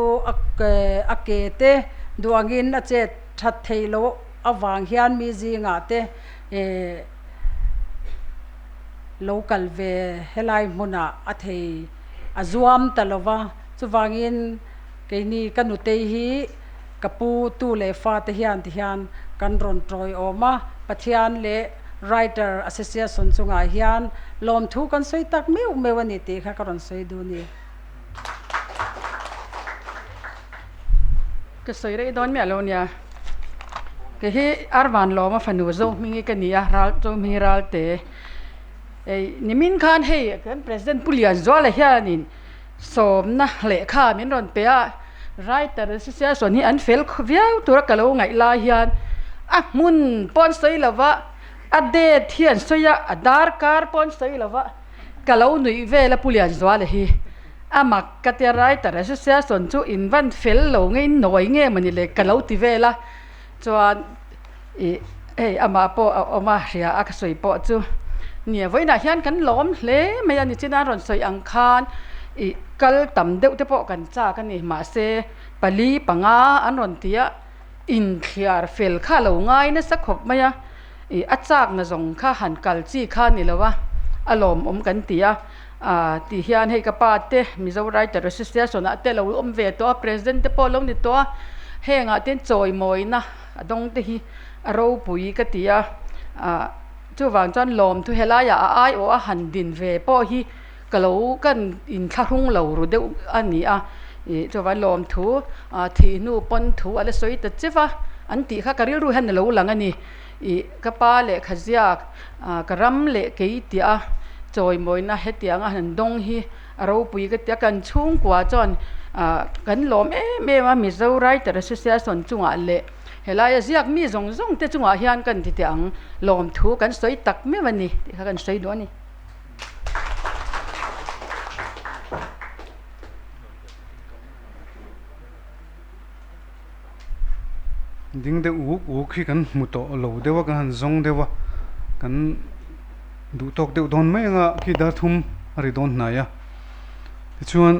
S13: a ke te duh angin a chet that theih loh avang hian mi zingah te lo kal ve helai hmunah a thei a zuam ta lo va, chuvangin. Keini ka nutei hi ka pu tu leh fate hian ti hian kan rawn tawiawm a, Pathian leh Writer Association chungah hian lawmthu kan sawi tak meuh meuh a ni tih kha ka rawn sawi duh a ni.
S14: Ka sawi rei dawn miah lo nia. Kei hi Arvan lawma fanu Zohmingi ka ni a, ral Zohmingi Ralte. Ei nimin khan hei kan President Pu Lianzuala hianin Sawmna lehkha min rawn pe a, Writer Association hi an fel viau tura ka lo ngaih lai hian a hmun pawh an sawi lo va, a date hi an sawi a, a darkar pawh an sawi lo va, ka lo nuih vel a Pu Lianzuala hi a mak ka tia Writer Association chu in van fel lo nge in nawi nge mawni le ka lo ti vel a, chuan ih hei amah pawh a awm a hria a ka sawi pawh chu nia vawiinah hian kan lawm hle mai a nichina an rawn sawi ang khan ih kal tam deuh te pawh kan chak a ni mahse pali panga an rawn ti a inthliar fel kha a lo ngai nasa khawp mai a ih a chak na zawng kha han kal chi kha a ni lo a a lawmawm kan ti a ah ti hian hei ka pa te Mizo Writer Association ah te a lo awm ve tawh a president te pawh a lo ni tawh a hengah te chawimawina. A dawng te hi a ropui ka ti a, ah chuvang chuan lawmthu helaiah a aiawh a han din ve pawh hi ka lo kan inthlahrung lo ru deuh a ni a, ih chuvang lawmthu ah thih hnu pawn thu a la sawi ta chiu a. an tih kha ka rilru hian a lo lang a ni. Ih ka pa lehkha ziak ka ram leh kei tia chawimawina hetianga han dawng hi a ropui ka ti a, kan chhungkua chuan kan lawm em em a Mizo Writer Association chungah leh helaia ziak mi zawng zawng te chungah hian kan ti teh ang lawmthu kan sawi tak meuh a ni tih kha kan sawi duh a ni.
S1: Ding deuh uk uk hi kan hmu tawh lo deuh a kan han zawng deuh a kan duh tawk deuh dawn mai anga khi dar thum a ri dawn hnai a tichuan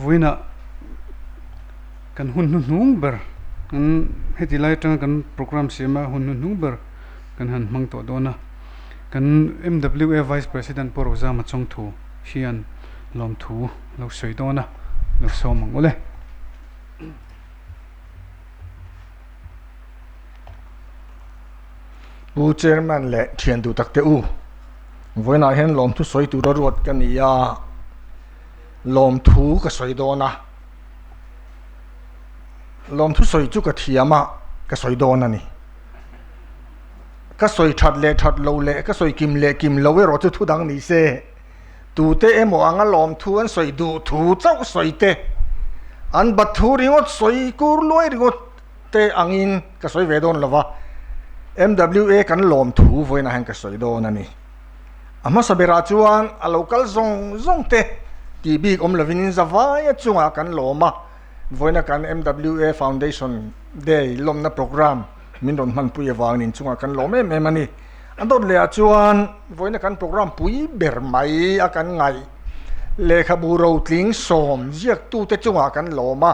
S1: vawiinah kan hun hnuhnung ber kan heti lai atanga kan programme siam a hun hnuhnung ber kan han hmang tawh dawn a kan M_W_A vice president pawh Rozama Chawngthu hian lawmthu lo sawi dawn a lo sawm ang ule.
S15: Pu Chairman leh thian duh tak te u, vawiinah hian lawmthu sawi tura ruat ka ni a, lawmthu ka sawi dawn a, lawmthu sawi chu ka thiam a, ka sawi dawn a ni. Ka sawi that leh that lo leh ka sawi kim leh kim lo erawh chu thu dang ni se. Tute emaw anga lawmthu an sawi duh thu chauh sawi te, an bat thu ringawt sawi kur luai ringawt te angin ka sawi ve dawn lova, MWA kan lawmthu vawiinah hian ka sawi dawn a ni. A hmasa berah chuan a lo kal zawng zawng te tih bik awm lovin in zavaia chungah kan lawm a, vawiina kan MWA Foundation Day lawmna programme min rawn hmanpui avangin inchungah kan lawm em em a ni. A dawt leh ah chuan vawiina kan programme pui ber mai a kan ngaih lehkhabu rotling sawm ziaktute chungah kan lawm a,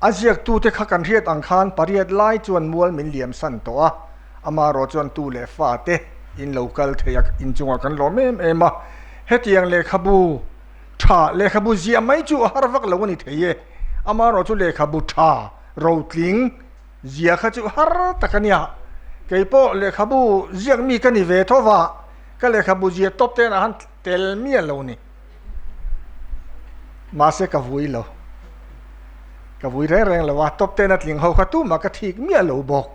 S15: a ziaktute kha kan hriat ang khan pariat lai chuan mual min liam san tawh a, amaherawh chuan tu leh fate in lo kal thei a inchungah kan lawm em em a, hetiang lehkhabu tha lehkhabu ziah mai chu a har vak lo a ni thei e, amaherawh chu lehkhabu tha rotling Zia kha chu har tak a nia. Kei pawh lehkhabu ziak mi ka ni ve tho va, ka lehkhabu zia top ten ah han tel miah lo ni. Mahse ka vui lo. Ka vui reng reng lo a, top ten a tling ho kha tumah ka thik miah lo bawk.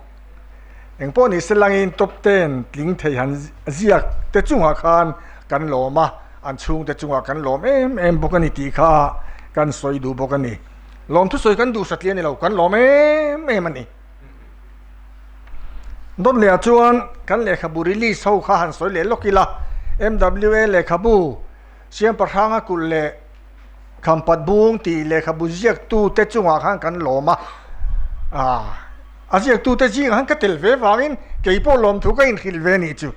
S15: Eng pawh ni se langin top ten tling thei han ziak te chungah khan kan lawm a, an chhungte chungah kan lawm em em bawk a ni tih kha kan sawi duh bawk a ni. Lawmthu sawi kan duh satliah a ni lo, kan lawm em em a ni. Dawt lehah chuan kan lehkhabu release ho kha han sawi leh lawk ila, MWA lehkhabu Siampahranga kulh leh Khampat Bung tih lehkhabu ziaktute chungah khan kan lawm a, a ziaktute zingah khan ka tel ve vangin kei pawh lawmthu ka inhrilh ve a nih chu.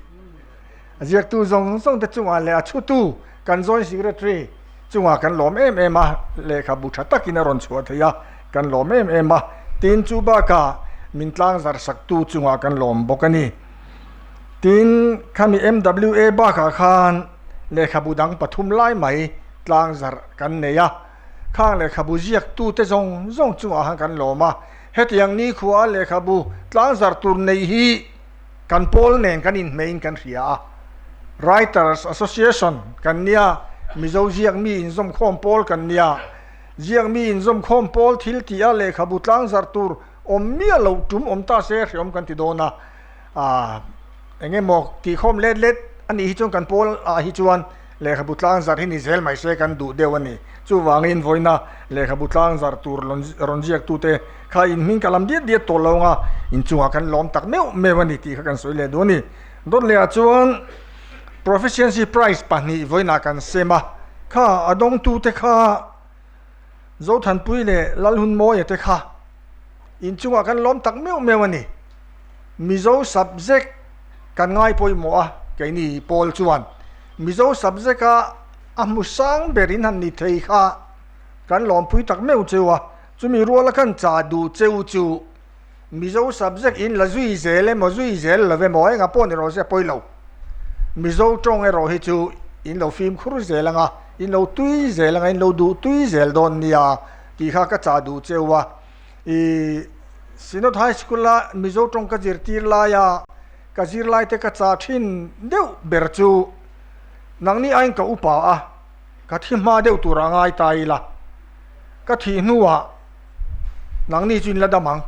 S15: A ziaktu zawng zawngte chungah leh a chhutu kan joint secretary chungah kan lawm em em a, lehkhabu tha takin a rawn chhuah thei a, kan lawm em em a, tin chu bakah min tlang zar saktu chungah kan lawm bawk a ni. Tin, khami MWA bakah khan lehkhabu dang pathum lai mai tlang zar kan nei a, khang lehkhabu ziaktute zawng zawng chungah khan kan lawm a, hetiang nikhua lehkhabu tlang zar tur nei hi Kan pawl nen kan inhmeiin kan hria a, Writers Association kan nia, Mizo ziakmi inzawmkhawm pawl kan nia. Ziakmi inzawmkhawm pawl thil tih a lehkhabu tlangzarh tur awm miah loh tum awm ta se hreawm kan ti dawn a, aah eng emaw tihkhawm let let a nih hi chuan kan pawl ah hi chuan lehkhabu tlangzarh hi ni zel mai se kan duh deuh a ni. Chuvangin vawiina lehkhabu tlangzarh tur rawn ziaktute Kha in hming ka lam diat diat tawh lo anga inchungah kan lawm tak meuh meuh a ni tih kha kan sawi leh duh a ni. Dawt lehah chuan Proficiency Prize pahnih vawiinah kan sem a, kha a dawngtute kha Zothanpui leh Lalhunmawia te kha inchungah kan lawm tak meuh meuh a ni. Mizo subject kan ngai pawimawh a, keini pawl chuan Mizo subject a a hmu sang ber in han ni thei kha kan lawmpui tak meuh cheu a. Chumi ruala khan cha duh cheu chu Mizo subject in la zui zel emaw zui zel lo emaw enga pawh ni rawh se a pawi lo. Mizo tawng erawh hi chu in lo fimkhur zel anga, in lo tui zel anga, in lo duh tui zel dawn nia tih kha ka cha duh cheu a. I Synod High School a Mizo tawng ka zirtir laia ka zirlaite ka cha thin deuh ber chu nangni aiin ka upa a, ka thi hma deuh tur a ngai ta ila. Ka thih hnuah nangni chu in la dam ang.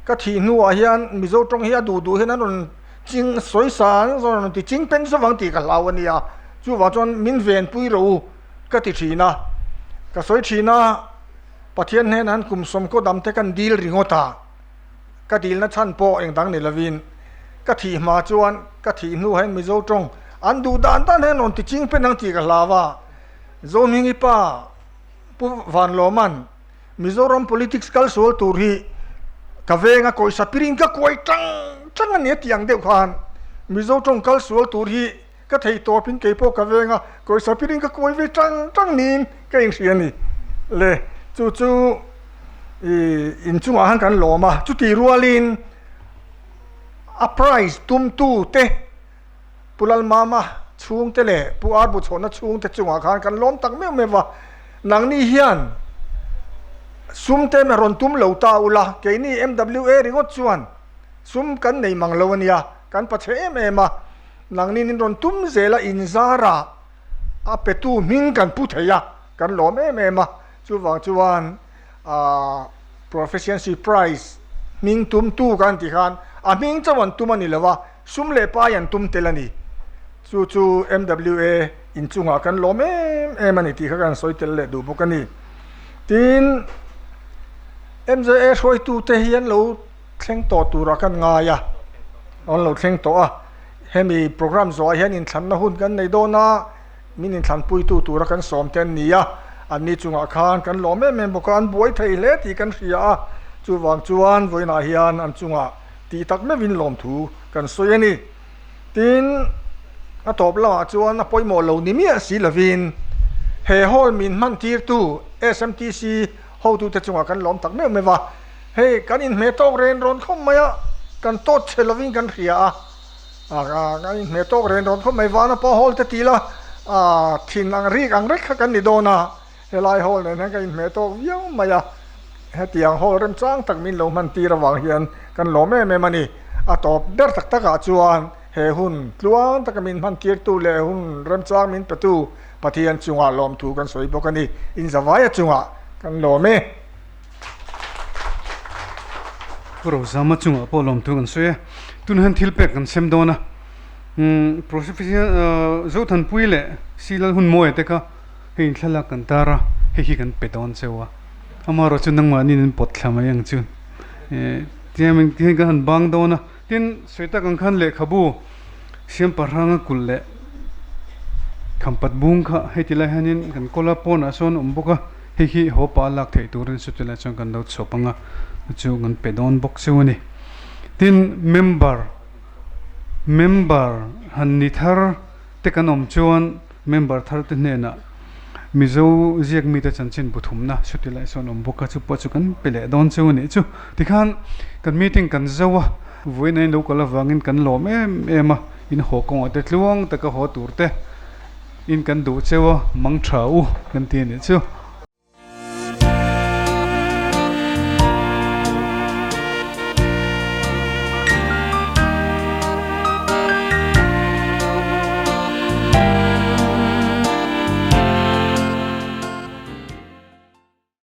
S15: Ka thih hnuah hian Mizo tawng hi a duh duh hian an rawn ching sawi sa an rawn ti ching pen zawk ang tih ka hlau a nia. Chuvang chuan min venpui rawh u ka ti thin a. Ka sawi thin a, Pathian hnenah hian kum sawmkaw dam te kan dil ringawt a. Ka dilna chhan pawh engdang ni lovin ka thih hma chuan ka thih hnuah hian Mizo tawng an duh dan dan hian rawn ti ching pen ang tih ka hlau a. Zohmingi pa Pu Vanlawman Mizoram politics kal sual tur hi ka venga kawisa pirin ka kuai tang tang a ni a tih ang deuh khan Mizo tawng kal sual tur hi ka thei tawpin kei pawh ka venga kawisa pirin ka kuai ve tang tang niin ka inhria a ni le. Chu chu ih inchungah khan kan lawm a, chutih rualin a prize tumtu te Pu Lalmama chhungte leh Pu Arbu chhawhna chhungte chungah khan kan lawm tak meuh meuh va, nangni hian sum te rawn tum lo ta ula, keini MWA ringawt chuan sum kan nei mang lo a nia, kan pachhe em em a, nangni nin rawn tum zel a inzara a petu hming kan pu thei a, kan lawm em em a, chuvang chuan aah Proficiency Prize hming tumtu kan tih khan a hming chauh an tum a ni lo a, Sum leh pai an tum tel a ni. Chu chu MWA inchungah kan lawm em em a ni tih kha kan sawi tel leh duh bawk a ni. Tin, MJA hruaitute hi an lo thleng tawh turah kan ngai a, an lo thleng tawh a. Hemi program zawhah hian inthlanna hun kan nei dawn a, min inthlanpuitu tura kan sawm te an ni a, anni chungah khan kan lawm em em bawk a, an buai thei hle tih kan hria a. Chuvang chuan vawiinah hian an chungah Tih tak meuhin lawmthu kan sawi a ni. Tin, a tawp lamah chuan a pawimawh lo ni miah si lovin he hall min hman tirtu SMTC hotute chungah kan lawm tak meuh meuh a. Hei kan inhmeh tawk ren rawn khawp mai a, kan tawt chhe lovin kan hria a. Kan inhmeh tawk ren rawn khawp mai, Vanapa hall te tih la thin ang rik ang rek kha kan ni dawn a. Helai hall nen hian ka inhmeh tawk viau mai a, hetiang hall remchang tak min lo hman tir avang hian kan lawm em em a ni. A tawp ber tak takah chuan he hun tluang taka min hman tirtu leh hun remchang min petu Pathian chungah lawmthu kan sawi bawk a ni. Inzavaia chungah kan lawm e.
S1: Pu Rozama chungah pawh lawmthu kan sawi e. Tun hian thil pek kan sem dawn a, Professor Zothanpui leh Silal Hunmawia te kha Hei thlalak kan tar a, hei hi kan pe dawn cheu a, amaherawh chu nangmahni in pawt thla mai ang chu. Tiang hian kan han bang dawn a, tin sawi tak ang khan lehkhabu siam pahranga kulh leh khampat bung kha hei ti lai hianin kan kawl a, pawnah sawn awm bawk a, hei hi haw pah a lak theih turin chuti lai chuan kan lo chhuap ang a, chu kan pe dawn bawk cheu a ni. Tin member member han ni thar te kan awm chuan Member thar te hnenah Mizo ziak mite chanchin bu thumna chuti lai sawn awm bawk a, chu pawh chu kan pe leh dawn chu a nih chu. Tikhan kan meeting kan zo a, vawiin a in lo kal avangin kan lawm em em a, in haw kawngah te tluang taka haw tur te in kan duh cheu a, mang tha u kan ti a nih chu.